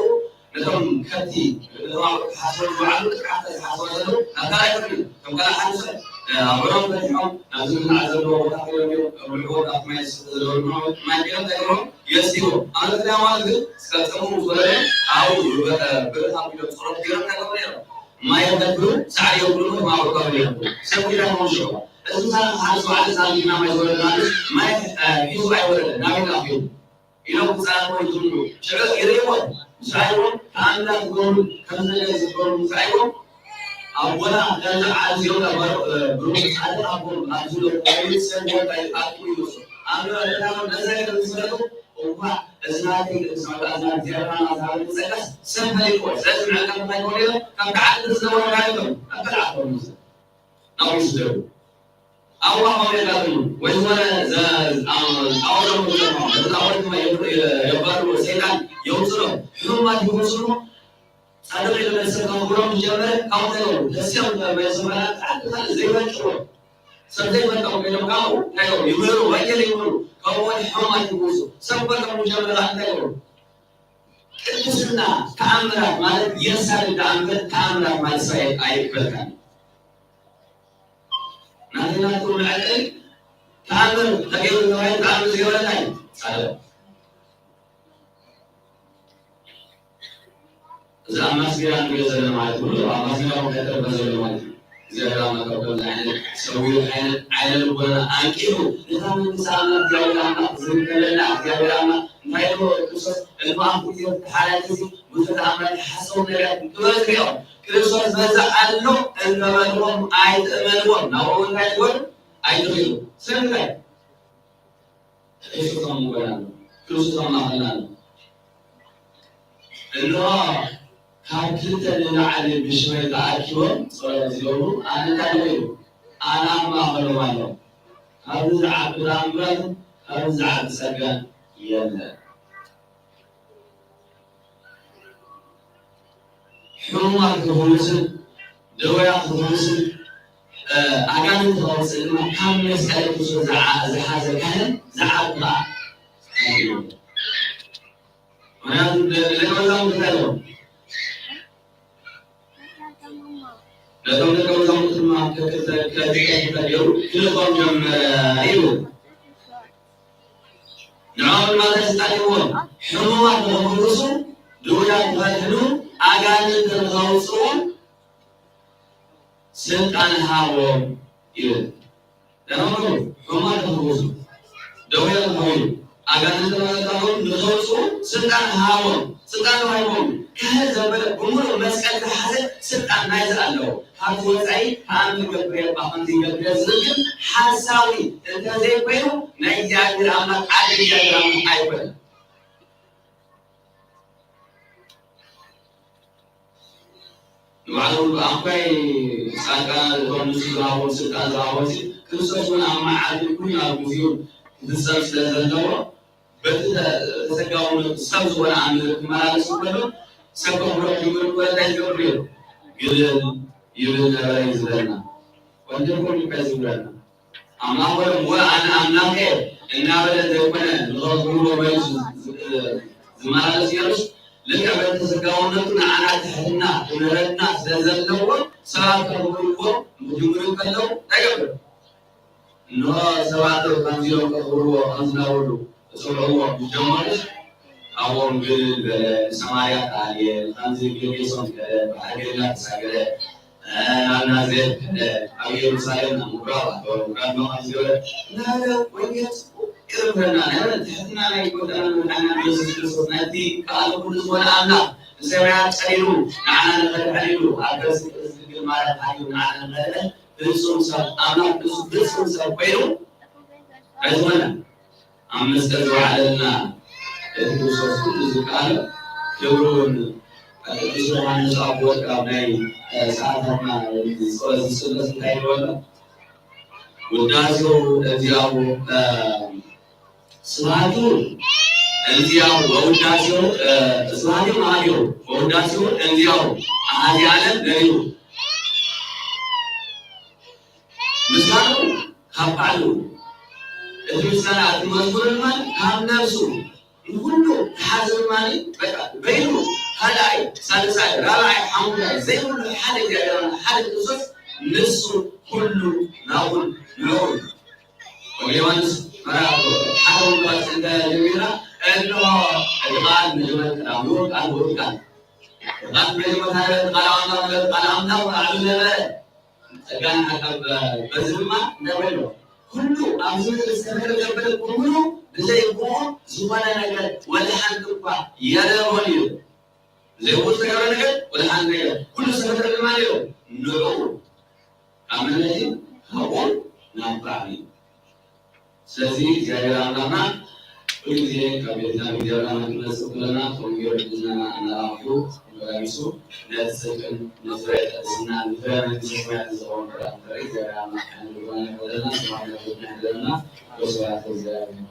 ነቶም ከብቲ፣ ነቶም ኣቑሑት ሓስቦም ዝውዓሉ ልክዕ ኣብታ ዝሓስቦ ዘለዉ ናብ ካልእ ኣይከዱን እዮም። ከም ካልእ ሓደ ሰብ፣ እ፣ ኣውዕሎም ፈቲሖም ናብዚ ዝብላዕ ዘለዎ ቦታ ከይዶም እዮም። ኣብልዕዎ ኣብቲ ማይ ዝስተ ዘለዎ ድማ ማይ ገይሮም እንታይ ገይሮም? የስቲዎ። ኣብ ልዕሊ ሃይማኖት ግን እስካብ ጸምኡ ምስ ወረደ ኣብኡ ብረት ኣቢሎም ጸሎት ገይሮም እንታይ ገይሮም ነይሮም? ማይ የንበድብሩ፣ ሳዕሪ የብሉን፣ ማዕበል ካብ ይረኽቡ። ሰብ ኪዳን ሆን ሽዑ። እዚ ምሳሌ ሓደ ሰው ዓለ ሳንቲና ማይ ዝወረደ ማለት ማይ፣ እ፣ ሒዙ ኣይወረደ፣ ናበይ ላኺ ኢሎም ክጻረፉ ይጅምሩ። ሽዑ ይርእይዎም፣ ምስ ረኣይዎም ተኣምራት ዝገብሩ፣ ከም ዘለ ዝገብሩ ምስ ረኣይዎም፣ ኣቦና ከምዚ ዓዚ እዮም ነበሩ፣ እ፣ ብሩኽ ጻድቕ ኣቦ ኣብዚ ሎ ቆይት ሰብ ቦታ ይኣቱ ይወስዱ። ኣብ ከተማ ነዛ ገለ ዝፈለጡ፣ እዋእ፣ እዚ ናተይ ቅዱስ ኣምላኽ፣ እዚ እግዚኣብሔር ኣምላኽ ዝሃበኒ ጸጋስ ሰብ ፈሊጥዎ። ስለዚ ምዕቃብ እንታይ ክገብሩ ነይሮም? ካብ ተዓደግቲ ዝነበሩ ናበይ ይኸዱ? ናብ ካልእ ዓዲ ይኸዱ። ናብኡ ይስደዱ። ኣብኡ ኣባል የጋጥሙ። ወይ ዝኾነ ዘ-፣ ጣዖት ዘምልኹ፣ ነቲ ጣዖት ድማ የብ-፣ የ-፣ የባርሩ፣ ሰይጣን የውፅሎም። ሕሙማት ይፈውሱ እሞ ጻድቕ ኢሉ መልሰ ከንብሮም ዝጀመረ ካብኡ እንታይ ይገብሩ? ተሲኦም መጀመርያ ተዓዲ ካልእ ዘይፈልጥዎ ሰብ ዘይፈልጦም ኮይኖም ካብኡ እንታይ ይገብሩ? ይምህሩ፣ ወንጌል ይምህሩ። ካብኡ እውን ሕሙማት ይፈውሱ። ሰብ ክፈልጦም ዝጀመረ ከዓ እንታይ ይገብሩ? ቅድስና ተኣምራት ማለት የሳድድ እምበር ተኣምራት ማለት ሰብ ኣይ-፣ ኣይበልካን። ናተይ ናትኩም መዐቀኒ ተኣምር ተገይሩ ተባሂሉ ተኣምር ዝገበረና እዩ። ጻድቕ። እዚ ኣብ ማስሜራ ንሪኦ ዘለና ማለት እዩ። ኣብ ማስሜራ እውን ከይተረፈ ዘሎ ማለት እዩ። እግዚኣብሔር ኣምላኽ ካብ ከምዚ ዓይነት ሰዊሩ ዓይነ፣ ዓይነ ልቦናና ኣንቂሑ ነታ መንግስቲ ኣምላኽ እግዚኣብሔር ኣምላኽ ዝርከበላ እግዚኣብሔር ኣምላኽ እንታይ ኢሉ ክርስቶስ ቅድሚ ኣፉ ግዜ ተሓላቂ ብዙሕ ተኣምራት ሓሰውን ነቢያት ክበዝሑ እዮም። ክርስቶስ መዚ ኣሎ እንተበልዎም ኣይትእመንዎም። ናብኡ እንታይ ትበሉ? ኣይትኺዱ። ስለምንታይ? ክርስቶስ ኣብ መንጎና ኣሎ። ክርስቶስ ኣብ ማእኸልና ኣሎ። እንሆ ካብ ክልተ ንላዕሊ ብሽመይ ተኣኪቦም ጸሎት ዝገብሩ ኣነ እንታይ ኢሉ? ኣነ ኣብ ማእኸሎም ኣለኹ። ካብዚ ዝዓቢ ተኣምራትን ካብዚ ዝዓቢ ጸጋን የለን። ሕሙማት ክፍውስን ደውያት ክፍውስን፣ እ፣ ኣጋንንቲ ከውፅእ ድማ ካብ መስቀል ክርስቶስ ዝዓ-፣ ዝሓዘ ካህን ዝዓቢ ከዓ ኣይህልዎን። ምክንያቱ ደ-፣ ደቀ መዛሙርቱ እንታይ ኢሎም? ነቶም ደቀ መዛሙርቱ ድማ ከክልተ፣ ከክልተ ክልተ ገይሩ ክልእኾም ጀመረ ይብል። ንዕኦም ድማ እንታይ ስልጣን ሂብዎም? ሕሙማት ንኽፍውሱ፣ ድውያት ንኸድሕኑ፣ ኣጋንንቲ ንኸውፅኡ ስልጣን ሃቦም ይብል። ደናግል ሕሙማት ንኽፍውሱ፣ ደውያት ንኸሕውዩ፣ ኣጋንንተ መለካቦም ንኸውፅኡ ስልጣን ሃቦም። ስልጣን ተዋሂቦም። ክህል ዘበለ ብምሉእ መስቀል ዝሓዘ ስልጣን ናይዚ ኣለዎ። ካብቲ ወፃኢ ተኣምር ገብር እየ፣ ብኣኹም ዘይገብር እየ ዝብል ግን ሓሳዊ እንተዘይኮይኑ ናይ እግዚኣብሔር ኣምላኽ ዓዲ እግዚኣብሔር ኣምላኽ ኣይኮነን። ንባዕሉ ኣንኳይ ጻድቃን እቶም ንሱ ዝሃቦም ስልጣን ዝሃቦም ሲ ክርስቶስ እውን ኣብ መዓልቲ ኩሉ ኣብ ግዜኡ ክፍጸም ስለ ዘለዎ በቲ ተሰጋውነቱ ሰብ ዝኾነ ኣምር ክመላለስ እንከሎ ሰብ ከኽብሮ ክጅምር እኮ እንታይ ዝገብር ነይሩ? ግልል ይብል ነበረ እዩ ዝብለና። ወንጀል ኮሚካ ዝብለና ኣምላኽ ወይም ወ ኣነ ኣምላኽ እየ እናበለ ዘይኮነ ንኸብርዎ መሊሱ ዝመላለስ ኢየሱስ ልክዕ በቲ ስጋውነቱ ንዓና ትሕትና ክምህረና ስለ ዘለዎ ሰባት ከኽብርዎ ክጅምሩ ከለዉ እንታይ ገብር? እንሆ ሰባት ከምዚኦም ከኽብርዎ ከም ዝነበሩ ክጽውዕዎ ምስ ጀመሩስ ኣብኦም ግልል በለ። ንሰማርያ ተኣልየ፣ ንኸምዚ ንጌርጌሶን ከደ፣ ባሕሪ ገሊላ ተሳገረ፣ ናብ ናዝሬት ከደ፣ ኣብ ኢየሩሳሌም ናብ ምኩራብ ኣተወ፣ ምኩራብ ድማ ከም ዝገበረ እናበለ ወንጌል ጽቡቕ ይርምረና። ናይ እውነት ትሕትና ናይ ጎይታና መድሓኒና ኢየሱስ ክርስቶስ ናይቲ ከኣለ ኩሉ ዝኾነ ኣምላኽ ንሰማያት ጸሊሉ ንዓና ንኸድሕን ኢሉ ኣብ ከርሲ ቅድስቲ ድንግል ማርያም ሓዲሩ ንዓና ንኸድሕን ፍጹም ሰብ ኣምላኽ ንሱ ፍጹም ሰብ ኮይኑ ኣይኮነን። ኣብ መስቀል ዝወዓለልና እቲ ክርስቶስ ኩሉ ዝከኣለ ክብሪ እውን ቅዱስ ዮሃንስ ኣፈወርቅ ኣብ ናይ ሰዓታትና ጸሎት ዝጽለስ እንታይ ይበሎ ውዳሴው እግዚኣብሔር ስብሐቱ እንዚያው ወውዳሴው ስብሐቱ ማሪው ወውዳሴው እንዚያው ኣሃዚ ዓለም ነቢሩ ምስጋናኡ ካብ ባዕሉ እቲ ምስጋና እቲ መዝሙር ድማ ካብ ነብሱ ንኩሉ ዝሓዘ ድማ በቃ በይኑ ካልኣይ ሳልሳይ ራብዓይ ሓሙሻይ ዘይብሉ ሓደ እግዚኣብሔር ሓደ ክርስቶስ ንሱ ኩሉ ናቡን ንዑ ወዮሐንስ ምዕራፍ ሓደ ምዕራፍ እንተ ጀሚርና እንሆ እቲ ቃል መጀመርያ ቀዳም ንዑ ቃል ውእቱ ቃል ቃል መጀመርያ ነበረ ቃል ኣምላኽ ነበረ ቃል ኣምላኽ ባዕሉ ነበረ ጸጋን ሓቃን በዚ ድማ እንታይ በሎ ኩሉ ኣብዚ ምድሪ ዝተፈጠረ ዘበለ ብምሉ ብዘይ ብኡ ዝኾነ ነገር ወላ ሓንቲ እኳ የለቦን እዩ። ዘይብኡ ዝተገብረ ነገር ወላ ሓንቲ ነገር ኩሉ ዝተፈጠረ ድማ እዩ ንዑ ካብ መለይ ካብኡ ናብ ባዕሉ እዩ። ስለዚ እግዚኣብሔር ኣምላኽና ኩሉ ግዜ ካብ ቤትና እግዚኣብሔር ኣምላኽ ክንመጽእ ከለና ከምኡ ገይሩ ሕዝናና ኣነቓቒሑ መላቢሱ ነቲ ጽድቅን ነቲ ፍረ ቅድስና ንፍረ መንግስተ ሰማያት ዝኸውን ክዳን ንኽርኢ እግዚኣብሔር ኣምላኽ ሓይሊ ልቦና ይፍጠረልና። ስብሐት ለወልድ ይፍጠረልና። ወስብሐት ለእግዚኣብሔር።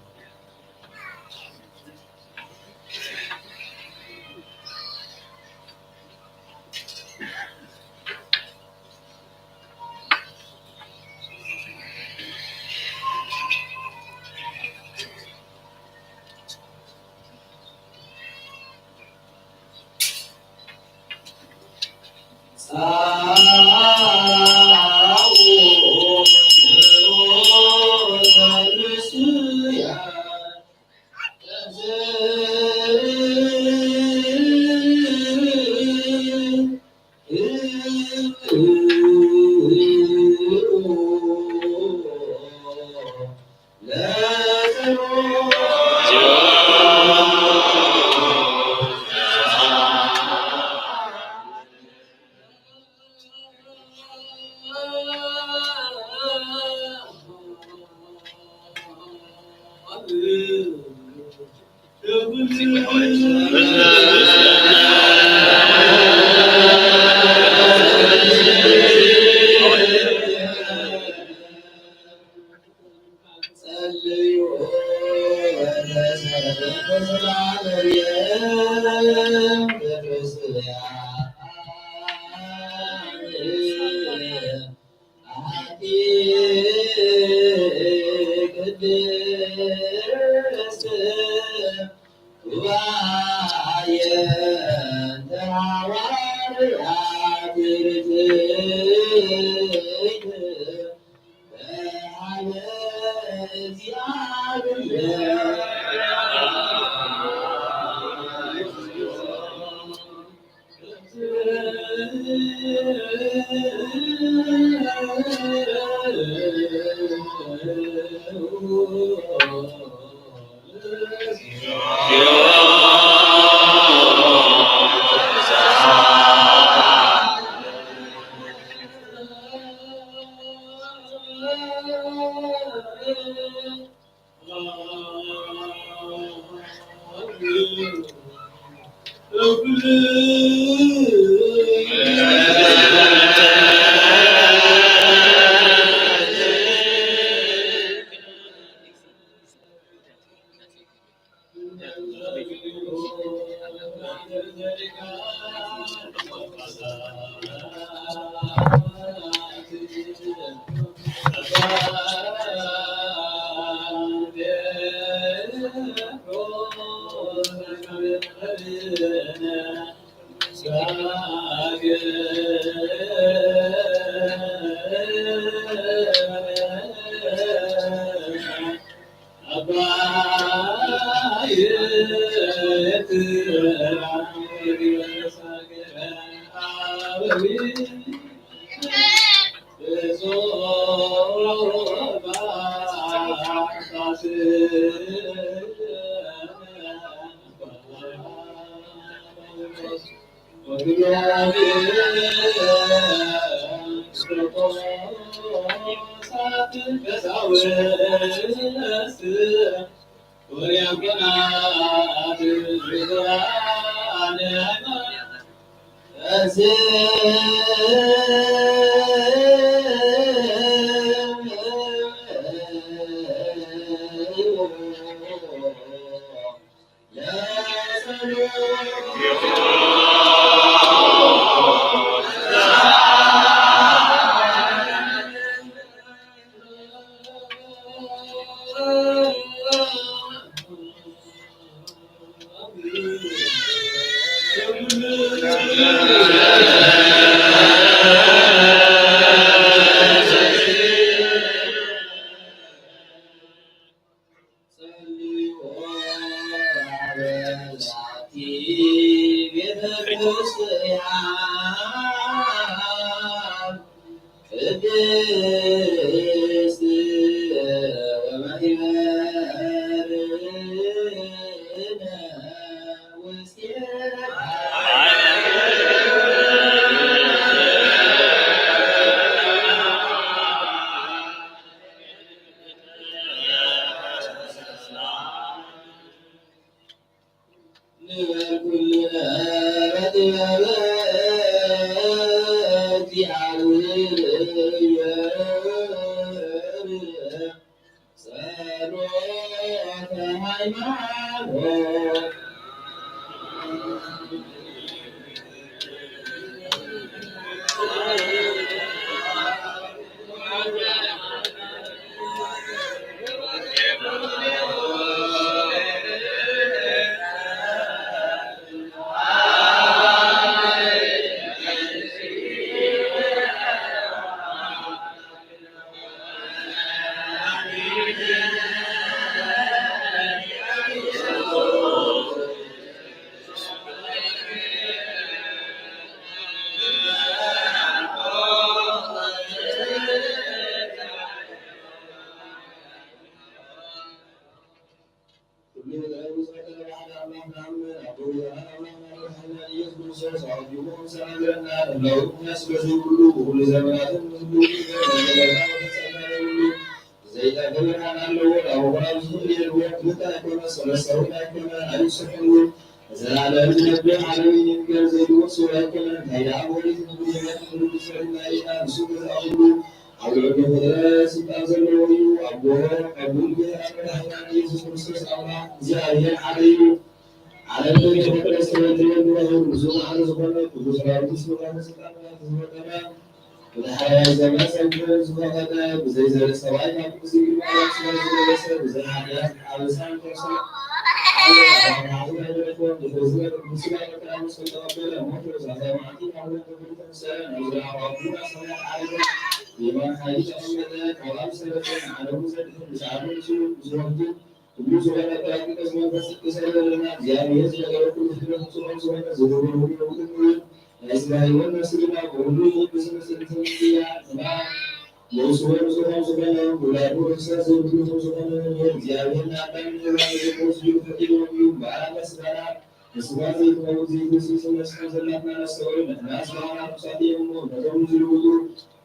ኩሉ ነገር ብዝፈጠረ ሓደ ኣምላኽ ንኣምን። ኣቦ ብርሃን ኣምላኽና መድሓኒና ኢየሱስ ክርስቶስ ኣቐዲሙ ከምዝተናገረና፣ ህላው ምኽንያት ስለ ዘይብሉ፣ ብኹሉ ዘመናትን ንህልው ነገር መጀመርታ መፈጸምታ ዘይብሉ፣ ዘይጠፍእ ብርሃን ኣለዎ። ዳቦ ኾነ ኣብ ዝኽእል የልቦ፣ ክልተ ኣይኮነ፣ ሰለስተ እውን ኣይኮነ፣ ኣይውሰኸሉ። ንዘለኣለም ዝነብር ሓደ እዩ፣ ይንገር፣ ዘይልወጥ ስውር ኣይኮነን። እንታይ ደኣ ብኦሪት ንብሉ የመን ንብሉ ዝፈሪና ኢና፣ ንሱ ገዛ ኩሉ ኣብ ልዕሊ ፍጥረት ስልጣን ዘለዎ እዩ። ኣቦ፣ ኣቦ እግዚኣብሔር ኣምላኽ ኢየሱስ ክርስቶስ ኣምላኽ እግዚኣብሔር ሓደ እዩ። ዓለም ከይተፈጥረ ዝተወልደ ወልድ ዋህድ ብዙ ማዕረ ዝኾነ፣ ኩሉ ሰራዊት ስልጣን ስልጣን ዝፈጠረ፣ ብዳሕረዋይ ዘመን ሰብ ክህብ ዝፈቐደ፣ ብዘይ ዘርኢ ሰብኣይ ካብ ቅድስቲ ድንግል ማርያም ስጋ ዝለበሰ፣ ብዘይ ሓጢኣት ኣበሳን ከርሰን ኣባታቱ ኣይደረፎን። ድሕሪ ዝነብር ብስጋ መከራ ምስ ተቐበለ፣ ሞተ፣ ሳልሳይ መዓልቲ ካብ ሞት ተንሰአ፣ ናብ ዝለዓለ ኣቦኡ ሰማያት ዓረገ፣ ብየማን ሓይሊ ተቐመጠ፣ ካብ ኣብ ዝተረፈ ንዓለሙ ዘድሕን፣ ብሰዓቱ ንሱ ምስ ወልዱ ኩሉ ዝኾነ ጳራቅሊጦስ መንፈስ ቅዱስ የለለና። እግዚኣብሔር ዝነገረ ኩሉ ፍጥረት ንጹህ ከም ዝኾነ ዝገብሮ ሁሉ ንጹህ እዩ። ናይ ስጋ ህይወት ነፍሲ ድማ ብኹሉ ዝቕድስ ምስል ትንስያ ድማ ንእሱ ወንጹ ከም ዝኾነ ውላዱ ርኽሰት ዘይብሉ ከም ዝኾነ እግዚኣብሔር ንኣዳምን ንሄዋን ንዘይኮኑ ስጁድ ፈቂድዎም እዩ። እምበኣር ኣነ ስጋና ንስጋ ዘይትመውት ዘይትንስስ ነፍሲ ከም ዘላትና ነስተውዕል። ንሕና ስጋና ርኹሳት እዮም እሞ ነቶም ዝልውጡ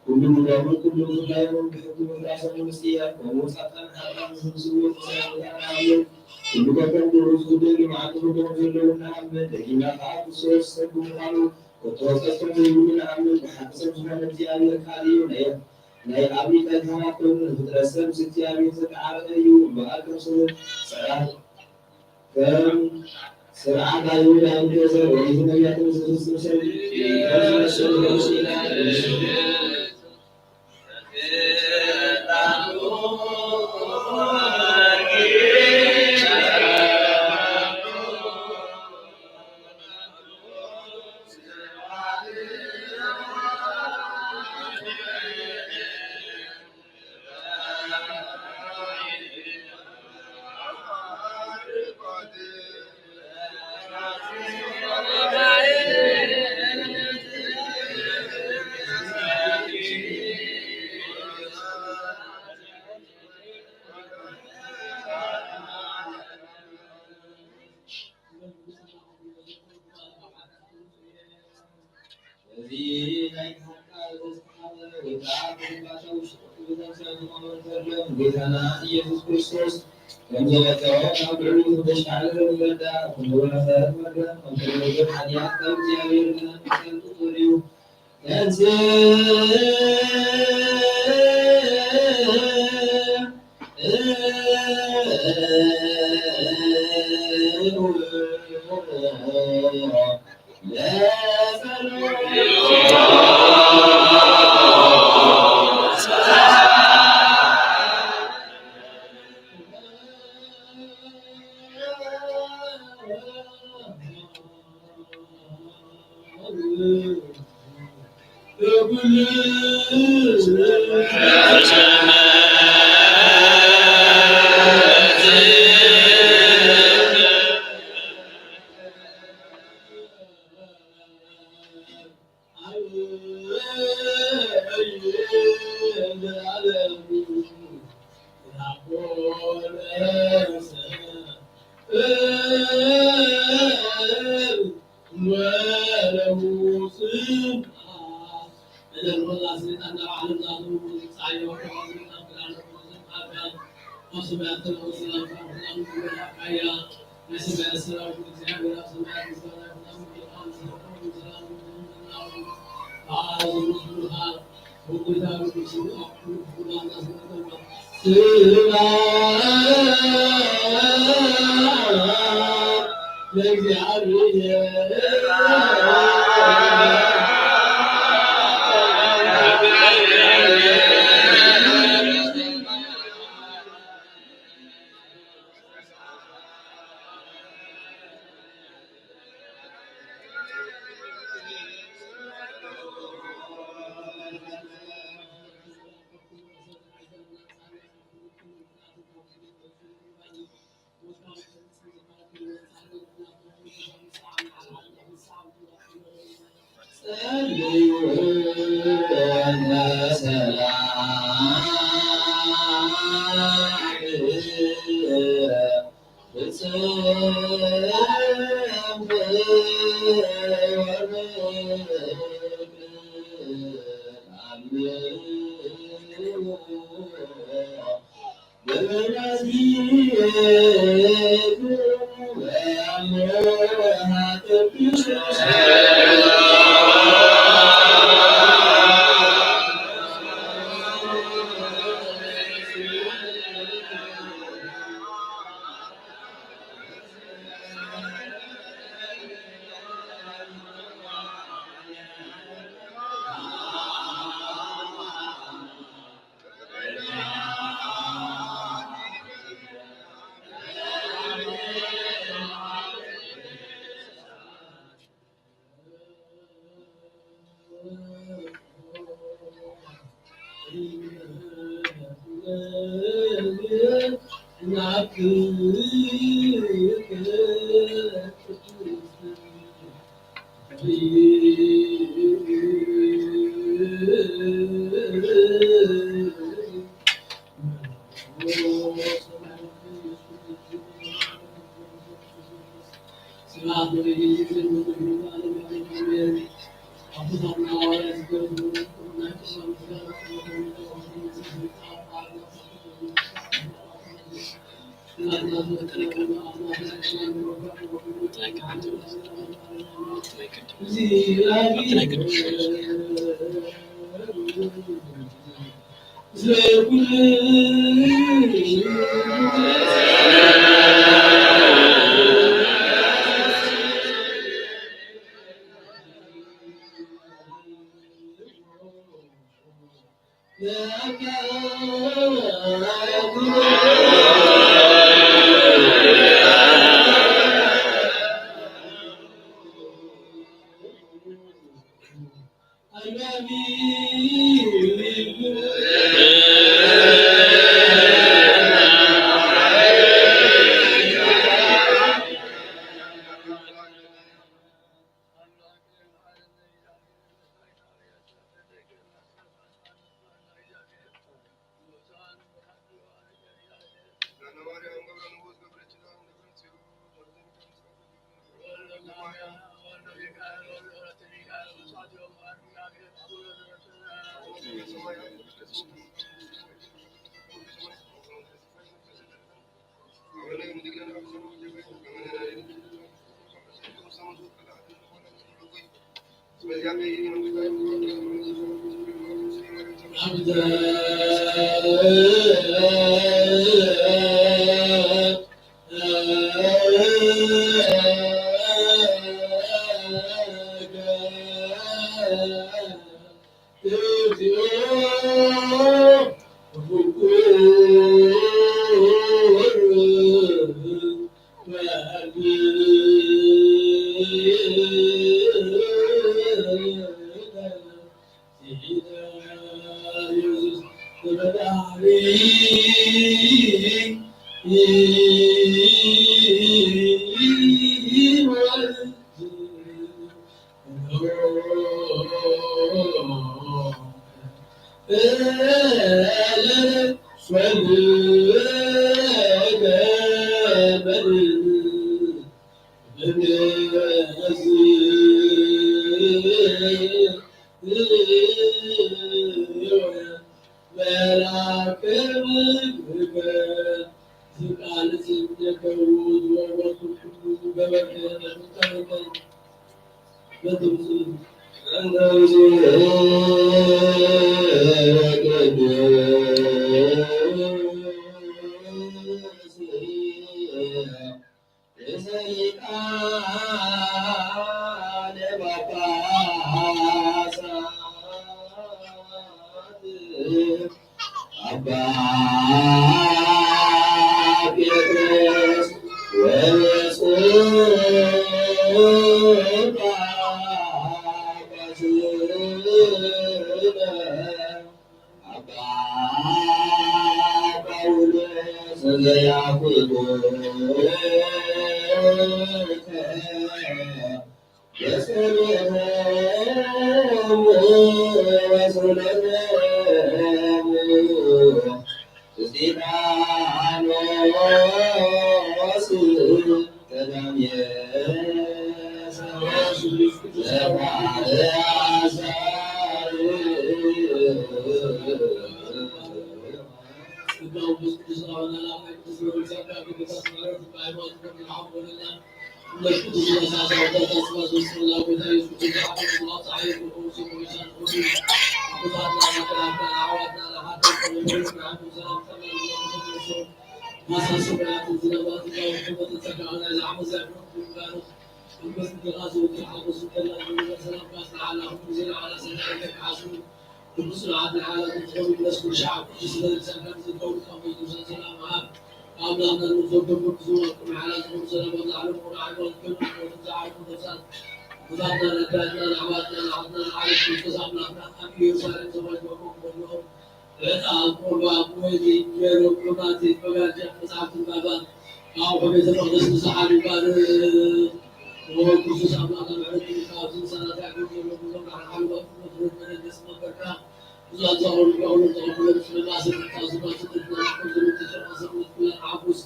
ኩሉ ግብሮምን ኩሉ ብፍላዮምን ብሕጊ ምፍራሶምን ምጽያፍ፣ ከምኡ ጻድቃን ኃጥኣን ዝህብስዎ ትንሳኤ ሙታን ኣሃዮም። ኩሉ ከከም ግብሩ ዝጉደል እዩ፣ መዓልቲ ፍርዱ ከም ዘለዎ ንኣምን፣ ደጊምና ከኣ ክርስቶስ ሰብ ብምዃኑ፣ ኮቶ ጸድፊ ዘይብሉ ንኣምን፣ ብሓቂ ሰብ ዝኾነ እግዚኣብሔር ቃል እዩ። ናይ፣ ናይ ኣብ ሊቀ ካህናት ኮይኑ ንፍጥረት ሰብ ምስ እግዚኣብሔር ዝተዓረቐ እዩ። እምበኣር ከም ስር-፣ ስርዓት፣ ከም ስርዓት ኣይሁድ ኣብ ምድረ ሰብ ኦሪትን ነቢያትን ዝፍጽም ሰብ እዩ። ከም ዝመስል ንጉስ ኢና። እዚ ናይ ካህን ቃል ዘዝተሓዘ ወይ ከዓ ብዝባተ ውሽጢ ቅዱሳን ዝኾነ እንተሎ ንጌታና ኢየሱስ ክርስቶስ ከም ዘወፀኦ ካብ ልዕሊኡ ክተሽካዕልል ንረዳእ። ኩሉ መሰረት መርገም ከም ኩሉ ነገር ሓጢኣት ካብ እግዚኣብሔር ብዘንቀጸል ቁፅር እዩ። ተንሥእ ኣባ ጴጥሮስ ወብፁዕ ጳጳስነ ኣባ ጳውሎስ ዘያፍቁ በጸሎቶሙ ወጸሎቶሙ እስጢፋኖስ ቀዳሜ ሰማዕት ዘባለ አሳር። ጸጋ መንፈስ ቅዱስ አቡነ ለአምላክ ቅዱስ ጊዮርጊስ አባ ቅዱስ አስማረ በሃይማኖት በኩል ሐቆንና ቅዱስ ስርዓት ሓላት ዝኾኑ ይመስሉ ሸዓ ቅዱስ በልሳን ካብ ዝገብሩ ካብ ቅዱሳን ሰላም ሃብ። ኣምላኽና ንዘበኩም ዝወቅም ሓላት ዝኾኑ ሰላም ኣብ ላዕሊ ምቑር ሓይማኖት ከም ዝዓርፉ ነፍሳት ብዛትና ነዳትና ንኣሕዋትና ንሓትና ንዓለም ክርስቶስ ኣምላኽና ኣብ ኢየሩሳሌም ተባጅወኩም በልኦም። ዕጣን፣ ቁርባን፣ ወይኒ፣ ገይሮም፣ ቁርባን፣ ዘይት፣ መጋረጃ፣ መጽሓፍትን ባባን ኣቑሑ ቤተ መቕደስ ንዝሓሉ ባርኽ። ኦ ክርስቶስ ኣምላኽና ምሕረት ይግበረልካ። ኣብዚ ምሳና እንታይ ከም ዘሎ ብዞም ላዕሊ ሓለዋ ፍጥረት መሬት ገጽ መንበርካ ብዙሓት ዛዕባኦም ቃውሎም ተቐብሎም ስለ ማእሰር ተታዝባ ስደትና ከም ዘሎ ተሸፋ ሰብነት ኩለን ሓጉስ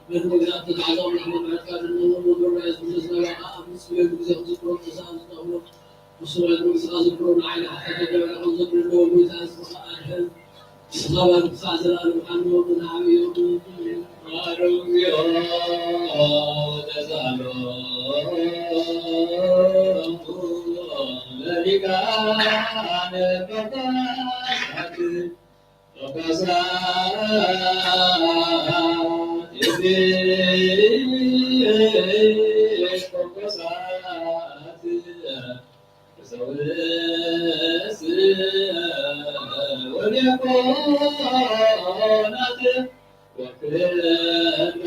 ቤት መግዛእቲ ተታሕዛኦም ንሕና ምሕረትካ ድንኖም ወንዶም ናይ የሱስ ክርስቶስ ናይ ዋጋ ኣብ ምስ ክልል ግዜ ክዝክሮም ተሰኣሉ ዝጠቕሎም ብስራት መንግስኻ ዝክሮም ንዓይኒ ሓጢኣት ተገበረ ከም ዘድልዎ ጎይታ ህዝብኻ ኣድሕን። ንስኻ ባርክ ክሳዕ ዘለኣለም ሓልዎም ንዓብዮም። አርምዮ ተሳሎ ለሊቃነ ጳጳሳት ጳጳሳት ኤጲስቆጶሳት ቀሳውስት ወዲያቆናት ወክህሎት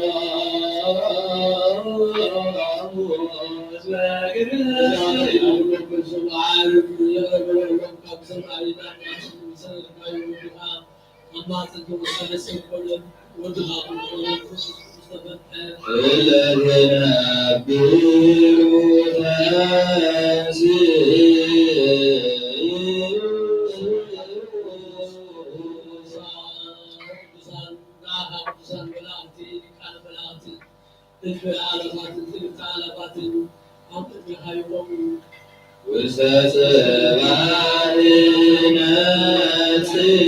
በግብር ውስተ ጽባሕ ነጽእ።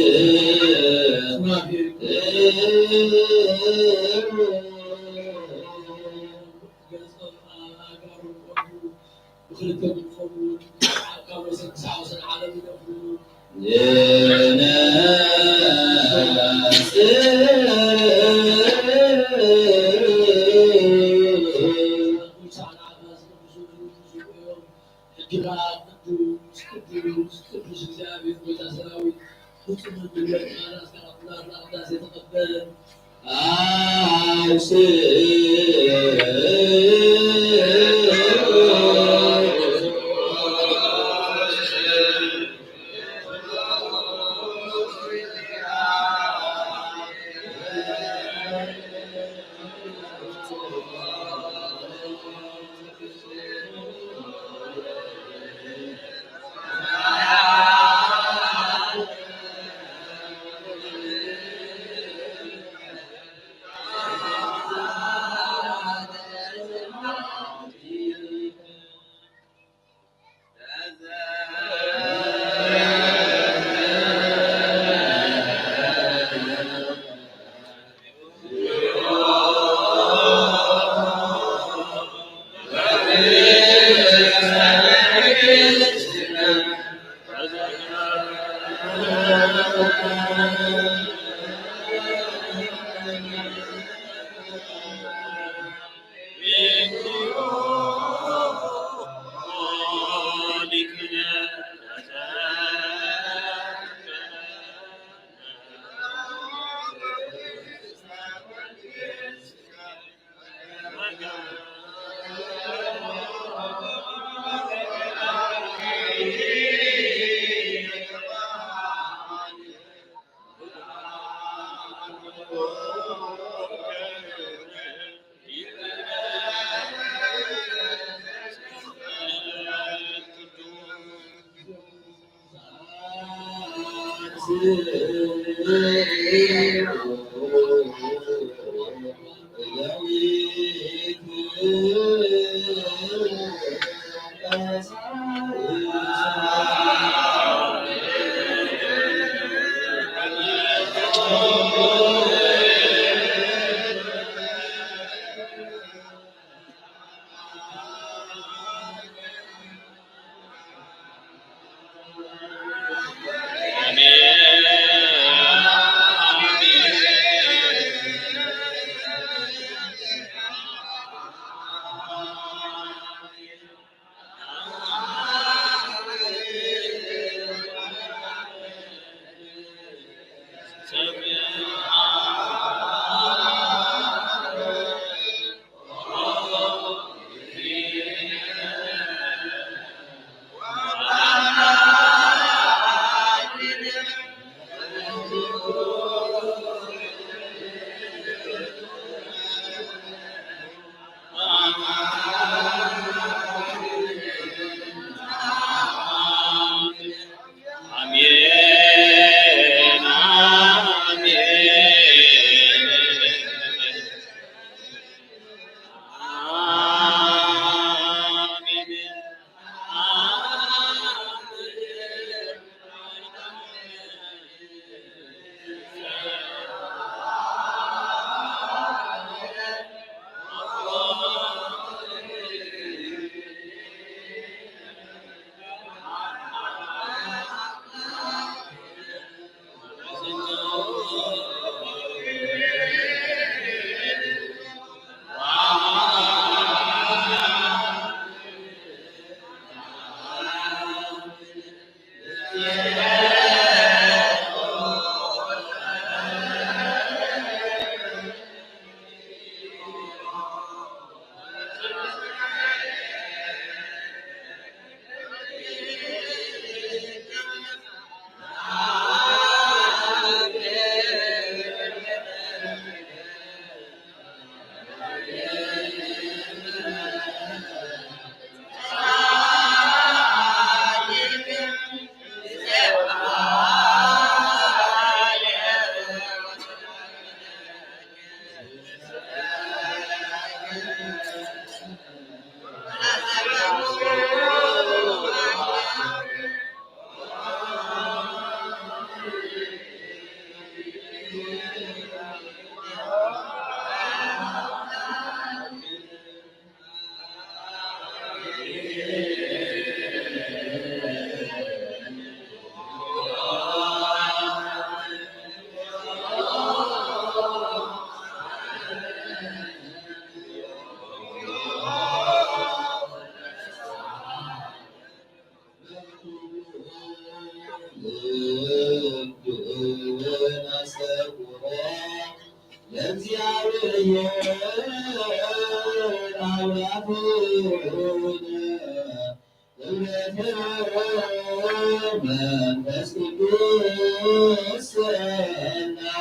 ሕጂ ኸዓ ቅዱስ፣ ቅዱስ፣ ቅዱስ እግዚኣብሔር ጐይታ ሰራዊት፣ ፍጹም እንድንበል ቃል ኣስካራትና ቅዳሴ ተቐበል። መንፈስ ቅዱስ ሰናየ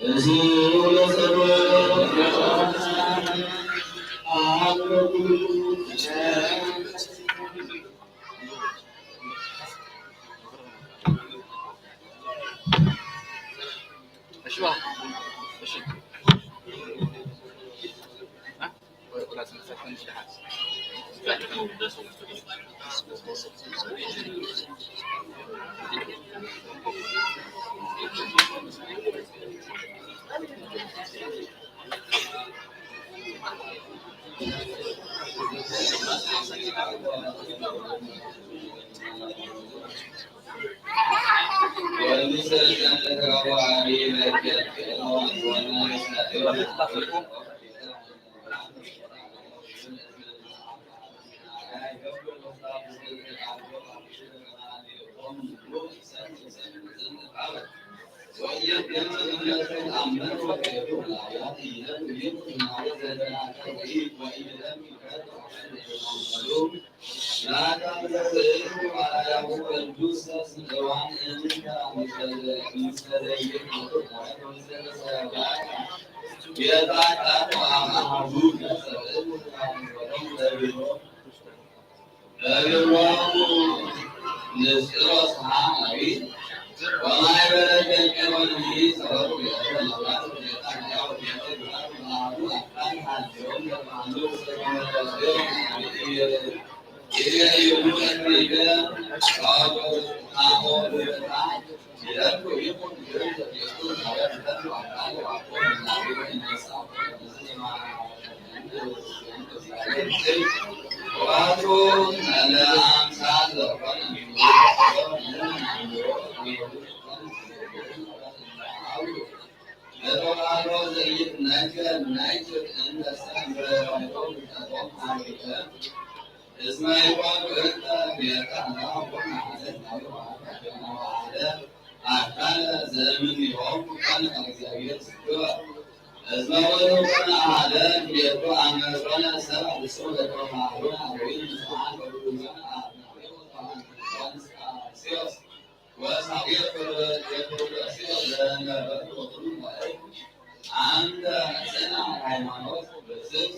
እዚኡ ለጸሎት ኣካል ዘእምን ይሆን ቃል እግዚኣብሔር ስግባ። እስመ ወሉ ኮነ ኣሐደ እምቤቱ አመ ኮነ ሰብአ ፍጹም ለተማሩ አበዊን ንስሓን ወቅዱሳን አብናዊ ወተዋንስቃሴዎስ ወሳዊር ፕሮደሲዮስ ለነበሩ ወኩሉ ሞይ አንተ ጽና ሃይማኖት ብስስ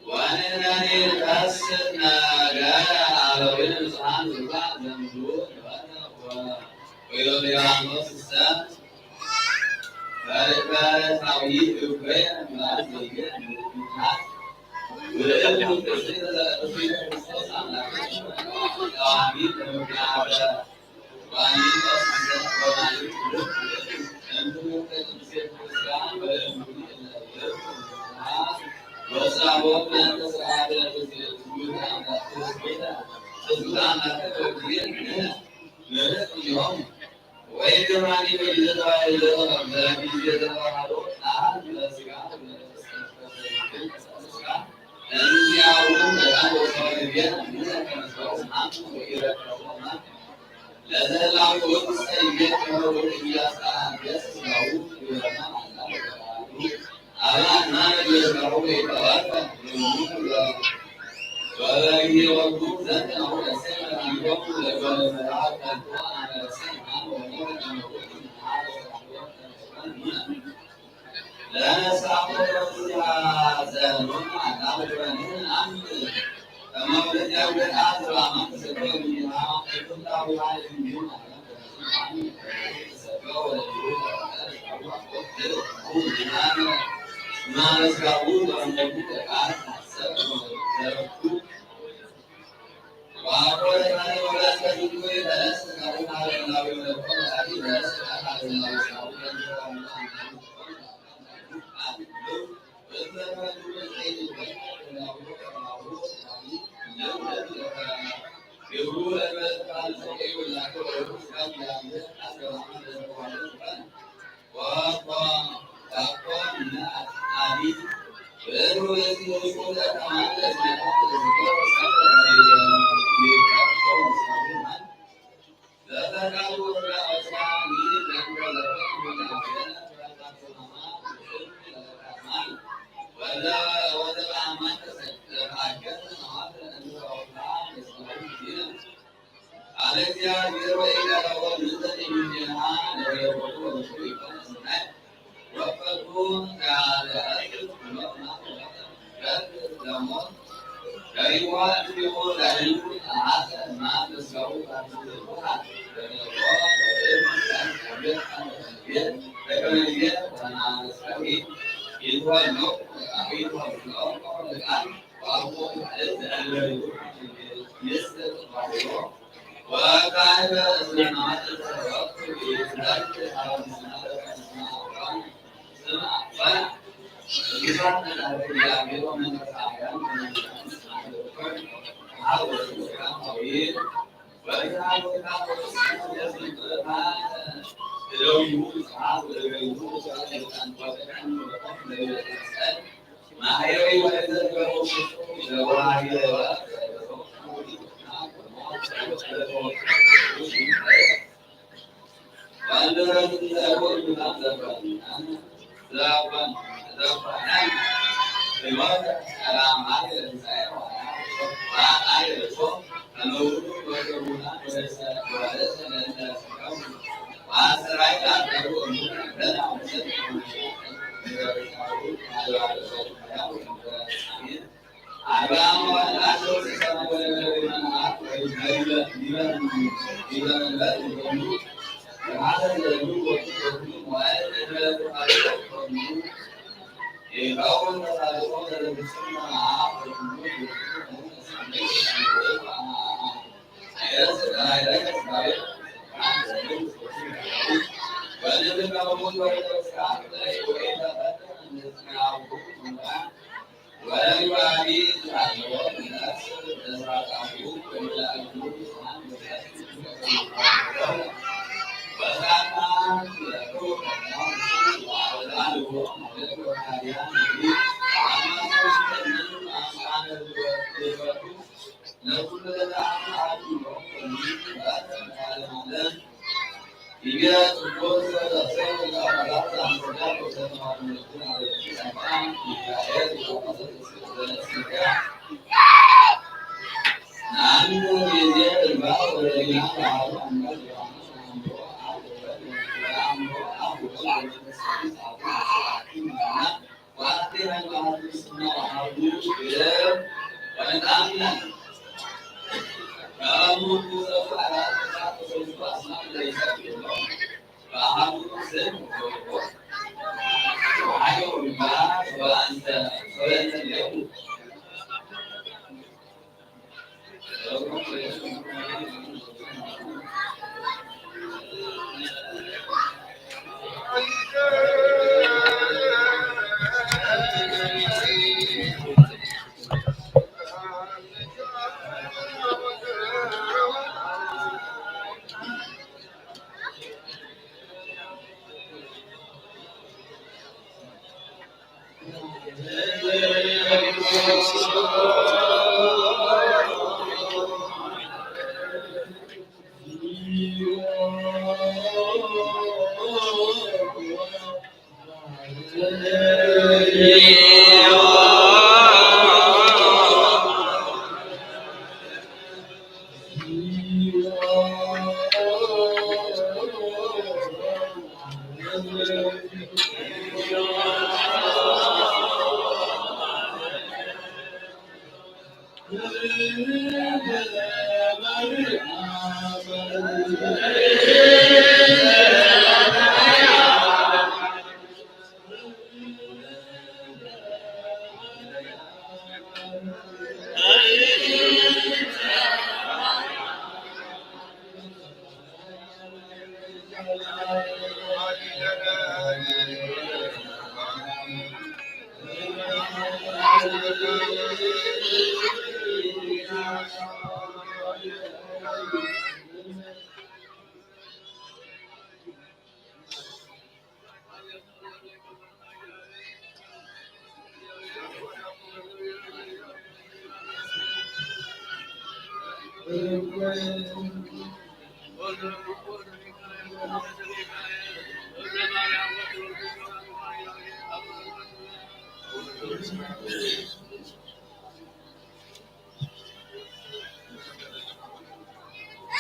ወንሕነኒ ንቀስት ነገረ አበዊነ ብፁዓን ስልጣን ዘምድሩ ንበነ ወዮልያኖስ ሰ ፈሪፈረሳዊ እበየ ምራት ዘይገ ምታት ውእቱ ቅስት ዘእርሱነ ክርስቶስ አምላክ ተቃዋሚ ለምግባረ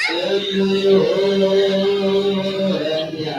ጽልዩ እንዲያ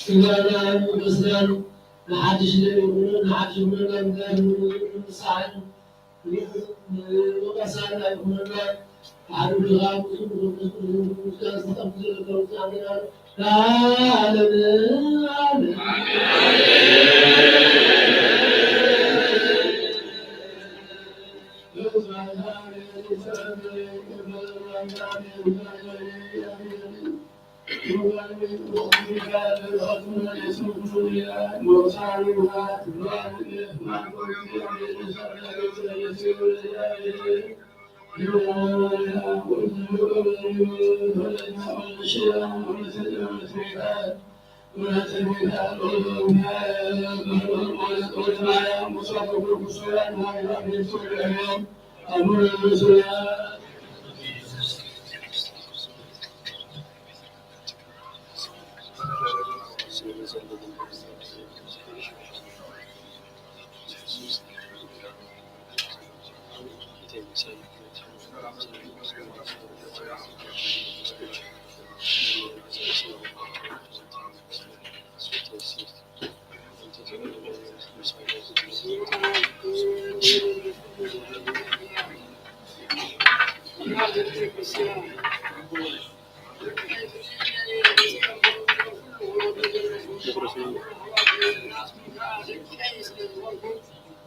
ስጋናን መንፈስናን ንሓድሽ ንሓድሽ ንሳዕን ንወቀሳን ኣይኹነና። ሓደ ድኻ ብፁዕ መንፈስ ቅዱስ ምስጋና ዝጠምቱ ዘለዉ ጻድቃን ለዓለመ ዓለም።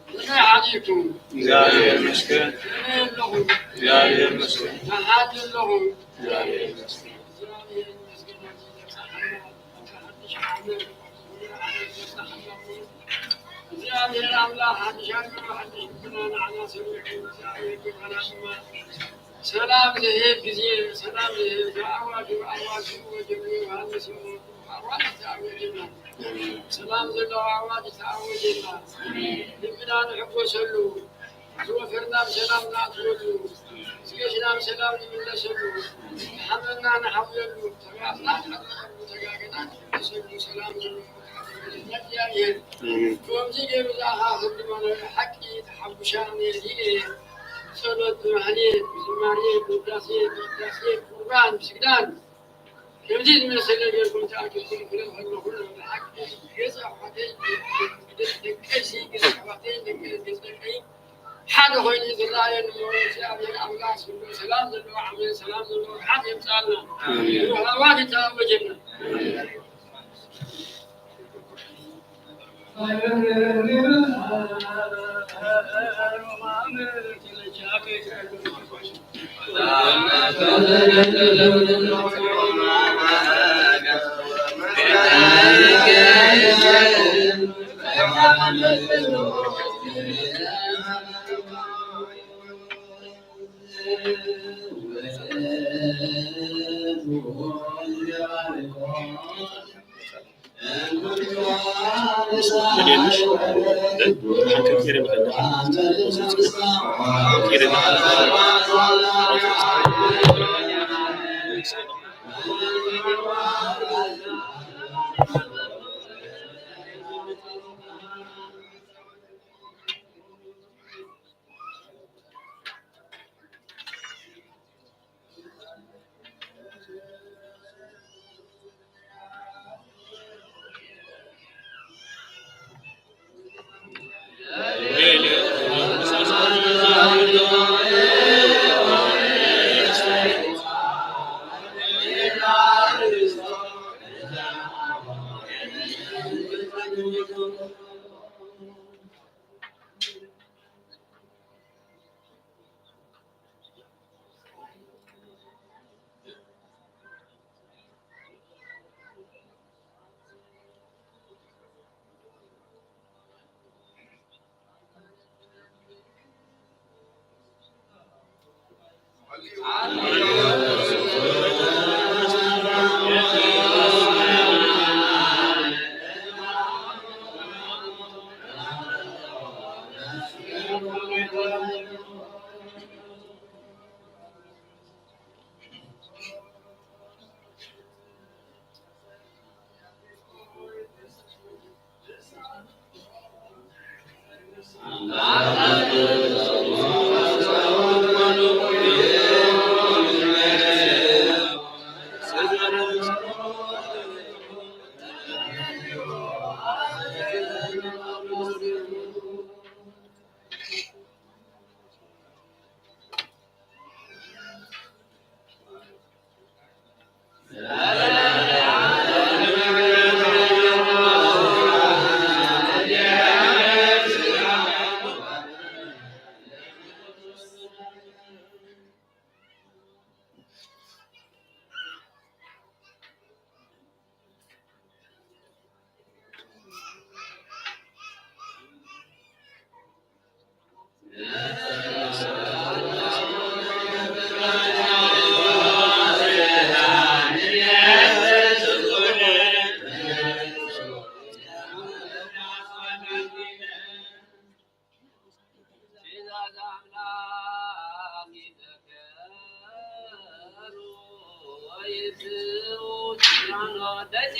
ከመይ ሓዲርኩም? እግዚኣብሔር ይመስገን። ከመይ ኣለኹም? እግዚኣብሔር ይመስገን። ደሓን ኣለኹም? እግዚኣብሔር ይመስገን። እግዚኣብሔር ይመስገን። እግዚኣብሔር ኣምላኽ ሓድሽ ኣእምሮ፣ ሓድሽ ልቦና ንዓና ሰሚዑ፣ እግዚኣብሔር ጎይታና ድማ ሰላም ዝህብ ግዜ፣ ሰላም ዝህብ ኣዋጅ፣ ኣዋጅ ወጀሉ ዮሃንስ ኣዋጅ ተኣወጀና። ሰላም ዘለዎ ኣዋጅ ተኣወጀና። ልብና ንሕጎሰሉ፣ ዝወፈርና ብሰላም ንኣትወሉ፣ ዝገሽና ብሰላም ንምለሰሉ፣ ዝሓመና ንሓውየሉ፣ ተጋፍና ንዕረፈሉ፣ ተጋገና ንምለሰሉ፣ ሰላም ዘለዎ እግዚኣብሔር። ኣሜን። ከምዚ ገይሩ ዝኣኻኽብ ድማ ናይ ሓቂ ተሓጉሻ ነይረ እየ። ጸሎት ብማህሌት፣ ብዝማሬ፣ ብውዳሴ፣ ብቅዳሴ፣ ብቁርባን፣ ብስግዳን፣ ከምዚ ዝመሰለ ጌርኩም ተኣኪብኩም ክርኢ ከለኹ፣ ብሓቂ ገጽ ኣሕዋተይ፣ ገጽ ደቀይሲ፣ ገጽ ኣሕዋተይ፣ ደቀ-፣ ገጽ ደቀይ ሓደ ኮይኑ ዝረኣየኒ እሞ፣ እግዚኣብሔር ኣምላኽ ስሉ ሰላም ዘለዎ ዓመት፣ ሰላም ዘለዎ ርሓት የምጽኣልና። ኣሜን። ብሩኽ ኣዋጅ ይተኣወጀልና።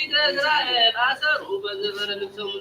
እስራኤል ኣሰሩ በዘበረ ልብሶም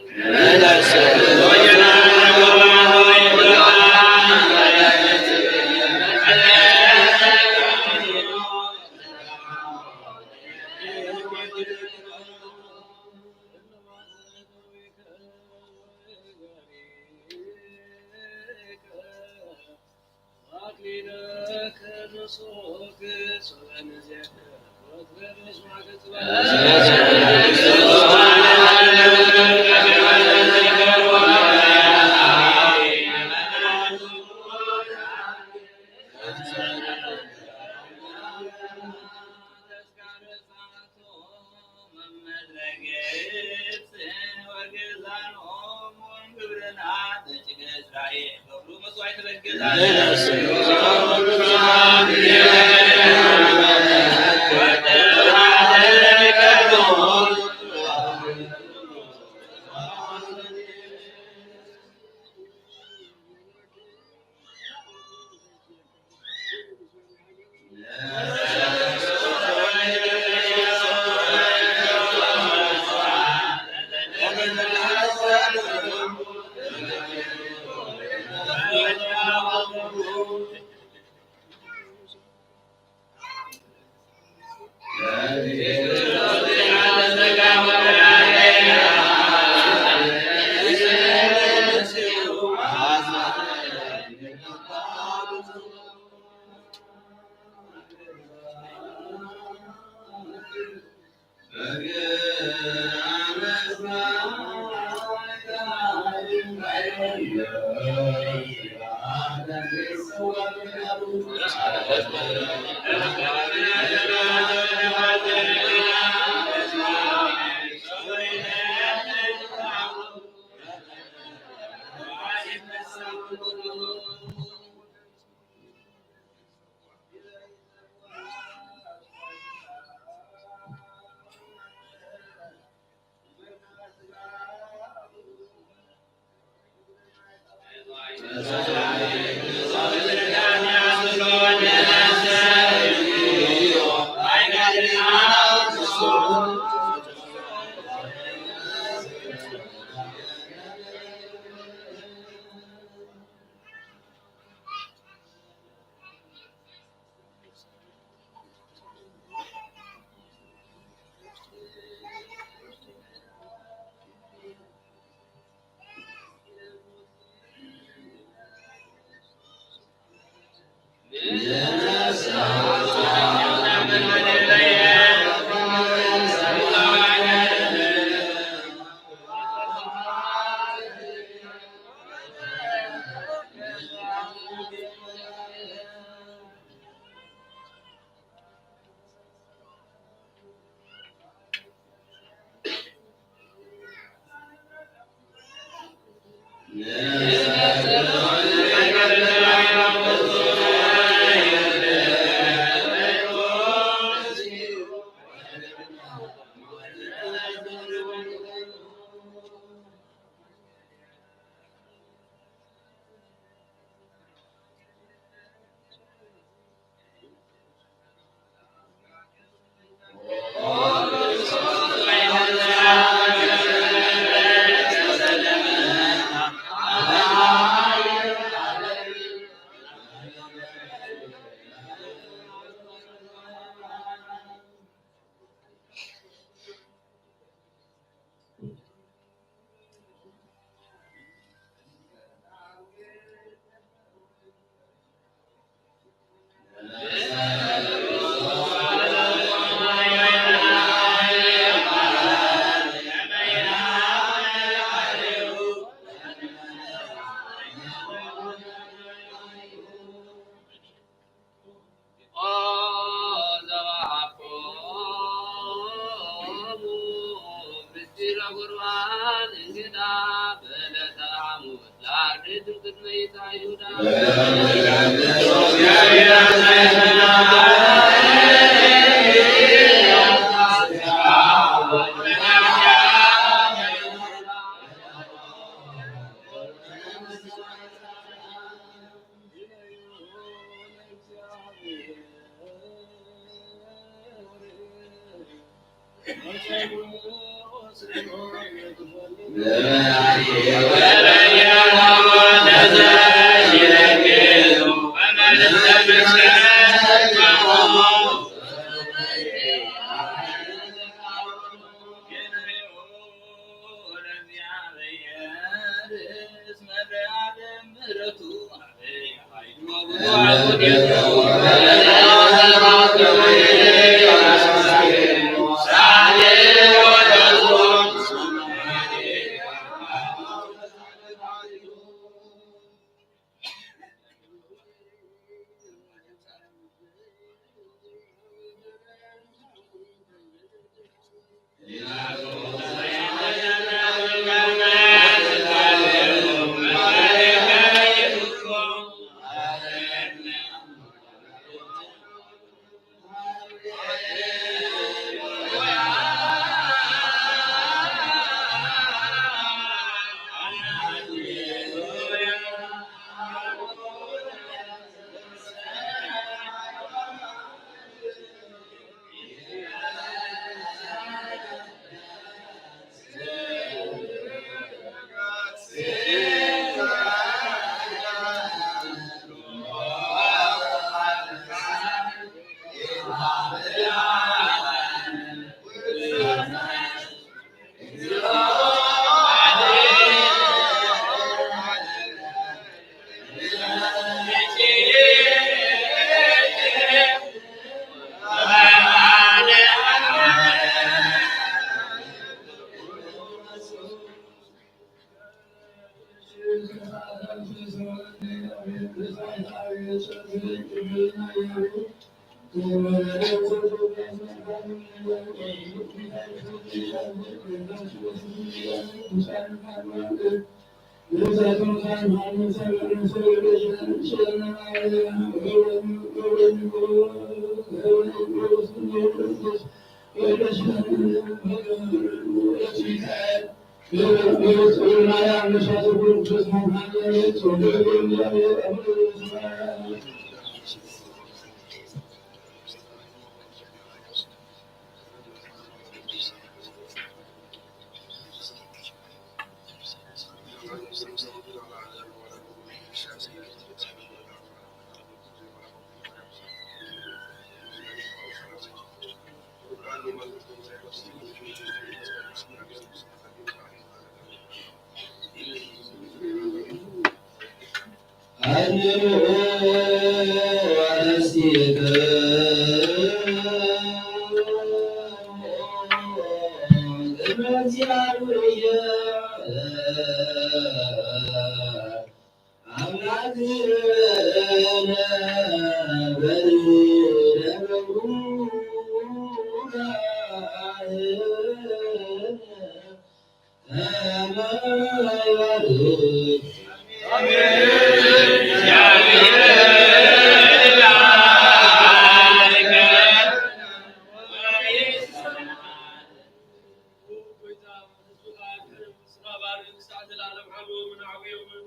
ጎይታ፣ ህዝብኻ ኣድሕን፣ ንስኻ ባርኽ፣ ክሳዕ ዘላለም ሓልዎም ንዓብዮምን።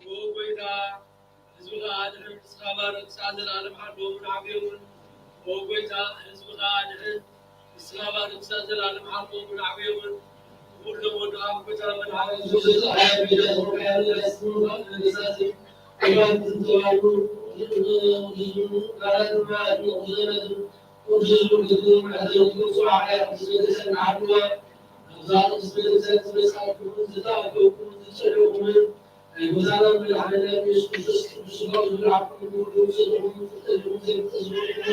ኦ ጎይታ፣ ህዝብኻ ኣድሕን፣ ንስኻ ባርኽ፣ ክሳዕ ዘላለም ሓልዎም ንዓብዮምን። ኦ ጎይታ፣ ህዝብኻ ኣድሕን፣ ንስኻ ባርኽ፣ ክሳዕ ዘላለም ሓልዎም ንዓብዮምን። ክቡር ደም ወድኻ ኣብ ጎይታ መድሓኒ ኢየሱስ ክርስቶስ ኣብ ሜዳ ተወካሊ ናይ ስምኻ ነገስታትን ክቡራትን ዝተባህሉ፣ ንህዝብን ካልኣት ማያትን ቅዱሳትን ቅዱስ ዝብርግትን ኣሕድርትን ጽዋዕያ ቅዱስ ነገስታትን ዓድዋ፣ ኣብዛ ቅድስት ቤተክርስትያን ዝመጻእኩምን ዝተኣከብኩምን ዝጸለኹምን፣ ናይ ጎይታና መድሓኒና ኢየሱስ ክርስቶስ ቅዱስ ሥጋኡ ዝብልዓኩም ክቡር ደሙ ዝሰተኹም ፍልጠት ይኹን ዘይፍልጠት ዝበልኩሞ፣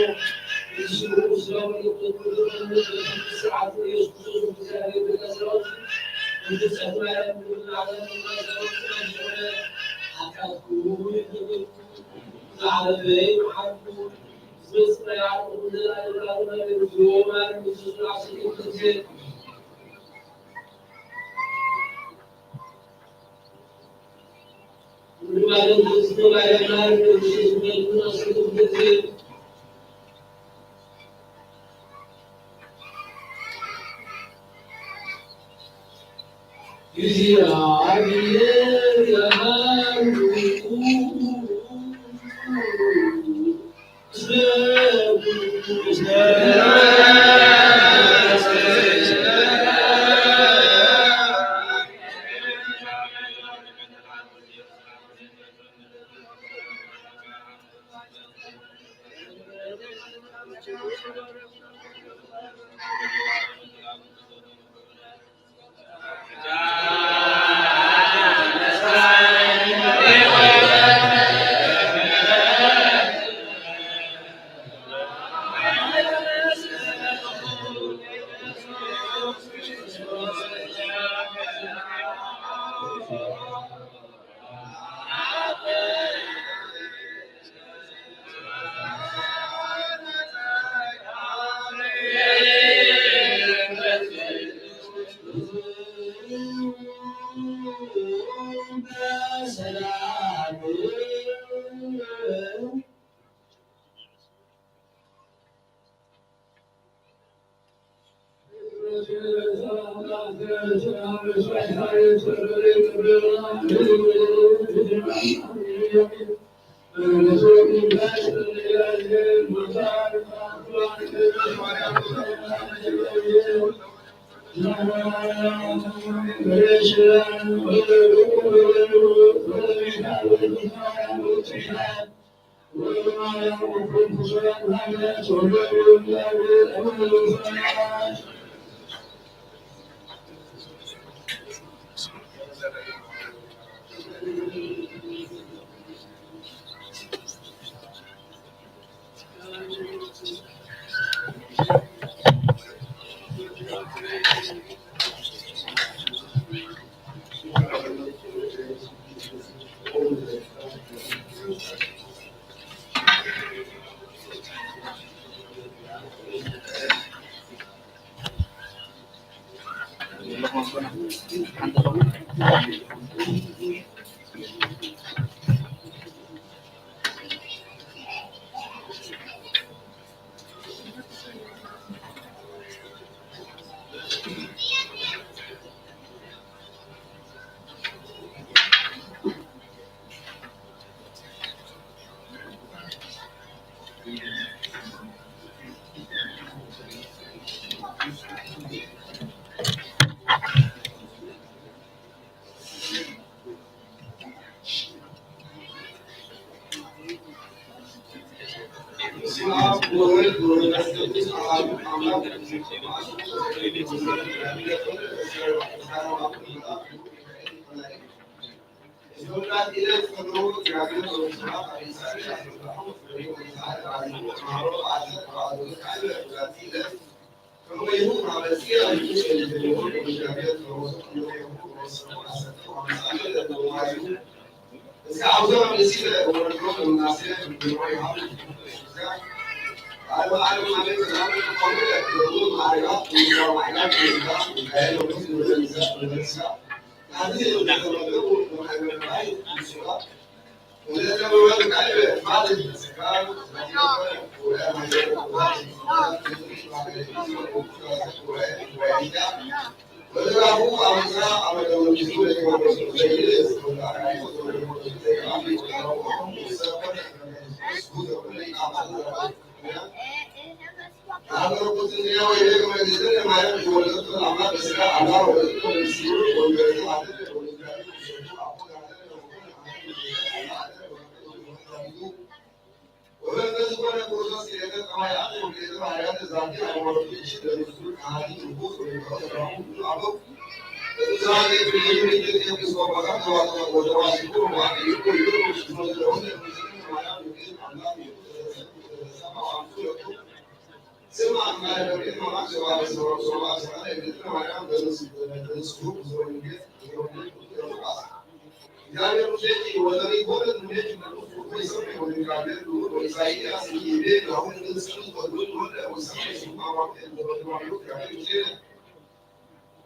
እዚ ስግኡ ስጋ መለኮት ክቡር መንፈስ ስርዓት ኢየሱስ ክርስቶስ እግዚኣብሔር ቤተ ሰራዊት፣ ንብፅዕቲ ማርያም ድንግል ማርያም ዝኾነ ሓጢኣትኩም ይቕር ይበለኩም፣ ዝዓረፈ ይምሓርኩም፣ ዝመጽእ ናይ ዓቕብኹም ዘላለም ዓለም ኣሜን። እግዚኦ መሐረነ ክርስቶስ ወንስኡ ክርስቶስ።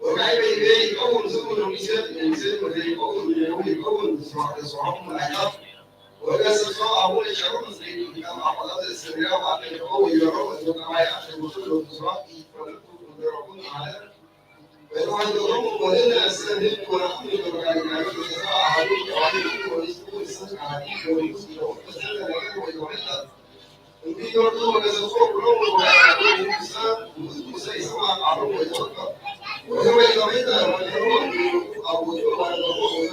ወጋይ በይበይ ይቀውም ዝብሉ ሙሴ ንሙሴ ወዘይቀውም ንሌዊ ይቀውም ተስፋ ተስፋሆም መላእክታት ወገሰሶ አቡነ ሸሮን ዘይዱ ሊቀ ጳጳሳት ዘእስክንድርያ ወአትሌቲኮ ወይዘሮ ወይዘሮ ተባይ አሸንጉቱ ለብዙ ሰባት ይፈለጡ ወዘረኩን አለ በተዋሕዶም ወለነ ሰንድ ወራሁን ወጋሪጋሪ ወተሳ አሃዱ ተዋሕዶ ወሪስቱ ወሰን አሃዲ ወሪስቱ ወሰን ተለቀ ወይዘሮ እንግዲህ ወርዶ ወደ ሰሶ ብሎ ወደ አባቱ ሙሳ ሙሳ ይሰማ አብሮ ወደ ወጣ ወደ ወይ ዘመተ ወደ ወንዱ አቦቱ ወደ ወደ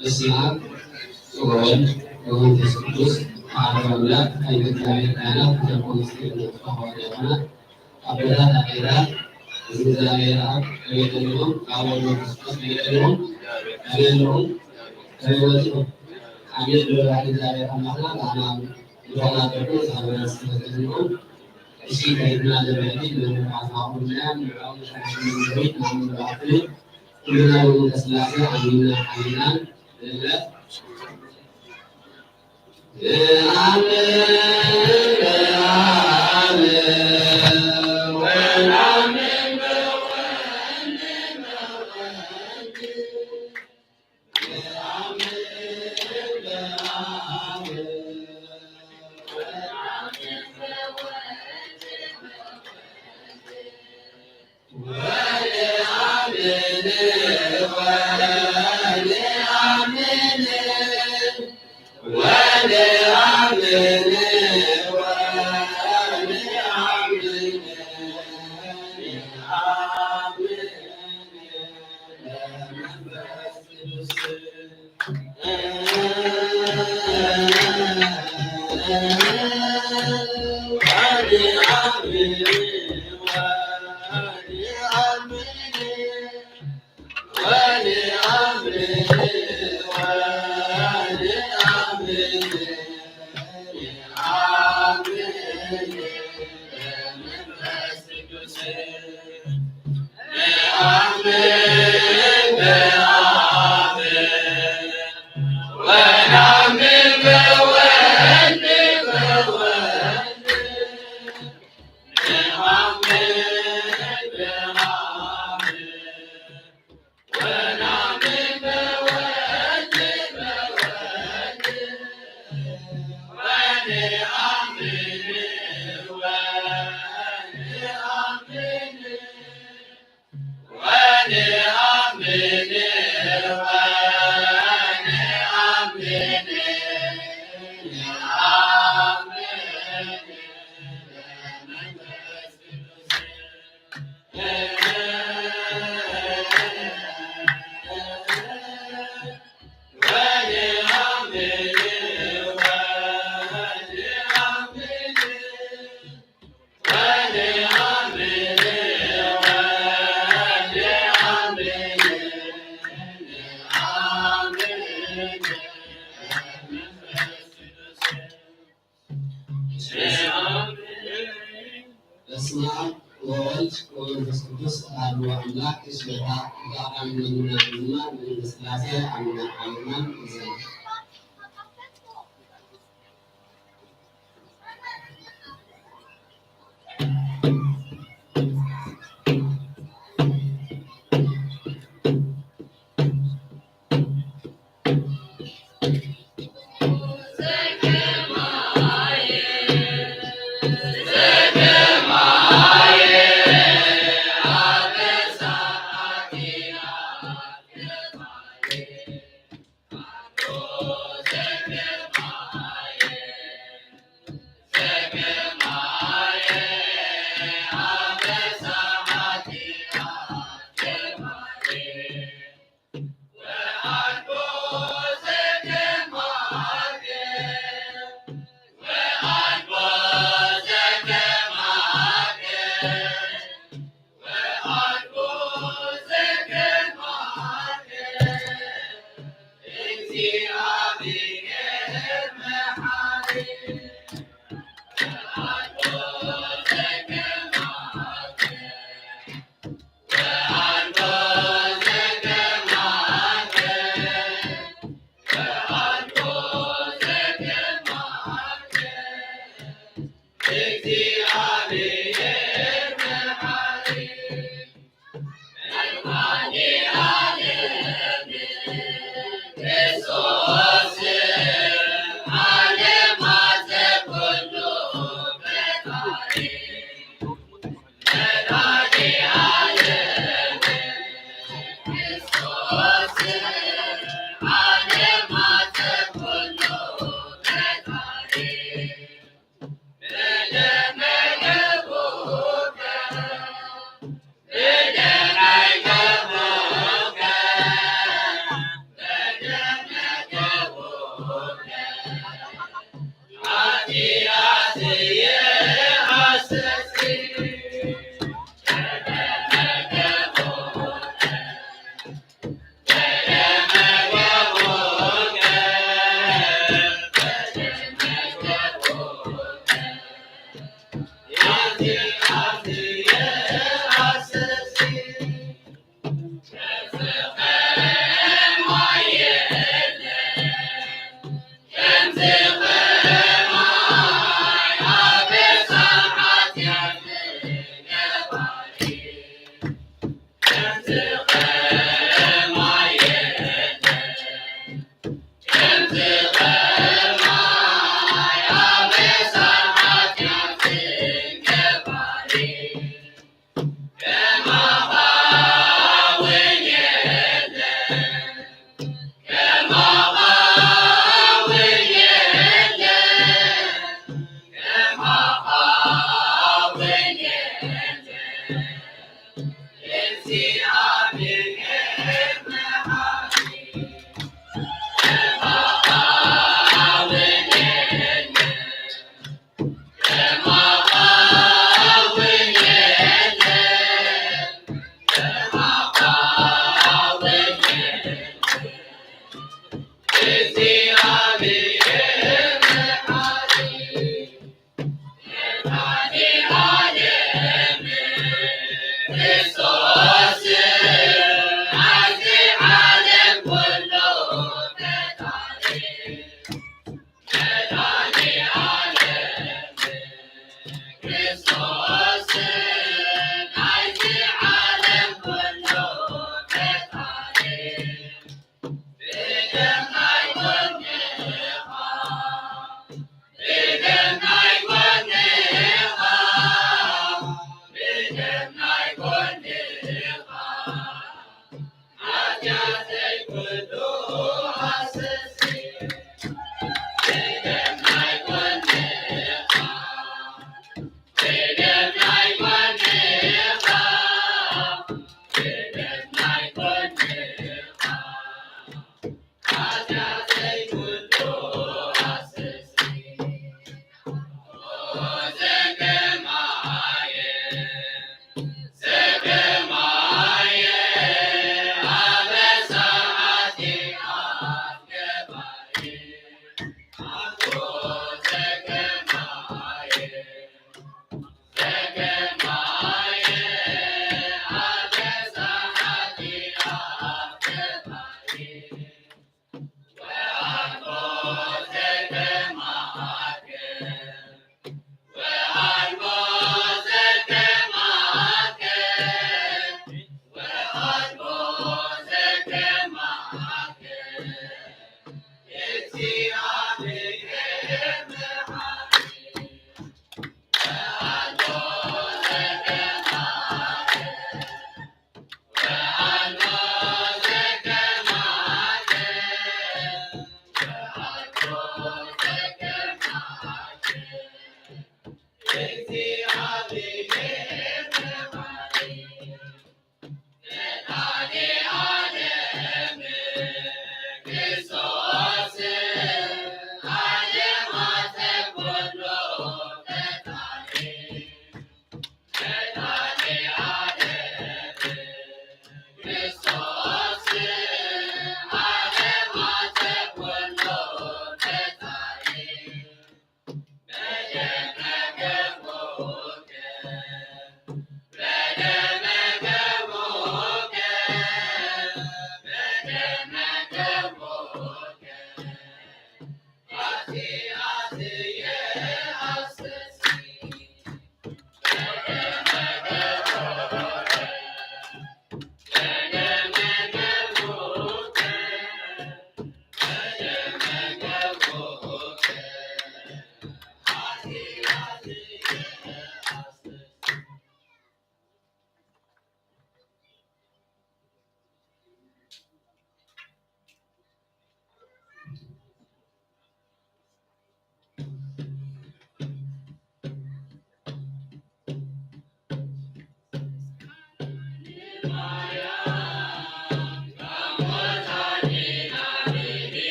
በስመ አብ ወወልድ ወመንፈስ ቅዱስ አሐዱ አምላክ። ኣይንተ እግዚኣብሔር ካህናት፣ ዲያቆን፣ ዲያቆናት፣ አባታት፣ አደራ፣ እዚ እግዚኣብሔር አብ ከመይ ዘለኹም፣ ካብ ወልድ መንፈስ ቅዱስ ከመይ ዘለኹም፣ ከመይ ዘለኹም፣ ከመይ ወፂኹም? አሜን። ብርሃን እግዚኣብሔር አምላክና ብርሃን ብርሃን አድርጎ ሳበራ ስለዘንቆ እሺ ከይድና ለበዲ ለመፋሳ ሁላ ምራው ናምን ኩልና ወልደ ስላሴ አሚና አሚናን ለለ በስመ አብ ወወልድ ወመንፈስ ቅዱስ አሐዱ አምላክ። ይስበካ። ብኣብ መንና ድማ መንግስተ ሥላሴ ኣምና ዓለማን እዘን